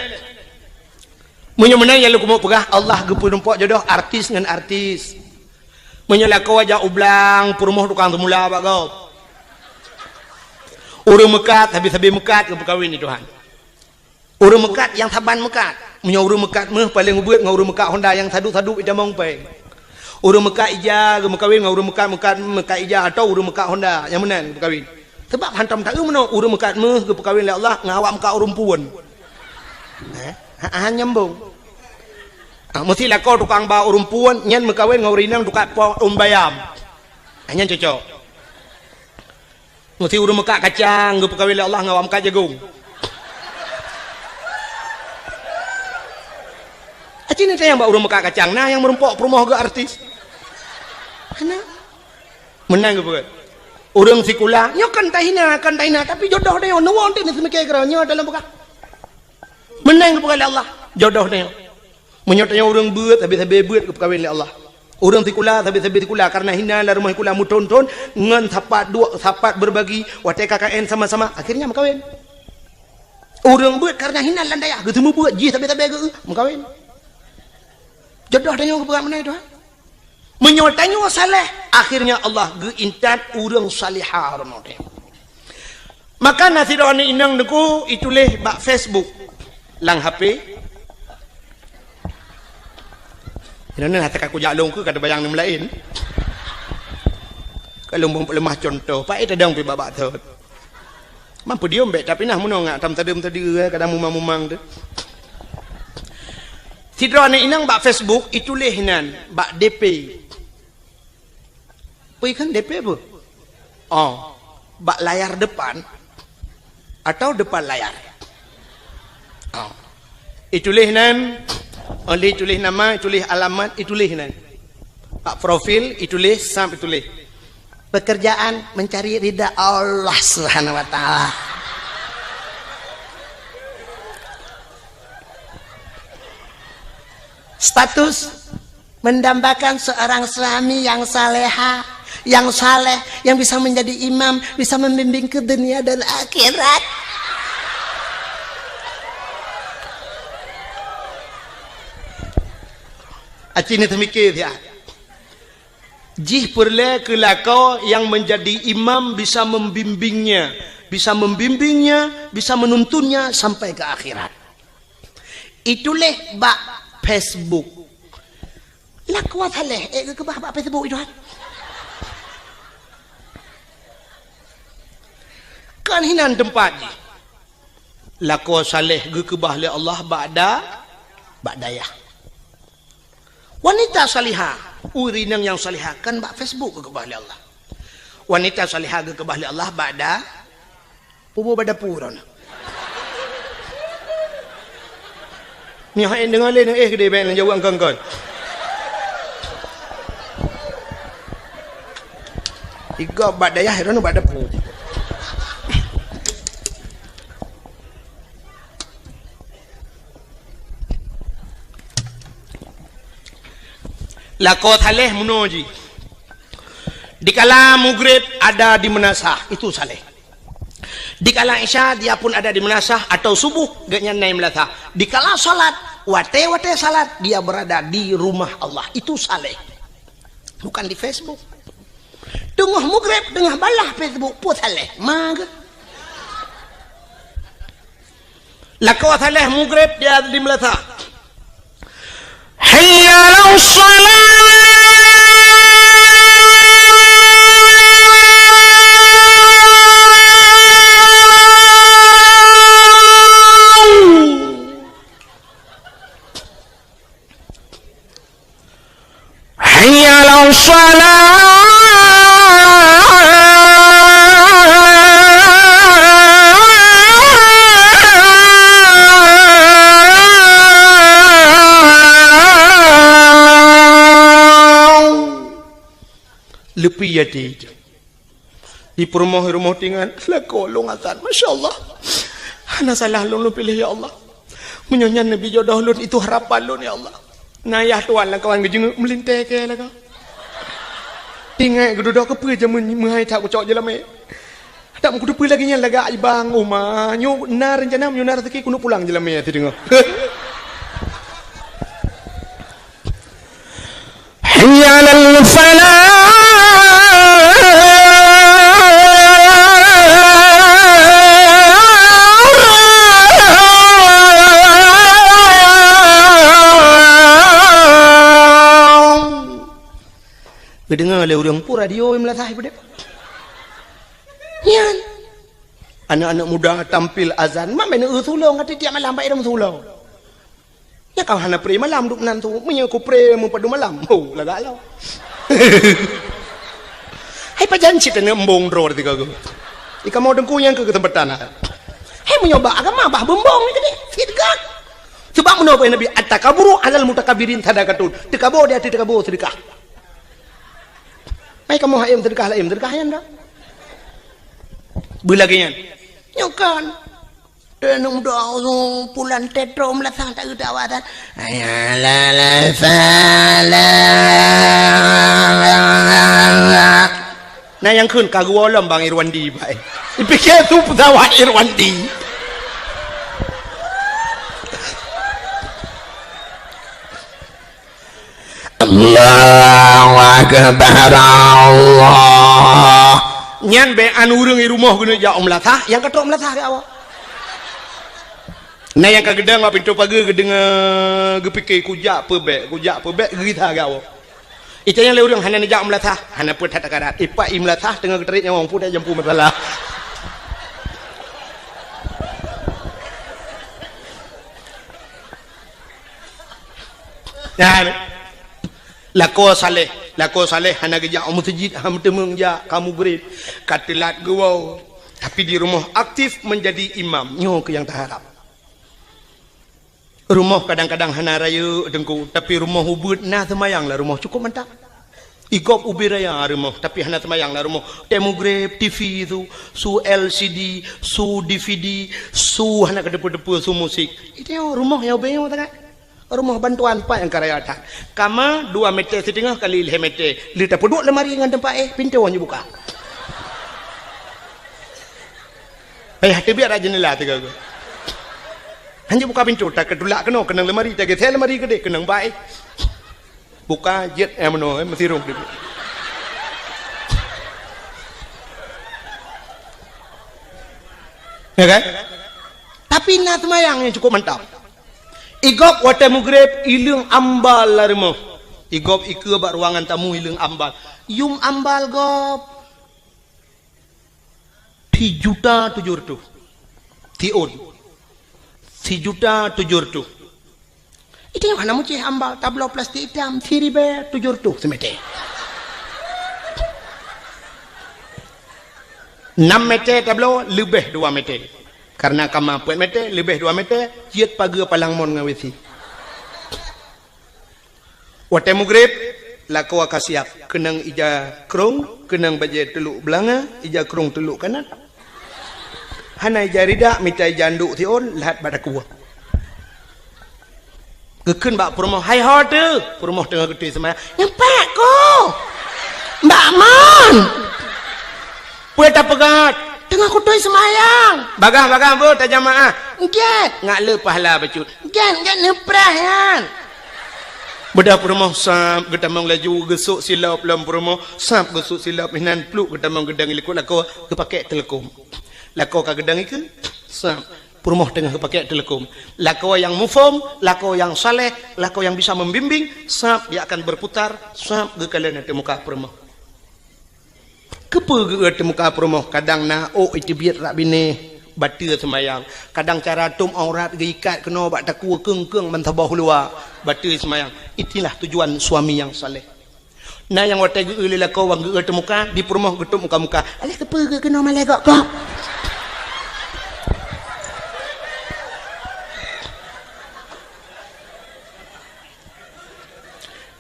Meunyoe meunan nyang lôn keumeung peugah, Allah geupeurumpok jodoh artis ngon artis. Meunyoe lakoe jak u blang, peurumoh tukang seumula bak gob. Ureuëng meukat, sabe-sabe meukat geupeukawen di Tuhan. Ureuëng meukat nyang saban meukat. Meunyoe ureuëng meukat méuh, paleng ubeuet ngon ureuëng meukat honda nyang sadup-sadup itamong péng. Ureuëng meukat ija geumeukawen ngon ureuëng meukat, meukat, meukat ija atawa ureuëng meukat honda nyang meunan geumeukawen. Sabab hantom taeu meunoe, ureuëng meukat méuh geupeukawen lé Allah ngon awak meukat ureuëng puon. Eh, ha, ha, nyambung. Ah, meusti lakoe tukang ba ureuëng puon nyan meukawen ngon ureuëng inong tukang po ureuëng bayam. Ah, nyan cocok. Meusti ureuëng meukat kacang geupeukawen lé Allah ngon awak meukat jagong. Aci ni tayang bak ureuëng meukat kacang, na nyang meurumpok peurumoh geu artis. Hana. Meunan geupeukawen. Ureuëng sikula, nyoe kan tahina, kan tahina, tapi jodoh dia, nuwoe teuh ni seumike keurau, nyoe dalam peugah. Meunan geupeukawen lé Allah, jodoh dia. Meunyoe tanyoe ureuëng beuet, sabe-sabe beuet geupeukawen lé Allah. Ureuëng sikula, sabe-sabe sikula, karena hina lam rumoh sikula meuthon-thon, ngon sapat duek, sapat berbagi, watée K K N sama-sama, akhirnya meukawen. Ureuëng beuet karena hina lam dayah, geuseumeubeuet jih sabe-sabe geu, meukawen. Jodoh tanyoe geupeugah meunan, Tuhan. Meunyoe tanyoe saleh, akhirnya Allah geuintat ureuëng salihah roh nyoe. Maka na sidroe aneuk inong teungku ituléh bak Facebook lam H P. Inoe hase ka kujak lôn keu ka teubayang ni meulaén. Ka lôn beuleumah cuntoh, paét tadong pih bak-bak thot. Mampu diom bék, tapi nah meunoe ngak tam tadeuem tadi, eh, kadang mumang-mumang tu. Sidroe aneuk inong bak Facebook ituléh nan bak D P. Peue kheun D P peue? Oh, bak layar depan atau depan layar? Oh. Ituléh nan, oleh ituléh nama, ituléh alamat, ituléh nan. Bak profil ituléh, sam ituléh. Pekerjaan mencari ridha Allah Subhanahu wa Ta'ala. Status mendambakan seorang suami yang saleha, yang saleh, yang bisa menjadi imam, bisa membimbing ke dunia dan akhirat. Aci ni teumike siat. Jih peureulée keu lakoe nyang menjadi imam bisa membimbingnya, bisa membimbingnya, bisa menuntunnya sampai ke akhirat. Ituléh bak Facebook. Lakoe saleh, eh, geukeubah bak Facebook itu kan. Kan hinan teumpat jih. Lakoe saleh geukeubah lé Allah bak da-, bak dayah. Wanita salihah, ureuëng inong nyang salihah kan bak Facebook geukeubah lé Allah. Wanita salihah geukeubah lé Allah bak da-, puboh bak dapu droeneuh. Nyoe hai deungoe lé, eh, geude bék lôn jaweueb kon-kon. Igob bak dayah, droeneuh bak dapu. Lakoe saleh meunoe jih. Dikala mugreb ada di meunasah, itu saleh. Dikala isya dia pun ada di meunasah atau subuh geuhnyan na i meunasah. Dikala salat, watée-watée salat dia berada di rumah Allah, itu saleh. Bukan di Facebook. Teungoh mugreb, teungoh balah Facebook, peue saleh. Ma geuh. Lakoe saleh mugreb dia di meunasah. Hayya 'alas shalah. Hayya 'alas shalah. Leupie até. Di peurumoh-rumoh tingan, lakoe lôn azan. Masya Allah. Hana salah lôn, lôn piléh, ya Allah. Meunyoe nyan neubi jodoh lôn, itu harapan lôn, ya Allah. Na yah tuan lam kawan geujeungeuk meulintée keu lagoe. Ingat geududoe keupeue jameun meuhai that kucok jeulamé. Dak meukuteupeue lagée nyan lagak ibang uma. Nyoe na reuncana, meunyoe na raseuki keuneuk pulang jeulamé sideungoe. Hayya 'alal falah. Lé ureuëng peue radio meulasah peudeh. Nyan. Aneuk-aneuk muda tampil azan, mak meuneuk eu sulong, ka tiep malam bak irong sulong. Nya ka hana pre malam duek nan tu, meunyoe ku pre meupadum malam. Ho, lagak lo. Hai pajan cit aneuk embong droe tiga go. Ika mau dengku nyang keu kesempatan. Hai meunyoe bak agama bah beumbong ni tadi. Sidqah. Sebab meunoe Nabi, "At-takaburu alal mutakabirin sadaqatun." Teukabo di ateueh teukabo sedekah. Mai kamoe hayam sedekah laén, sedekah nyan dah. Beulagée nyan. Nyoe kan. Teuneuk doa pulan tetro meulasah tak geudak awak tan. Hayya 'alas salah. Nah nyang kheun ka geuwoe lom Bang Irwandi bai. Dipike tu pesawat Irwandi. Allahu Akbar, Allah. Nyan bèk an ureuëng i rumoh geuneuk jak u meulasah, nyang ka trok meulasah keu awak. Nah nyang ka geudong bak pintoe pageue geudeungoe geupike kujak peubèk, kujak peubèk geugisa keu awak. Ita nyang lé ureuëng hana neujak u meulasah, hana peue that takarat. Ipak i meulasah teungoh geutarit nyawong pun dak jampu masalah. Nyan. Lakoe saleh, lakoe saleh hana geujak u meuseujid, hana meuteumèe jak ka mugreb, ka teulat geuwoe. Tapi di rumoh aktif menjadi imam. Nyoe keuh nyang taharab. Rumoh kadang-kadang hana rayeuk teungku, tapi rumoh ubeuet na seumayang lam rumoh cukup mantap. Igop ubé raya rumoh, tapi hana seumayang lam rumoh. Teuh mugreb, T V su, su L C D, su D V D, su hana keudeupe-deupe, su musik. Itu rumoh nyang ubé nyoe sangat. Rumoh bantuan pat nyang ka raya that. Kama dua meter siteungoh kali lhèe meter. Lheueh tapeuduek lemari ngon teumpat éh, pintoe hana buka. Payah teubiet rot jeundela tiga go. Hana buka pintoe, takeutulak keunoe keunong lemari, tageusé lemari keudeh keunong bak éh. Buka jeuet nyang meunoe, eh, meusirong dulu. Ya kan? Tapi na seumayang nyang cukup mantap. Igop watèe mugreb, ileueng ambal lam rumoh. Igop ikeue bak ruangan tamu, ileueng ambal. Yum ambal gop. Sijuta tujoh reutôh. Siôn. Sijuta tujoh reutôh. Itu nyang hana mucéh ambal, tabloe plastik itam, siribèe tujoh reutôh simeter. Nam meter tabloe, leubeh dua meter. Karena kama peuet meter, leubeh dua meter, jeuet pageue palang mon ngon W C. Watèe mugreb, lakoe ka siap, keunong ija krông, keunong bajèe teulok beulanga, ija krông teulok kanat. Hana ija ridak, mita ija anduk siôn, lhat bak takue. Geukheun bak peurumoh, "Hai ho teuh?" Peurumoh teungoh geutôi seumayang. "Nyan pat ko." "Bak mon?" "Peue tapeugöt?" "Teungoh kutôi seumayang." "Bagah-bagah beuh tajamaah." "Gèt." "Ngat le pahala bacut." "Gèt, gèt neupreh nyan." Beudôh peurumoh sab geutamong laju geusok silop lom peurumoh, sab geusok silop hinan pluek geutamong geudong i likot lakoe geupakèk teuleukom. Lakoe ka geudong ikeue, sab peurumoh teungoh geupakèk teuleukom. Lakoe nyang muphom, lakoe nyang saleh, lakoe nyang bisa membimbing, sab dia akan berputar, sab geukalon ateueh muka peurumoh. Keupeue geu-eu teuh muka peurumoh, kadang na ôk iteubiet rak binéh, bateue seumayang. Kadang cara tom aurat geuikat keunoe bak takue keung-keung ban saboh luwa, bateue seumayang. Itulah tujuan suami nyang saleh. Na nyang watèe geu-eu lé lakoe wan geu-eu teuh muka, di peurumoh geutup muka-muka. Alah keupeue geu-eu keunoe malèe gok-gok.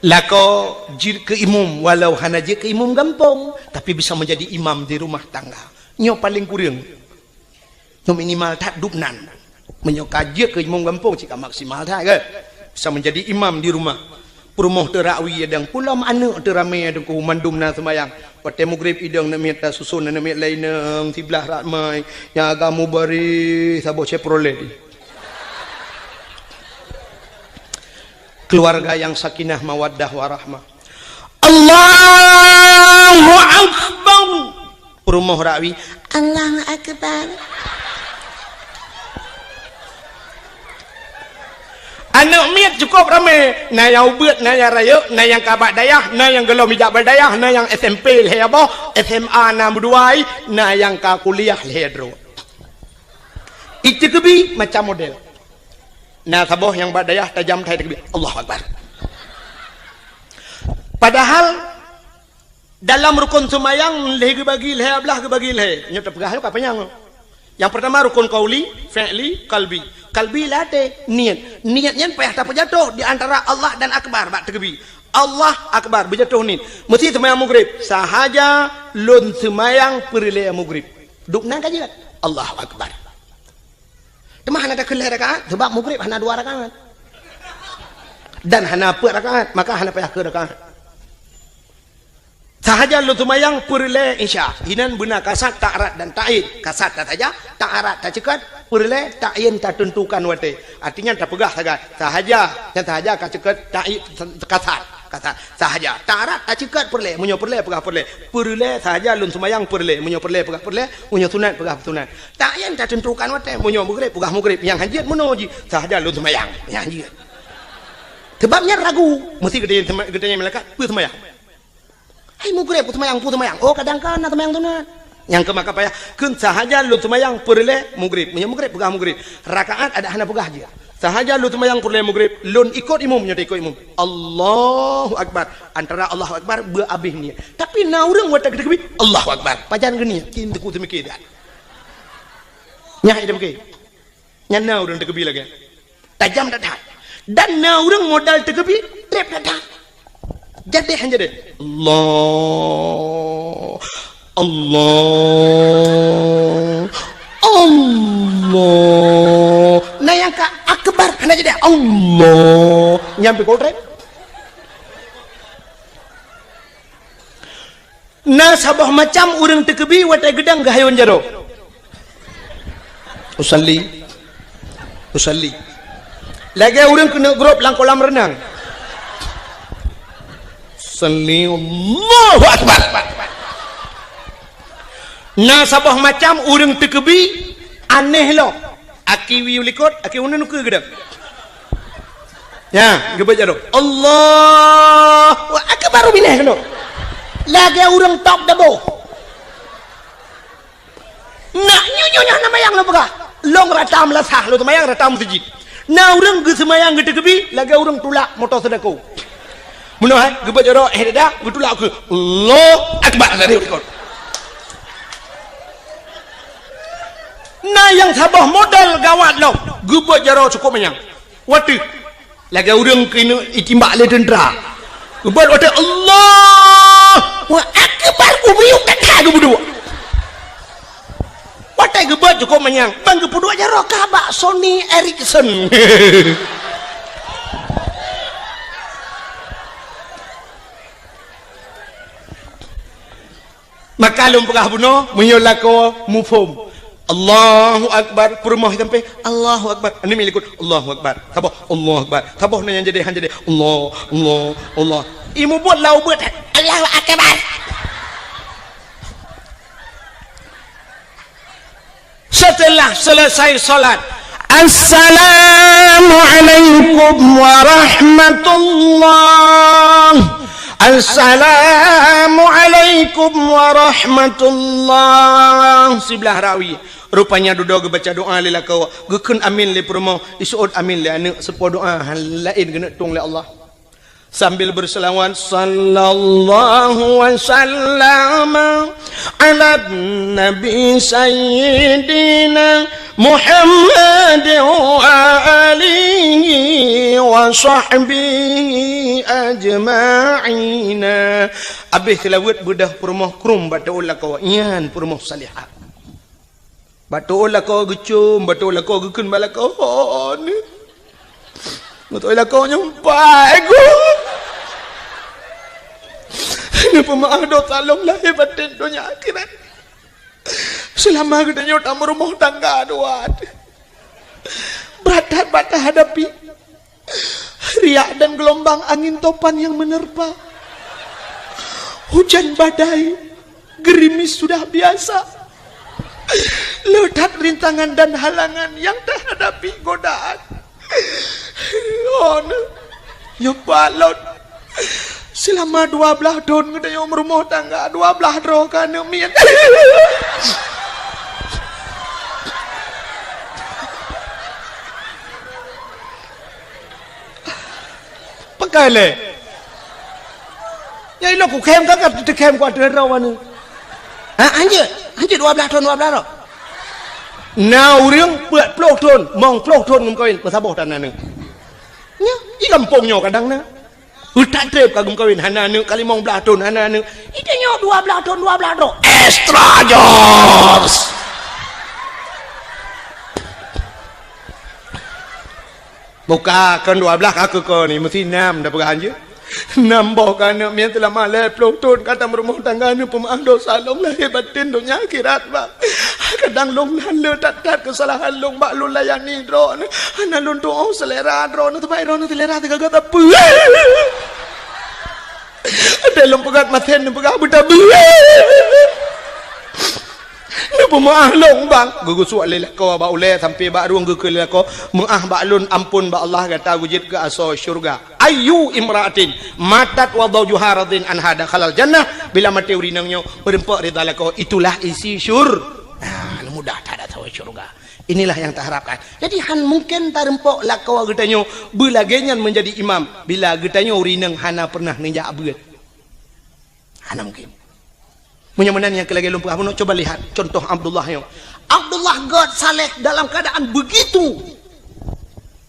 Lakoe jeuet keu imum, walau hana jeuet keu imum gampông, tapi bisa menjadi imam di rumah tangga. Nyoe paleng kureueng. Nyoe minimal that dub nan. Meunyoe ka jeuet keu imum gampông, cit ka maksimal that, kan? Bisa menjadi imam di rumah. Peurumoh teuh rak wie dang, pulom aneuk teuh ramé dang, ku mandum na seumayang. Watèe mugreb idong neuk miet tasuson, neuk miet laineng siblah rak mai. Nyang agam mubaréh saboh Chevrolet. Keluarga yang sakinah, mawaddah, warahmah. Allahu Akbar. Peurumoh rak wie, Allahu Akbar. Aneuk miet cukup ramé, na nyang ubit, na nyang rayeuk, na nyang ka bak dayah, na nyang gohlom ijak bak dayah, na nyang S M P lhèe boh, S M A na meuduai, na nyang ka kuliah lhèe droe. Iteukeubi macam model. Na saboh nyang bak dayah tajam that iteukeubi, Allahu Akbar. Padahal dalam rukon seumayang lhèe geubagi lhèe, blah geubagi lhèe. Nyoe teupeugah lom ka panyang. Nyang peurtama rukon qauli, fi'li, qalbi. Qalbi lam até, niet. Niet nyan payah tapeujatoh di antara Allah dan Akbar bak teukeubi. Allah Akbar, beujatoh niet. Meusi seumayang Maghrib, sahaja lôn seumayang peureulèe Maghrib. Dum nan ka jeuet, Allahu Akbar. Teuma hana takheun lhèe rakaat, sabab Maghrib hana dua rakaat. Dan hana peuet rakaat, maka hana payah keu rakaat. Sahaja lôn seumayang peureulèe Isya. Inan beuna kasad, ta'rad dan ta'yin. Kasad tasaja, ta'rad taceukat, peureulèe ta'yin tateuntukan watèe. Artinya tapeugah sagai. Sahaja, nyan sahaja ka ceukat ta'yin kasad. Kasad, sahaja. Ta'rad taceukat peureulèe, meunyoe peureulèe peugah peureulèe. Peureulèe sahaja lôn seumayang peureulèe, meunyoe peureulèe peugah peureulèe, meunyoe sunat peugah sunat. Ta'yin tateuntukan watèe, meunyoe Maghrib peugah Maghrib, nyang hanjeuet meunoe jih, sahaja lôn seumayang, nyang hanjeuet. Sabab nyan ragu, meusi geutanyoe, geutanyoe malaikat, peue seumayang? Hai Maghrib, peue seumayang, peue seumayang. Oh, kadang kan na seumayang sunat. Nyang keu maka payah, kheun sahaja lôn seumayang peureulèe Maghrib. Meunyoe Maghrib, peugah Maghrib. Rakaat adak hana peugah jih. Sahaja lôn seumayang peureulèe Maghrib, lôn ikot imum, nyoe ikot imum. Allahu Akbar. Antara Allahu Akbar, beu abéh niet. Tapi na ureueng watèe geuteukeubi, Allahu Akbar. Pajan geuniet, cit teungku teumikir that. Nyan iteumikir. Nyan na ureueng teukeubi lagèe. Tajam that-that. Dan na ureueng modal teukeubi, trép that-that. Jadéh han jadéh. Allah. Allah. Allah. Na nyang ka akbar hana jadéh. Allah. Nyan pih keu trép. Na saboh macam ureueng teukeubi watèe geudong geuhayôn jaroe. Usalli. Usalli. Lagèe ureueng keuneuk grob lam kolam reunang. Usalli, Allahu Akbar. Na saboh macam ureueng teukeubi anéh lom. Aki wiyeu likot, aki uneun ukeue geudong. Nyan, geubeuet jaroe. Allahu Akbar, baru binéh keunoe. Lagèe ureueng top dabo. Nak nyoe, nyoe, nyoe, na mayang lôn peugah. Lôn rata meulasah, lôn seumayang rata meuseujid. Na ureueng geuseumayang geuteukeubi, lagèe ureueng tulak moto seudako. Meunoe, hai, geubeuet jaroe, eh, dada, geutulak ukeue. Allahu Akbar, dari likot. Na nyang saboh modal gawat lom, geubeuet jaroe cukôp manyang. Watèe lagèe ureueng keuneuk itimbak lé teuntra. Geubeuet watèe Allahu Akbar, ubiyuk that-that geupeuduek. Watèe geubeuet cukôp manyang, ban geupeuduek jaroe ka bak Sony Ericsson. Maka lôn peugah bunoe, meunyoe lakoe muphom. Allahu Akbar, peurumoh sampai, Allahu Akbar. Aneuk miet likot, Allahu Akbar. Saboh, Allahu Akbar. Saboh na nyang jadéh, han jadéh. Allah, Allah, Allah. Imeubeuet lam ubeuet, Allahu Akbar. Setelah selesai salat, "Assalamualaikum warahmatullah. Assalamualaikum warahmatullah." Siblah rawi. Rupanya dudoe geubaca doa lé lakoe, geukheun amin lé peurumoh, iseuôt amin lé aneuk, seupôt doa laén geuneuk tueng lé Allah. Sambil berselawat, "Sallallahu wa sallama ala nabi sayyidina Muhammad wa alihi wa sahbihi ajma'ina." Abéh seulaweuet beudôh peurumoh krueng bak teuôt lakoe, nyan peurumoh salihah. Bak teuôt lakoe geucôm, bak teuôt lakoe geukheun bak lakoe, "Oh, ni. Beutôi lakoe nyoe pai ku. Neupeumaáh dosa lôn lahé batén donya akhirat. Seulama geutanyoe tameurumoh tangga dua. Brat that bak tahadapi." Riak dan gelombang angin topan yang menerpa. Hujan badai, gerimis sudah biasa. Le that rintangan dan halangan yang tahadapi, godaan. Oh, nyoe pat lôn. Seulama dua blaih thon geutanyoe meurumoh tangga, dua blaih droe ka aneuk miet. Pakai lé. Nyang inoe kukhém ka, ka teukhém ku ateueh droe aneuk. Ha, hanjeuet, hanjeuet dua blaih thon, dua blaih droe. Na ureuëng peuet ploh thon, mong ploh thon geumeukawen, meusaboh tan aneuk. Nyoe, di gampông nyoe kadang na. Utak treb ka geumeukawen, hana aneuk, ka limong blaih thon, hana aneuk. Di tanyoe dua blaih thon, dua blaih droe. Extra jobs. Buka kon dua blaih ka keu ko ni, meusi nam dah peugah hanjeuet. Nam boh ka aneuk miet seulama lhèe ploh thon ka tameurumoh tangga, neupeumaáh dosa lôn lahé batén donya akhirat, Bang. Kadang lôn hana le that-that keusalahan lôn bak lôn layani droeneuh. Hana lôn tuoh seulera droeneuh, teuma droeneuh seulera teugaga sapeue. Ada lôn peugah masen, neupeugah beutabeue. Neupeumaáh lôn, Bang. Geugeusuek lé lakoe bak ulèe sampoe bak rueng, geukheun lé lakoe, "Meuáh bak lôn, amphon bak Allah, gata geujeuet keu asoe syeuruga." Ayyu imra'atin matat wa zawjuha radin anha dakhalal jannah. Bila maté ureueng inong nyoe meureumpok ridha lakoe, itulah isi syur-, ah, mudah that asoe syeuruga. Inilah yang taharapkan. Jadi, han mungken tareumpok lakoe geutanyoe beulagèe nyan meunjadi imam bila geutanyoe ureueng inong hana peureunah neujak beuet. Hana mungken. Meunyoe meunan nyang keu lagèe lôn peugah bunoe, coba lihat contoh Abdullah nyoe. Abdullah gèt saleh dalam keadaan begitu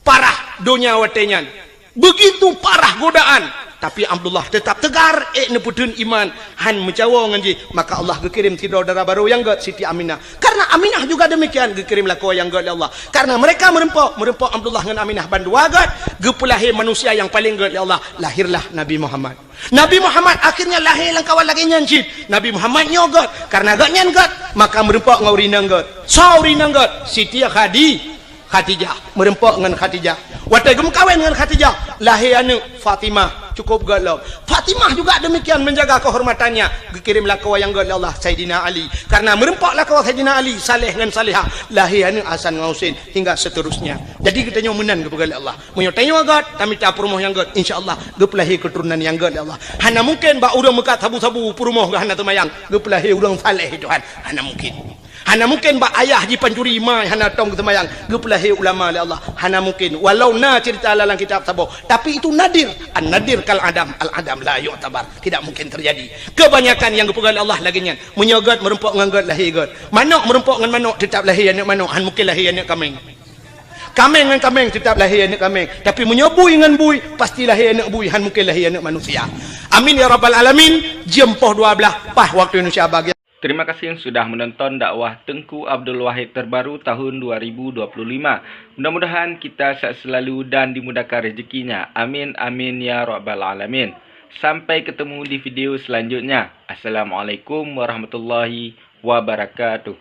parah donya watèe nyan. Begitu parah godaan. Tapi Abdullah tetap tegar, ék neupeutheun iman, han meucawo ngon jih. Maka Allah geukirém sidroe dara barô nyang gèt, Siti Aminah. Karena Aminah juga demikian geukirém lakoe nyang gèt lé Allah. Karena mereka meureumpok, meureumpok Abdullah ngon Aminah bandua gèt, geupeulahé manusia nyang paleng gèt lé Allah. Lahirlah Nabi Muhammad. Nabi Muhammad akhirnya lahé lam kawan lagèe nyan cit. Nabi Muhammad nyoe gèt, karena gèt nyan gèt, maka meureumpok ngon ureueng inong gèt. Soe ureueng inong gèt? Siti Khadi-, Khadijah. Meureumpok ngon Khadijah. Watèe geumeukawen ngon Khadijah, lahé aneuk Fatimah, cukup gèt lom. Fatimah juga demikian menjaga kehormatannya. Geukirém lakoe nyang gèt lé Allah, Saidina Ali. Karena meureumpok lakoe Saidina Ali, saleh ngon salehah, lahé aneuk Hasan ngon Husein, hingga seterusnya. Jadi geutanyoe meunan geupeugah lé Allah. Meunyoe tanyoe gèt, tamita peurumoh nyang gèt, insya Allah geupeulahé keuturonan nyang gèt lé Allah. Hana mungken bak ureueng meukat sabu-sabu peurumoh geuh hana teumayang, geupeulahé ureueng saleh Tuhan. Hana mungken. Hana mungken bak ayah jipancuri ma hana tông geuseumayang, geupeulahé ulama lé Allah. Hana mungken. Walau na cerita lam kitab saboh, tapi itu nadir. An-nadir kal adam, al-adam la yu'tabar. Tidak mungkin terjadi. Kebanyakan nyang geupeugah lé Allah lagèe nyan. Meunyoe gèt meureumpok ngon gèt, lahé gèt. Manok meureumpok ngon manok, teutap lahé aneuk manok, han mungken lahé aneuk kaméng. Kaméng ngon kaméng teutap lahé aneuk kaméng. Tapi meunyoe bui ngon bui, pasti lahé aneuk bui, han mungken lahé aneuk manusia. Amin ya rabbal alamin. Jeuem poh dua blaih, paih waktu Indonesia bagian. Terima kasih sudah menonton dakwah Teuku Abdul Wahid terbaru tahun dua ribu dua puluh lima. Mudah-mudahan kita sehat selalu dan dimudahkan rezekinya. Amin, amin, ya rabbal alamin. Sampai ketemu di video selanjutnya. Assalamualaikum warahmatullahi wabarakatuh.